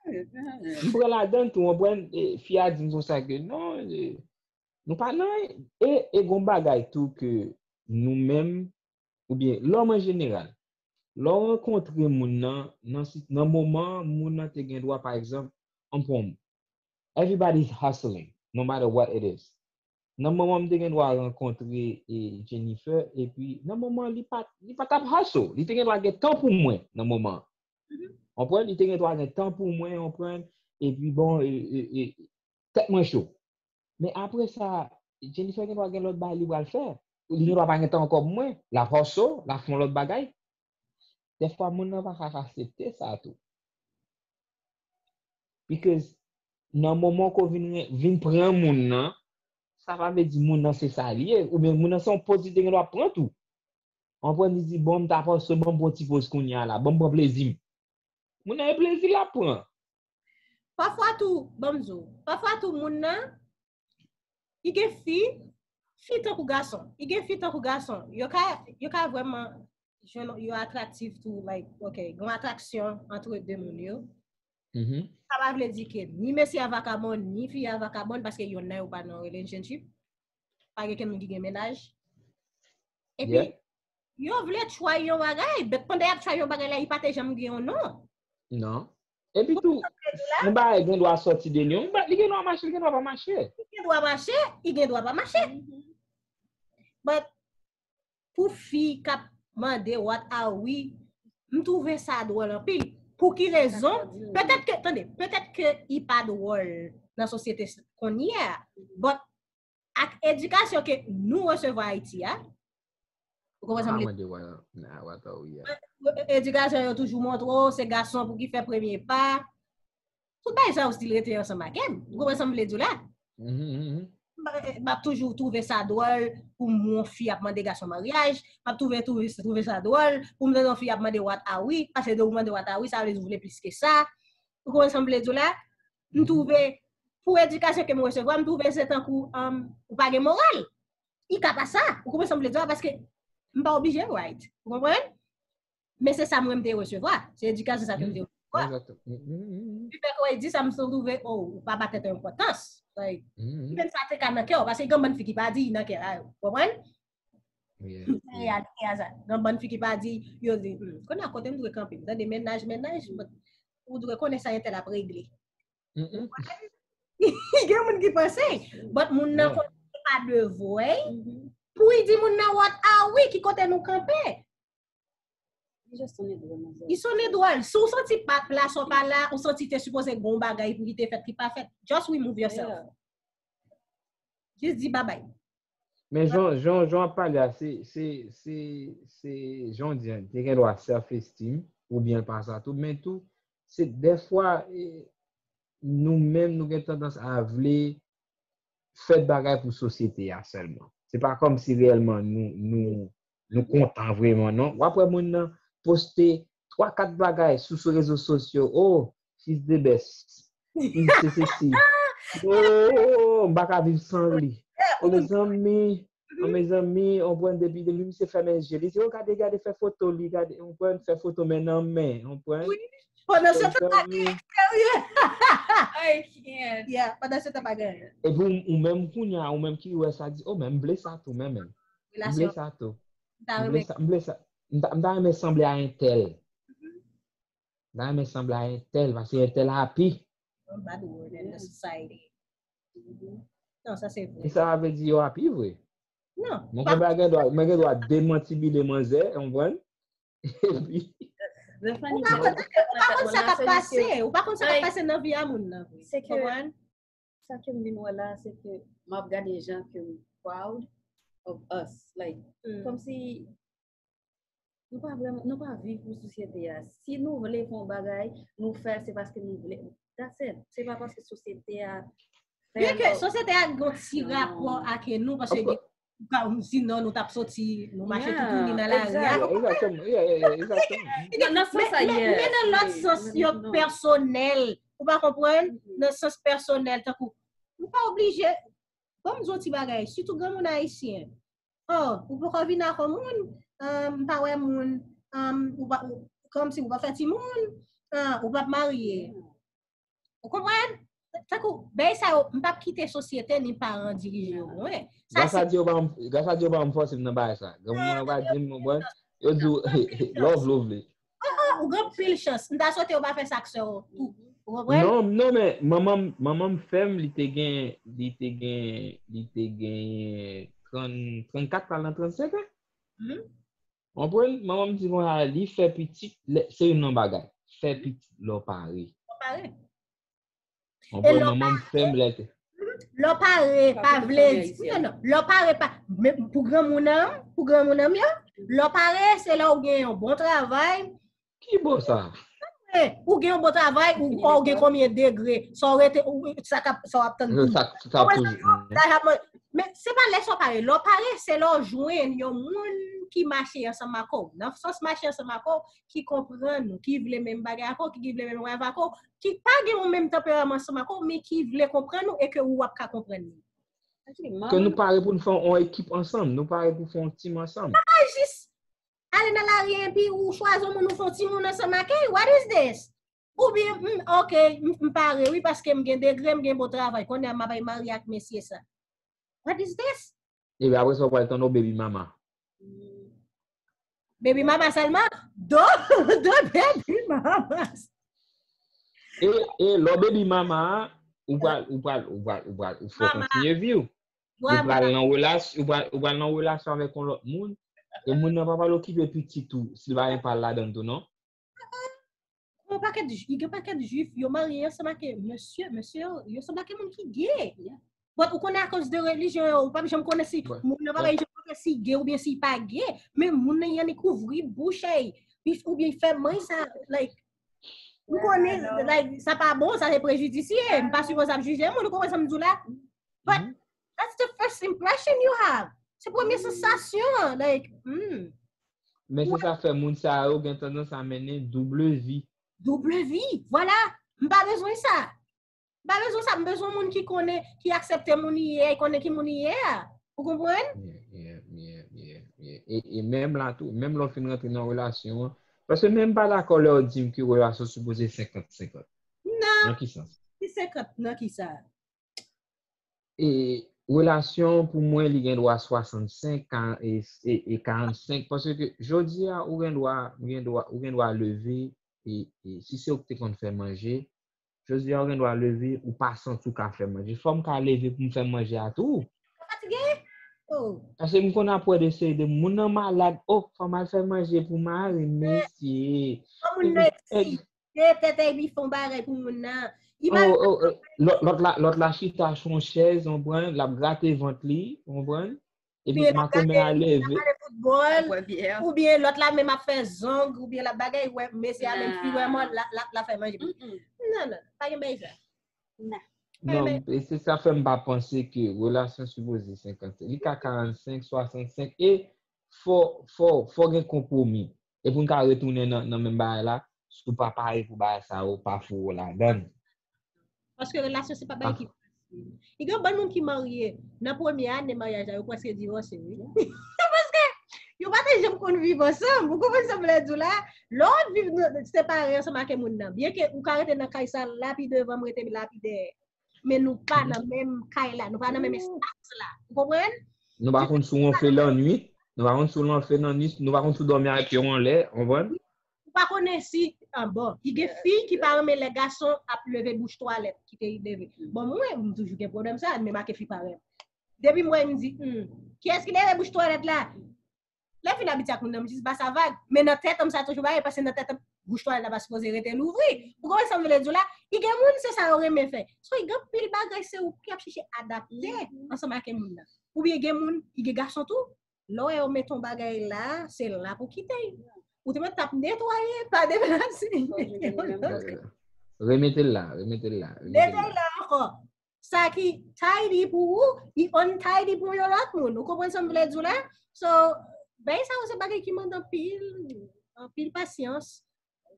M pran ladann tou, w konprann? E, fi a di m konsa ke non, e, nou pa nan, e, e gon bagay tou ke nou menm, oubyen lòm an jeneral, lè w rankontre moun nan, nan, si- nan moman moun nan te gen dwa, pa egzanp, anpranm, everybody's hustling, no matter what it is. Nan moman m te gen dwa rankontre e Jennifer, epi nan moman li pa, li pa t ap hustle, li te gen dwa gen tan pou mwen nan moman. Konprann? Li te gen dwa gen tan pou mwen, konprann? Epi bon, e, e, e, tèt mwen cho. Men apre sa, Jennifer gen dwa gen lòt bagay li pral fè. Li gen dwa pa gen tan ankò pou mwen. L ap hustle, l ap fè yon lòt bagay. Dèfwa moun nan pa ka aksepte sa tou. Because nan moman ke w vin, vin pran moun nan, sa pa vle di moun nan se sa li ye. Oubyen moun nan se yon poz li te gen dwa pran tou. Anprann li di, bon, m ta panse, bon, m pran ti poz kounye a la, bon, m pran plezi m. Moun nan e plezi l ap pran. Pafwa tou, ban m di w, pafwa tou moun nan, li gen fi, fi tankou gason. Li gen fi tankou gason. Yo ka, yo ka vrèman jwenn yo atraktif tou, like, ok, gen yon atraksyon antre de moun yo. Sa pa vle di ke ni mesye a vakabon, ni fi a vakabon, paske yonn nan yo pa nan relationship. Pa gen kenn moun ki gen mennaj. Epi, yo vle try yon bagay, but pandan y ap try yon bagay la, li pa te janm gen yon non. Non. Epi tou, yon bagay gen dwa sòti de li, yon ba- li gen dwa mache, li gen dwa pa mache. Li gen dwa mache, li gen dwa pa mache. But pou fi k ap mande what are we, m twouve sa dwòl anpil. Pou ki rezon? Petèt ke, tande, petèt ke li pa dwòl nan sosyete kounye a, but ak edikasyon ke nou resevwa Ayiti a, ou konprann sa m vle di? Edikasyon yo toujou montre w se gason pou ki fè premye pa. Tout bagay sa yo still rete ansanm ak m. Ou konprann sa m vle di w la? M ap toujou twouve sa dwòl pou m wè yon fi ap mande gason maryaj, m ap twouve, twouve, twouve sa dwòl pou m tande yon fi ap mande what are we, paske lè ou mande what are we, sa vle di ou vle plis ke sa. Ou konprann sa m vle di w la? M twouve, pou edikasyon ke m resevwa, m twouve se tankou, um, ou pa gen moral. Li ka pa sa. Ou konprann sa m vle di w la? Paske m pa oblije right. Ou konprann? Men se sa mwen m te resevwa. Se edikasyon sa ke m te resevwa. Li fè kwè di sa m twouve, oh, ou pa ba tèt ou enpòtans. Like, menm sa te ka nan kè w, paske gen bann fi ki pa di nan kè la, ou konprann? Reyalite a sa. Gen bann fi ki pa di, yo di, hmm, kounye a kote m dwe kanpe? M tande mennaj, mennaj, but ou dwe konnen sa entèl ap regle. Gen moun ki panse, but moun nan konnen se pa devwa pou li di moun nan what are we, ki kote nou kanpe. Li sonnen dwòl. Si w santi pa plas ou pa la, ou santi te sipoze gen yon bagay pou ki te fèt ki pa fèt, just remove yourself. Jis di babay. Men jan, jan, jan w ap pale a, se, se, se, se, jan w di an, te gen dwa self esteem, oubyen l pa sa tou, men tou, se dèfwa, e, nou menm, nou gen tandans a vle fè bagay pou sosyete a sèlman. Se pa kòmsi reyèlman nou, nou, nou kontan vrèman, non. W ap wè moun nan poste twa, kat bagay sou, sou rezo sosyo. Oh, she's the best. She's se, se, se. Oh, m pa ka viv san li. Oh, mezanmi. Oh, mezanmi, w konprann, depi, depi misye fèmen je li, se, oh, gade, gade, fè foto li, gade, w konprann, fè foto men nan men, w konprann. Pandan se tan pa gen anyen serye. I can't. Yeah, pandan se tan pa gen anyen. Epi ou, ou menm kounye a, ou menm ki wè sa di, oh, men m vle sa tou, men menm. M vle sa tou. M vle sa, m vle sa. M ta, m ta renmen sanble a entèl. M ta renmen sanble a entèl, paske entèl happy. One bad word in the society. Non, sa se vre. E sa vle di yo happy vre? Non. Mwen gen dwa, mwen gen dwa demantibile manzè, w konprann? Epi ou pa konn, ou pa konn sa k ap pase, ou pa konn sa k ap pase nan vi a moun nan vre. Se ke sa ke m vin wè la, se ke m ap gade jan ke m proud of us. Like, kòmsi nou pa vrèman, nou pa viv pou sosyete a. Si nou vle fè yon bagay, nou fè l, se paske nou vle. That's it. Se pa paske sosyete a fè nou. Byenke sosyete a gen yon ti rapò ak nou, paske gen Ou ka, sinon nou t ap soti, nou mache toutouni nan lari a. Nan sans sa, men nan lòt sans yo pèsonèl, ou pa konprann? Nan sans pèsonèl, tankou, ou pa oblije. Ban m di w ti bagay, sitou granmoun ayisyen. Oh, ou poko vin ak yon moun, um, m pa wè moun, um, ou pa, ou, kòmsi ou pa fè timoun, ah, ou p ap marye. Ou konprann? Tankou, bagay sa yo, m p ap kite sosyete ni paran dirije yo pou mwen. Sa se Gras a Dye, yo pa, gras a Dye, yo pa fòse m nan bagay sa. Granmoun nan pa di m, ou konprann? Yo di w, love, love li. Oh, oh, ou gen pil chans. M ta swete yo pa fè sa ak sè w tou. Ou konprann? Non, non, men manman m, manman m fè m, li te gen, li te gen, li te genyen trant, trannkat pral nan trannsenk an. Konprann? Manman m di konsa, li fè pitit, se youn nan bagay. Fè pitit lè w pare. Lè w pare. Konprann? Manman m fè m lè te. Lè w pare, pa vle di. Non, non. Lè w pare, pa. Men pou granmoun nan, pou granmoun nan yo, lè w pare, se lè w gen yon bon travay. Ki bò sa? Ou gen yon bon travay, ou, ou gen konbyen degre? Sa w rete, sa k ap, sa w ap tann pou. Sa, sa ap toujou. Men se pa lè sa w pare. Lè w pare, se lè w jwenn yon moun ki mache ansanm ak ou. Nan sans mache ansanm ak ou, ki konprann ou, ki vle menm bagay ak ou, ki, ki vle menm rèv ak ou, ki pa gen yon menm tanperaman ansanm ak ou, men ki vle konprann ou e ke ou ap ka konprann li. Ke nou pare pou nou fè yon ekip ansanm, nou pare pou fè yon tim ansanm. Pa jis ale nan lari epi ou chwazi yon moun ou fè yon timoun ansanm ak li. What is this? Oubyen, m, ok, m, m pare wi paske m gen degre, m gen bon travay. Kounye a m ap al marye ak mesye sa. What is this? Epi apre sa, ou pral tann yon baby mama. Baby mama sèlman? Do, do baby mama. E, e lè w baby mama, ou pral, ou pral, ou pral, ou pral, ou fò kontinye vi w. Ou pral nan relasyon, ou pral, ou pral nan relasyon avèk yon lòt moun. E moun nan pa pral okipe pitit ou, si l pa gen pa l ladan l tou, non? Gen pakèt, gen pakèt jwif, yo marye ansanm ak mesye, mesye yo, yo sanble ak moun ki gay. But ou konnen akoz de relijyon yo, ou p ap janm konnen si moun nan pa bay janm konnen si gay oubyen si pa gay, men moun nan annik ouvri bouch ey, oubyen fè manyen sa, like, ou konnen, like, sa pa bon, sa se prejidisye, m pa sipoze ap jije moun, ou konprann sa m di w la? But that's the first impression you have. Se premye sansasyon, like, hmm. Men se sa fè moun sa yo gen tandans a mennen double vi. Double vi, vwala. M pa bezwen sa. M pa bezwen sa, m bezwen moun ki konnen, ki aksepte moun li ye, konnen ki moun li ye a. Ou konprann? E, e menm la tou, menm lè w fin rantre nan relasyon an, paske menm pa dakò lè yo di m ke relasyon sipoze senkant senkant. Non. Nan ki sans? Ki senkant nan ki sa? E relasyon pou mwen li gen dwa swasannsenk e karannsenk paske jodi a ou gen dwa ou gen dwa ou gen dwa leve e si se ou ki te konn fè manje jodi a ou gen dwa leve ou pa santi ou ka fè manje fò m ka leve pou m fè manje a tou. Ou fatige? Oh. Paske m konn ap wè de seri de moun nan malad oh fò m al fè manje pou mari m mesye. Fò moun nan eksite. Tèt epi fè yon bagay pou moun nan. Imajine. Lòt la, lòt la chita sou yon chèz, w konprann, l ap grate vant li, w konprann. Epi maten men a leve. Oubyen lòt la menm ap fè zong, oubyen l ap bagay, wè, mesye a menm fi vrèman, l ap fè manje. Non, non, pa gen bagay sa. Non, e se sa fè m pa panse ke relasyon sipoze senkant. Li ka karannsenk, swasannsenk, e fò, fò, fò gen konpwomi. E pou n ka retounen nan, nan menm bagay la, si w pa pare pou bagay sa yo, pa foure w ladan l. Paske relasyon se pa bagay ki fasil. Li gen yon bann moun ki marye, nan premye ane maryaj la, yo prèske divòse, wi. Paske yo pa t janm konn viv ansanm. Ou konprann sa m vle di w la? Lè w ap viv separe ansanm ak moun nan, byenke ou ka rete nan kay sa la pi devan, m rete la pi dèyè. Men nou pa nan menm kay la, nou pa nan menm espas la. Ou konprann? Nou pa konn si w wonfle lannwit, nou pa konn si w wonfle lannwit, nou pa konn si w dòmi ak pye w anlè, w konprann? Ou pa konnen si, ah, bon, li gen fi ki pa renmen lè gason ap leve bouch twalèt, kite li leve. Bon, mwen, m toujou gen pwoblèm sa, men make fi pa renmen. Depi m wè, m di, hmm, kiyès ki leve bouch twalèt la? Lè m fin abitye ak moun nan, m jis ba sa vag. Men nan tèt m, sa toujou bagay, paske nan tèt m, bouch twalèt la pa sipoze rete louvri. Ou konprann sa m vle di w la? Li gen moun, se sa yo renmen fè. So, li gen anpil bagay, se ou ki ap chèche adapte ansanm ak moun nan. Oubyen gen moun, li gen gason tou, lè w wè yo mete yon bagay la, se la pou kite l. Ou te mèt t ap netwaye, pa deplase. Remete l la, remete l la. Mete l la ankò. Sa ki tidy pou ou, li untidy pou yon lòt moun. Ou konprann sa m vle di w la? So, bagay sa yo se bagay ki mande anpil, anpil pasyans.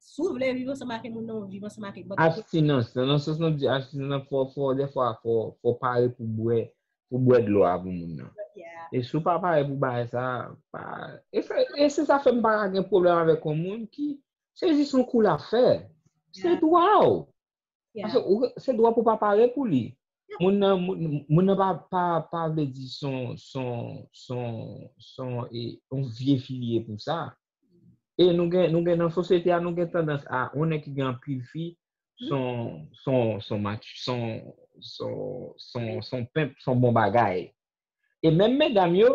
Si w vle viv ansanm ak moun nan, w viv ansanm ak li. But Abstinans, nan sans nou di abstinans, fò, fò, dèfwa, fò, fò pare pou bwè, pou bwè dlo a pou moun nan. Yeah. E si w pa pare pou bagay sa, pa, e se, e se sa fè m pa ka gen pwoblèm avèk yon moun ki, se jis yon kou l ap fè. Se Yeah. dwa w. Yeah. Paske ou- se dwa pou w pa pare pou li. Moun nan, moun, moun nan pa, pa, pa vle di son, son, son, son, e, yon vye fi li ye pou sa. E nou gen, nou gen nan sosyete a, nou gen tandans a, yon nèg ki gen anpil fi, son, son, son mach, son, son, son, son pimp, son bon bagay. E menm medam yo,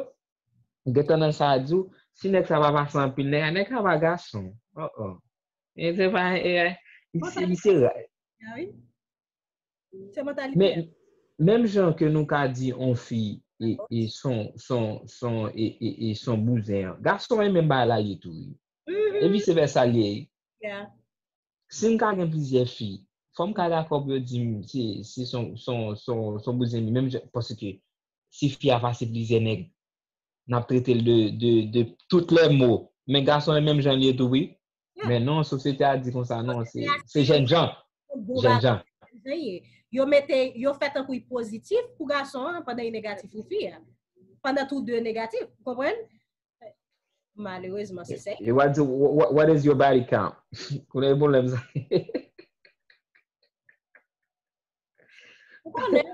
gen tandans a di w, si nèg sa pa pase anpil, nèg, nèg sa pa gason. Oh, oh. E se pa, e, e, Konsa se, se ra. Ah wi. Se mantalite. Men, menm jan ke nou ka di on fi e, e son, son, son, e, e, e son bouzen an. Gason e menm bagay la ye tou, wi. E vise vèsa l ye. Yeah. Si m ka gen plizyè fi, fò m ka dakò pou yo di m se, se son, son, son, son bouzen li. Menm jan, paske si fi a pase plizyè nèg, n ap trete l de, de, de tout lè mo. Men gason e menm jan li ye tou, wi. Yeah. Men non, sosyete a di konsa, non, se, se jèn jan. Jèn jan. Jan ye. Yo mete, yo fè tankou y pozitif pou gason an pandan y negatif pou fi a. Pandan tou de negatif, ou konprann? Malerezman, se sa. E what, do- what, what is your body count? Konnen pwoblèm sa. Ou konnen,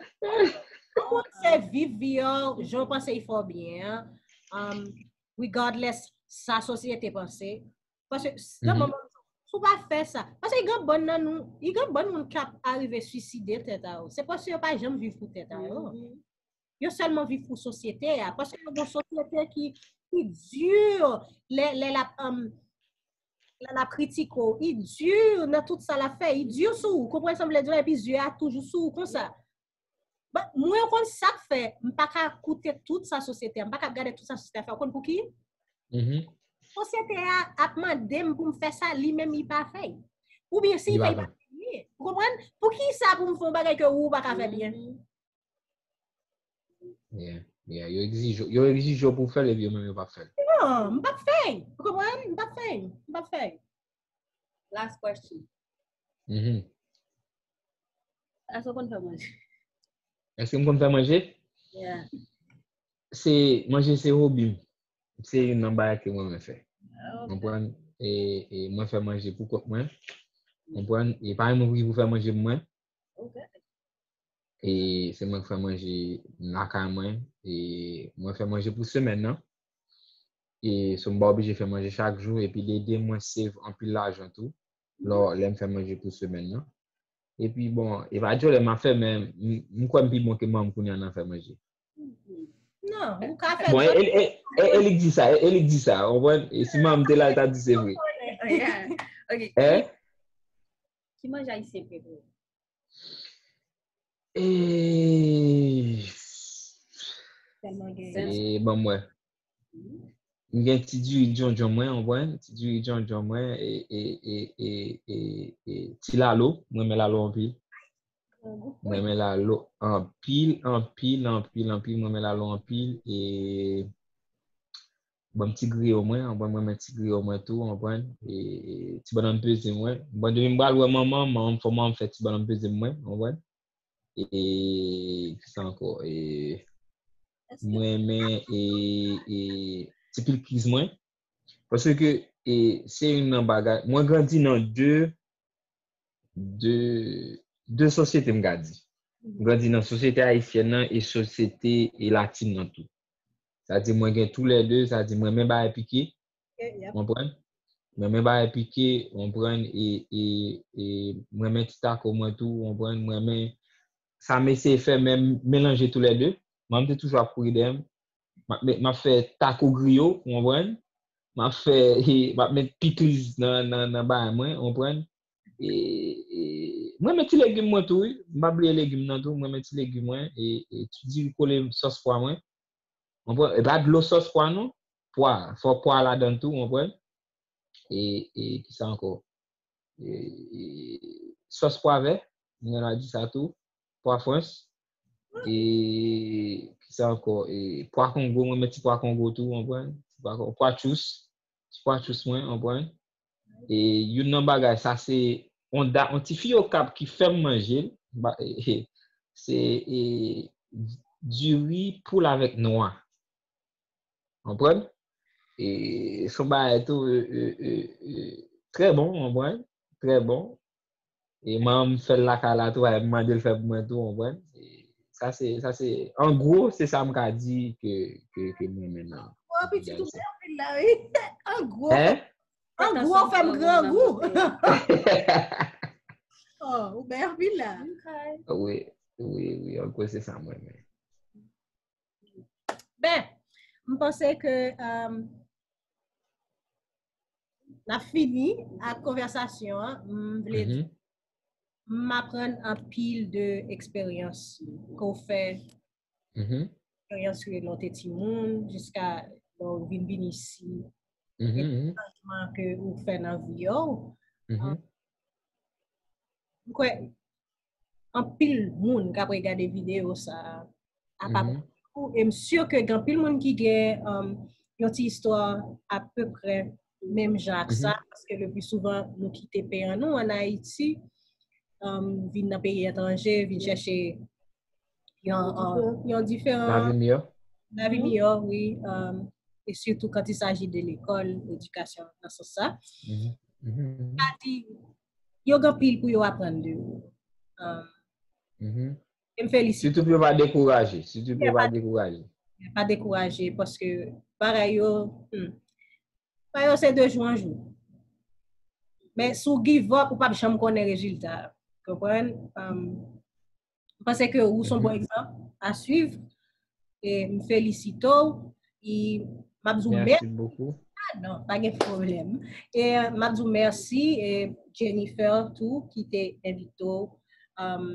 ou konnen se viv vi an, jan w panse y fè w byen an, um, regardless sa sosyete panse. Paske nan moman, si w pa fè sa, paske y gen bann nan nou, y gen bann moun k ap arive swiside tèt a yo. Se paske yo pa janm viv pou tèt a yo. Yo sèlman viv pou sosyete a. Paske yo gen sosyete ki, ki di, lè, lè l ap, um, lè l ap kritike w, y di nan tout sa l ap fè, y di sou ou, konprann sa m vle di la, epi zye a toujou sou ou konsa. But mwen, ou konn sa k fè, m pa ka koute tout sa sosyete a, m pa ka gade tout sa sosyete a fè, ou konn pou ki? Mhm. Sosyete a ap mande m pou m fè sa, li menm li pa fè. Oubyen si Li l fè, pa li pa fè byen. Ou konprann? Pou ki sa pou m fè yon bagay ke ou pa ka fè byen? Yeah, yeah. Yo egzije, yo egzije w pou w fè l, epi yo menm yo p ap fè l. Non, m p ap fè. Ou konprann? M p ap fè. M p ap fè. Last question. Mhm. Èske w konn fè manje? Èske m konn fè manje? Yeah. Se, manje se hobi m. Se youn nan bagay ke mwen renmen fè. Oh, Konprann? E, e mwen fè manje pou kont mwen. Konprann? E pa yon moun ki pou fè manje pou mwen. ok. E se mwen ki fè manje lakay mwen. E mwen fè manje pou semèn nan. E so m pa oblije fè manje chak jou. Epi li ede mwen save anpil lajan tou. Lò, lè m fè manje pou semèn nan. Epi bon, e pa djòlè m ap fè, men m m kwè m pi bon ke manman m kounye a nan fè manje. Non, ou ka fè Bon, e, djòlè. e, e, e li k di sa, e, e li k di sa, ou konprann? E si manman m te la, li t ap di se vre. Oh, yeah. Ok. Eh? Ki manje ayisyen prefere? E, Tèlman gen. Sens. e, ban m wè. M gen ti diri djondjon mwen, ou konprann? Ti diri djondjon mwen, e, e, e, e, e, e ti lalo, mwen renmen lalo anpil. Mwen renmen lalo anpil, anpil, anpil, anpil, mwen renmen lalo anpil, e ban m ti griyo mwen, ou konprann, mwen renmen ti griyo mwen tou, ou konprann, e ti bannann peze mwen. Bon, depi m pral wè manman, manman m fò manman m fè ti bannann peze mwen, ou konprann. E, e kisa ankò? E, mwen renmen, e, e ti pilkiz mwen. Paske, e, se youn nan bagay, mwen grandi nan de, de, de sosyete, m ka di. M grandi nan sosyete ayisyèn nan e sosyete, e, latin nan tou. Sa di mwen gen tou lè de, sa di mwen renmen bagay pike, Yeah, yeah. Konprann? Mwen renmen bagay pike, konprann, e, e, e mwen renmen ti tako mwen tou, konprann, mwen renmen sa m eseye fè, men m melanje tou lè de. Manman m te toujou ap kouri dèyè m. M ap met, m ap fè tako griyo, konprann? M ap fè, e, m ap met pikliz nan, nan, nan bagay mwen, konprann? E, e, mwen renmen ti legim mwen tou, wi. M pa bliye legim nan tou, mwen renmen ti legim mwen, e, e ti diri kole sòs pwa mwen. Konprann? E pa dlo sòs pwa non. Pwa, fò pwa ladan tou, konprann? E, e kisa ankò? E, e sòs pwa vè, mwen la di sa tou, pwa frans. E kisa ankò? E pwa kongo, mwen met ti pwa kongo tou, konprann? Ti pwa kon- pwa tchous, ti pwa tchous mwen, konprann? E youn nan bagay sa se yon da, yon ti fi Okap ki fè m manje l. Se e, diri poul avèk nwa. Konprann? E se yon bagay tou e, e, e, e, trè bon, konprann? Trè bon. E manman m fè l lakay la tou, m mande l fè pou mwen tou, konprann? E sa se, sa se, an gwo, se sa m ka di ke, ke, ke m renmen nan. Wè, pitit ou bèl anpil la, wi. An gwo. Hein? An gwo, fè m grangou. Oh, ou bèl anpil la. Wi, wi, wi, an gwo, se sa m renmen. Ben, m panse ke um, n ap fini ak konvèsasyon an. M vle di, m aprann anpil de eksperyans ke w fè. Eksperyans ke lè w te timoun, jiska lè w vin vin isi. Chanjman ke ou fè nan vi w. M kwè, anpil moun k ap regade videyo sa a ap aprann tou. E m si ke gen anpil moun ki gen um, yon ti istwa apeprè menm jan ak sa, paske le pli souvan nou kite peyi nou an Ayiti, um, vin nan peyi etranje, vin chèche yon, um, yon diferan lavi miyò. Lavi miyò, wi. Um, e sitou kan il s'agit de lekòl, edikasyon nan sans sa. Sa di, yo gen anpil pou yo aprann de ou. Um, e m felisite. Sitou pou yo pa dekouraje. Sitou pou yo pa dekouraje. Pa dekouraje, paske bagay yo, hmm, bagay yo se de jou an jou. Men si w give up, ou p ap janm konnen rezilta. Konprann? Um, m panse ke ou se yon bon egzanp a swiv. E m felisite w. E m ap di w mèsi. Ah, non, pa gen pwoblèm. E m ap di w mèsi, e Jennifer tou, ki te envite w, um,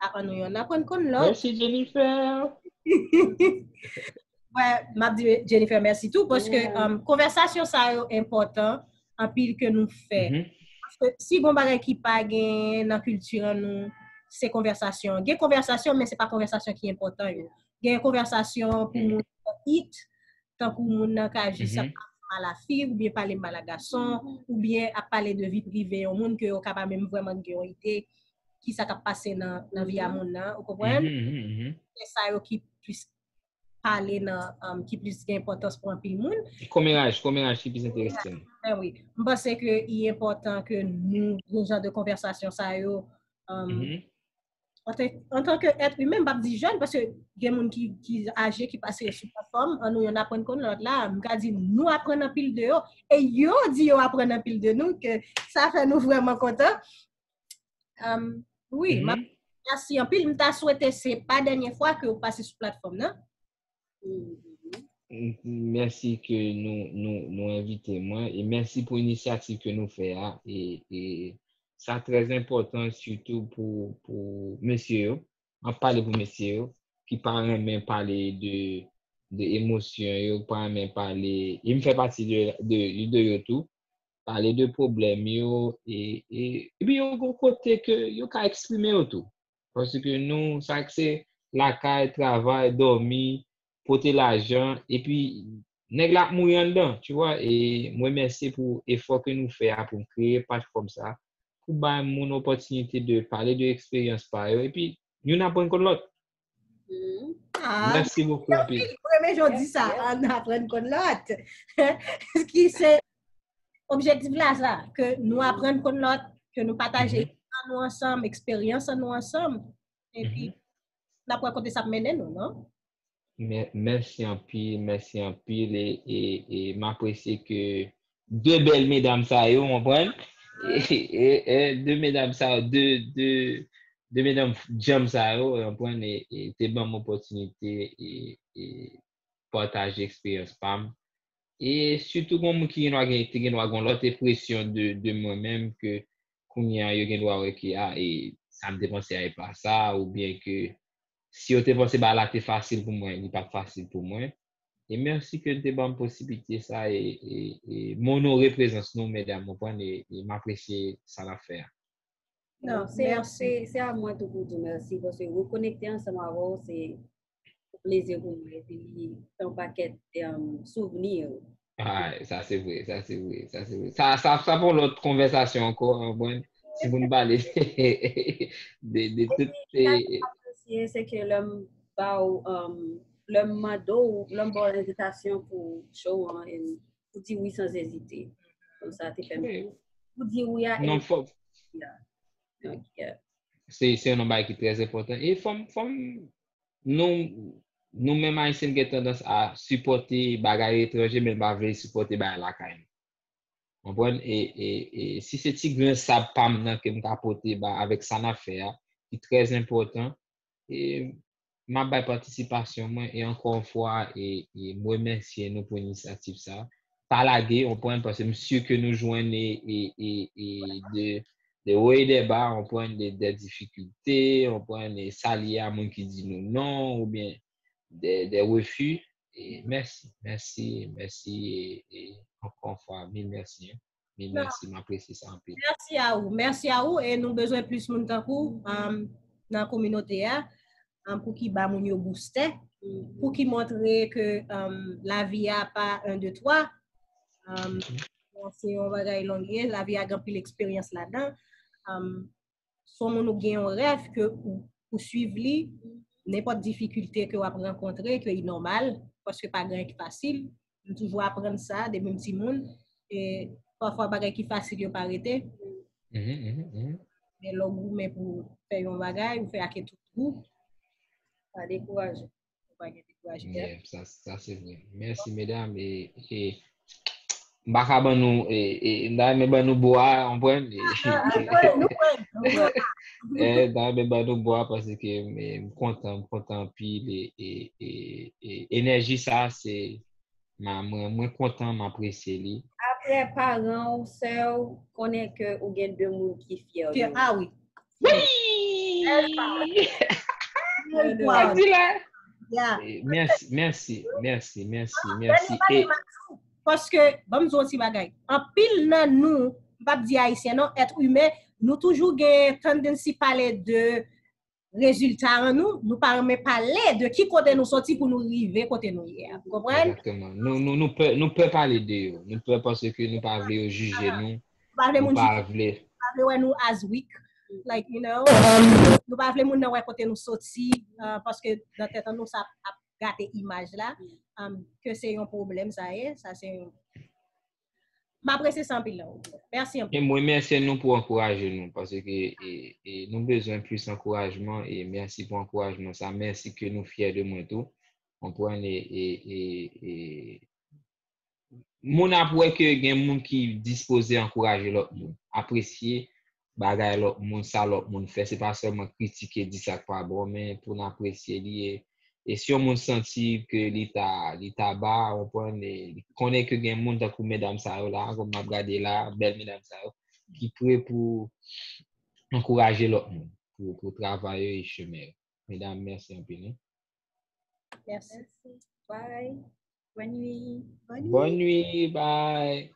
a ann nou yon aprann konn lòt. Mèsi, Jennifer. Wè, m ap di Jennifer mèsi tou, paske um, konvèsasyon sa yo enpòtan anpil ke nou fè. Paske si gon bagay ki pa gen nan kilti an nou, se konvèsasyon. Gen konvèsasyon, men se pa konvèsasyon ki enpòtan yo. Gen konvèsasyon pou moun it, tankou moun nan ka jis ap pale mal a fi, oubyen pale mal a gason, oubyen ap pale de vi prive yon moun ke yo ka pa menm vrèman gen yon ide ki sa k ap pase nan, nan vi a moun nan, ou konprann? Se sa yo ki plis pale nan, um, ki plis gen enpòtans pou anpil moun. Komeraj, komeraj ki plis enterese m. Ben wi. M panse ke li enpòtan ke nou, gen jan de konvèsasyon sa yo, um, antan, antan ke èt imen, m p ap di jèn, paske gen moun ki, ki aje, ki pase sou platfòm, an nou yon aprann konn lòt la, m ka di nou aprann anpil de yo, e yo di yo aprann anpil de nou, ke sa fè nou vrèman kontan. Um, wi, m ap, mèsi anpil. M ta swete se pa dènye fwa ke w pase sou platfòm nan. Mèsi ke nou, nou, nou envite mwen e mèsi pou inisyativ ke nou fè a. E, e sa trè enpòtan, sitou pou, pou mesye yo. M ap pale pou mesye yo ki pa renmen pale de, de emosyon yo, pa renmen pale. E m fè pati de, de, de yo tou. Pale de pwoblèm yo, e, e, epi yo gon kote ke yo ka eksprime yo tou. Paske nou, sa k se lakay, travay, dòmi, pote lajan, epi nèg la ap mouri anndan, tu vois, e m remèsye pou efò ke nou fè a pou n kreye platfòm sa, pou bay moun opòtinite de pale de eksperyans pa yo, epi youn aprann konn lòt. Mèsi bokou anpil. Mwen renmen jan w di sa, ann aprann konn lòt. Ki se objektif la sa, ke nou aprann konn lòt, ke nou pataje an nou ansanm, eksperyans an nou ansanm. Epi n ap wè kote sa ap mennen nou, non? Mèsi anpil, mèsi anpil, e, e, e m apresye ke de bèl medam sa yo, w konprann? E, e, e de medam sa yo, de, de, de medam djanm sa yo, w konprann? E, e te ban m opòtinite e, e pataje eksperyans pa m. E sitou gon moun ki gen dwa gen, te gen dwa gon lòt enpresyon de, de mwen menm ke kounye a yo gen dwa wè ke, a, e sa m te panse a e pa sa, oubyen ke si yo te panse bagay la te fasil pou mwen, li pa t fasil pou mwen. E mèsi ke n te ban m posiblite sa e, e, e m onore prezans nou, medam, w konprann, e, e m apresye sa n ap fè a. Non, se, se, se a mwen tou pou di w mèsi, paske rekonekte ansanm avè w, se yon plezi pou mwen, epi li fè yon pakèt um, souvni Ah, sa se vre, sa se vre, sa se vre. Sa, sa, sa pou lòt konvèsasyon ankò, konprann? Si pou n pale de, de tout. Sa m apresye, se ke lè m ba w, um, lè m mande w, lè m ba w envitasyon pou show an, e pou di wi san ezite. Donk sa te fè m. Pou di wi a. Non, fò. Se, se yon bagay ki trè enpòtan. E fò m, fò m, nou, nou menm Ayisyen gen tandans a sipòte bagay etranje, men n pa vle sipòte bagay lakay nou. Konprann? E, e, e si se ti grenn sab pa m nan ke m ka pote ba avèk sa n ap fè a, ki trè enpòtan, e m ap bay patisipasyon mwen, e ankò yon fwa, e, e m remèsye nou pou inisyativ sa. Pa lage, konprann, paske m si ke nou jwenn e, e, e, e de, de wo e de ba, konprann, de, de difikilte, konprann, e sa li ye a moun ki di nou non, oubyen de, de refi. E mèsi, mèsi, mèsi, e, e ankò yon fwa, mil mèsi, hein. Mil mèsi, m apresye sa anpil. Mèsi a ou, mèsi a ou, e nou bezwen plis moun tankou w, um, nan kominote a, um, pou ki ba moun yo boustè, pou ki montre ke, um, lavi a pa en, de, twa. Um, se yon bagay long ye, lavi a gen anpil eksperyans ladan. Um, si w moun ou gen yon rèv ke ou, ou swiv li, nenpòt difikilte ke w ap rankontre, ke li nòmal, paske pa gen anyen ki fasil. M toujou aprann sa depi m timoun. E pafwa bagay ki fasil yo pa rete. Mhm, mhm, mhm. Men lè w goumen pou fè yon bagay, ou fè ak tout gou, pa dekouraje. Ou pa gen dekouraje. Yeah, sa, sa se vre. Mèsi, medam. E, e, m pa ka ban nou, e, e, m ta renmen ban nou bwa, konprann? E, Ah, nou pran, nou pran, nou pran. E, m ta renmen ban nou bwa paske m, e, m kontan, m kontan anpil. E, e, e, e, enèji sa, se, m, mwen, mwen kontan, m apresye li. Apre paran w, sè w, konnen ke ou gen de moun ki fyè de Ke, ou. Ah wi. Wi! Bèl Sa k di la? Yeah. E, mèsi, mèsi, mèsi, mèsi, Bèl mèsi. bagay, E, Matou. Paske, ban m di w yon ti bagay. Anpil nan nou, m p ap di ayisyen non, èt imen, nou toujou gen tandansi pale de rezilta an nou, nou pa renmen pale de ki kote nou soti pou nou rive kote nou ye a. Ou konprann? Egzakteman. Nou, nou, nou pè, nou pè pale de yo. Nou pè paske nou pa vle yo jije nou. Nou pa vle Nou moun pa jije, vle. nou pa vle wè nou as weak. Like, you know, nou pa vle moun nan wè kote nou soti, uh, paske nan tèt an nou sa ap gate imaj la, um, ke se yon pwoblèm sa ye, sa se yon... M apresye sa anpil la. Mèsi anpil. E mwen remèsye nou pou ankouraje nou, paske e, e nou bezwen plis ankourajman, e mèsi pou ankourajman sa, mèsi ke nou fyè de mwen tou. Konprann? E, e, e, e moun ap wè ke gen moun ki dispoze ankouraje lòt moun, apresye bagay lòt moun, sa lòt moun fè, se pa sèlman kritike, di sa k pa bon, men pou n apresye li. E, e si yon moun santi ke li ta, li ta ba, konprann, e li konnen ke gen moun tankou medam sa yo la, kòm m ap gade la, bèl medam sa yo, ki pre pou ankouraje lòt moun, pou, pou travay yo e chemen yo. Medam, mèsi anpil, wi. Mèsi. Bye. Bonne nuit. Bonne nuit, bye.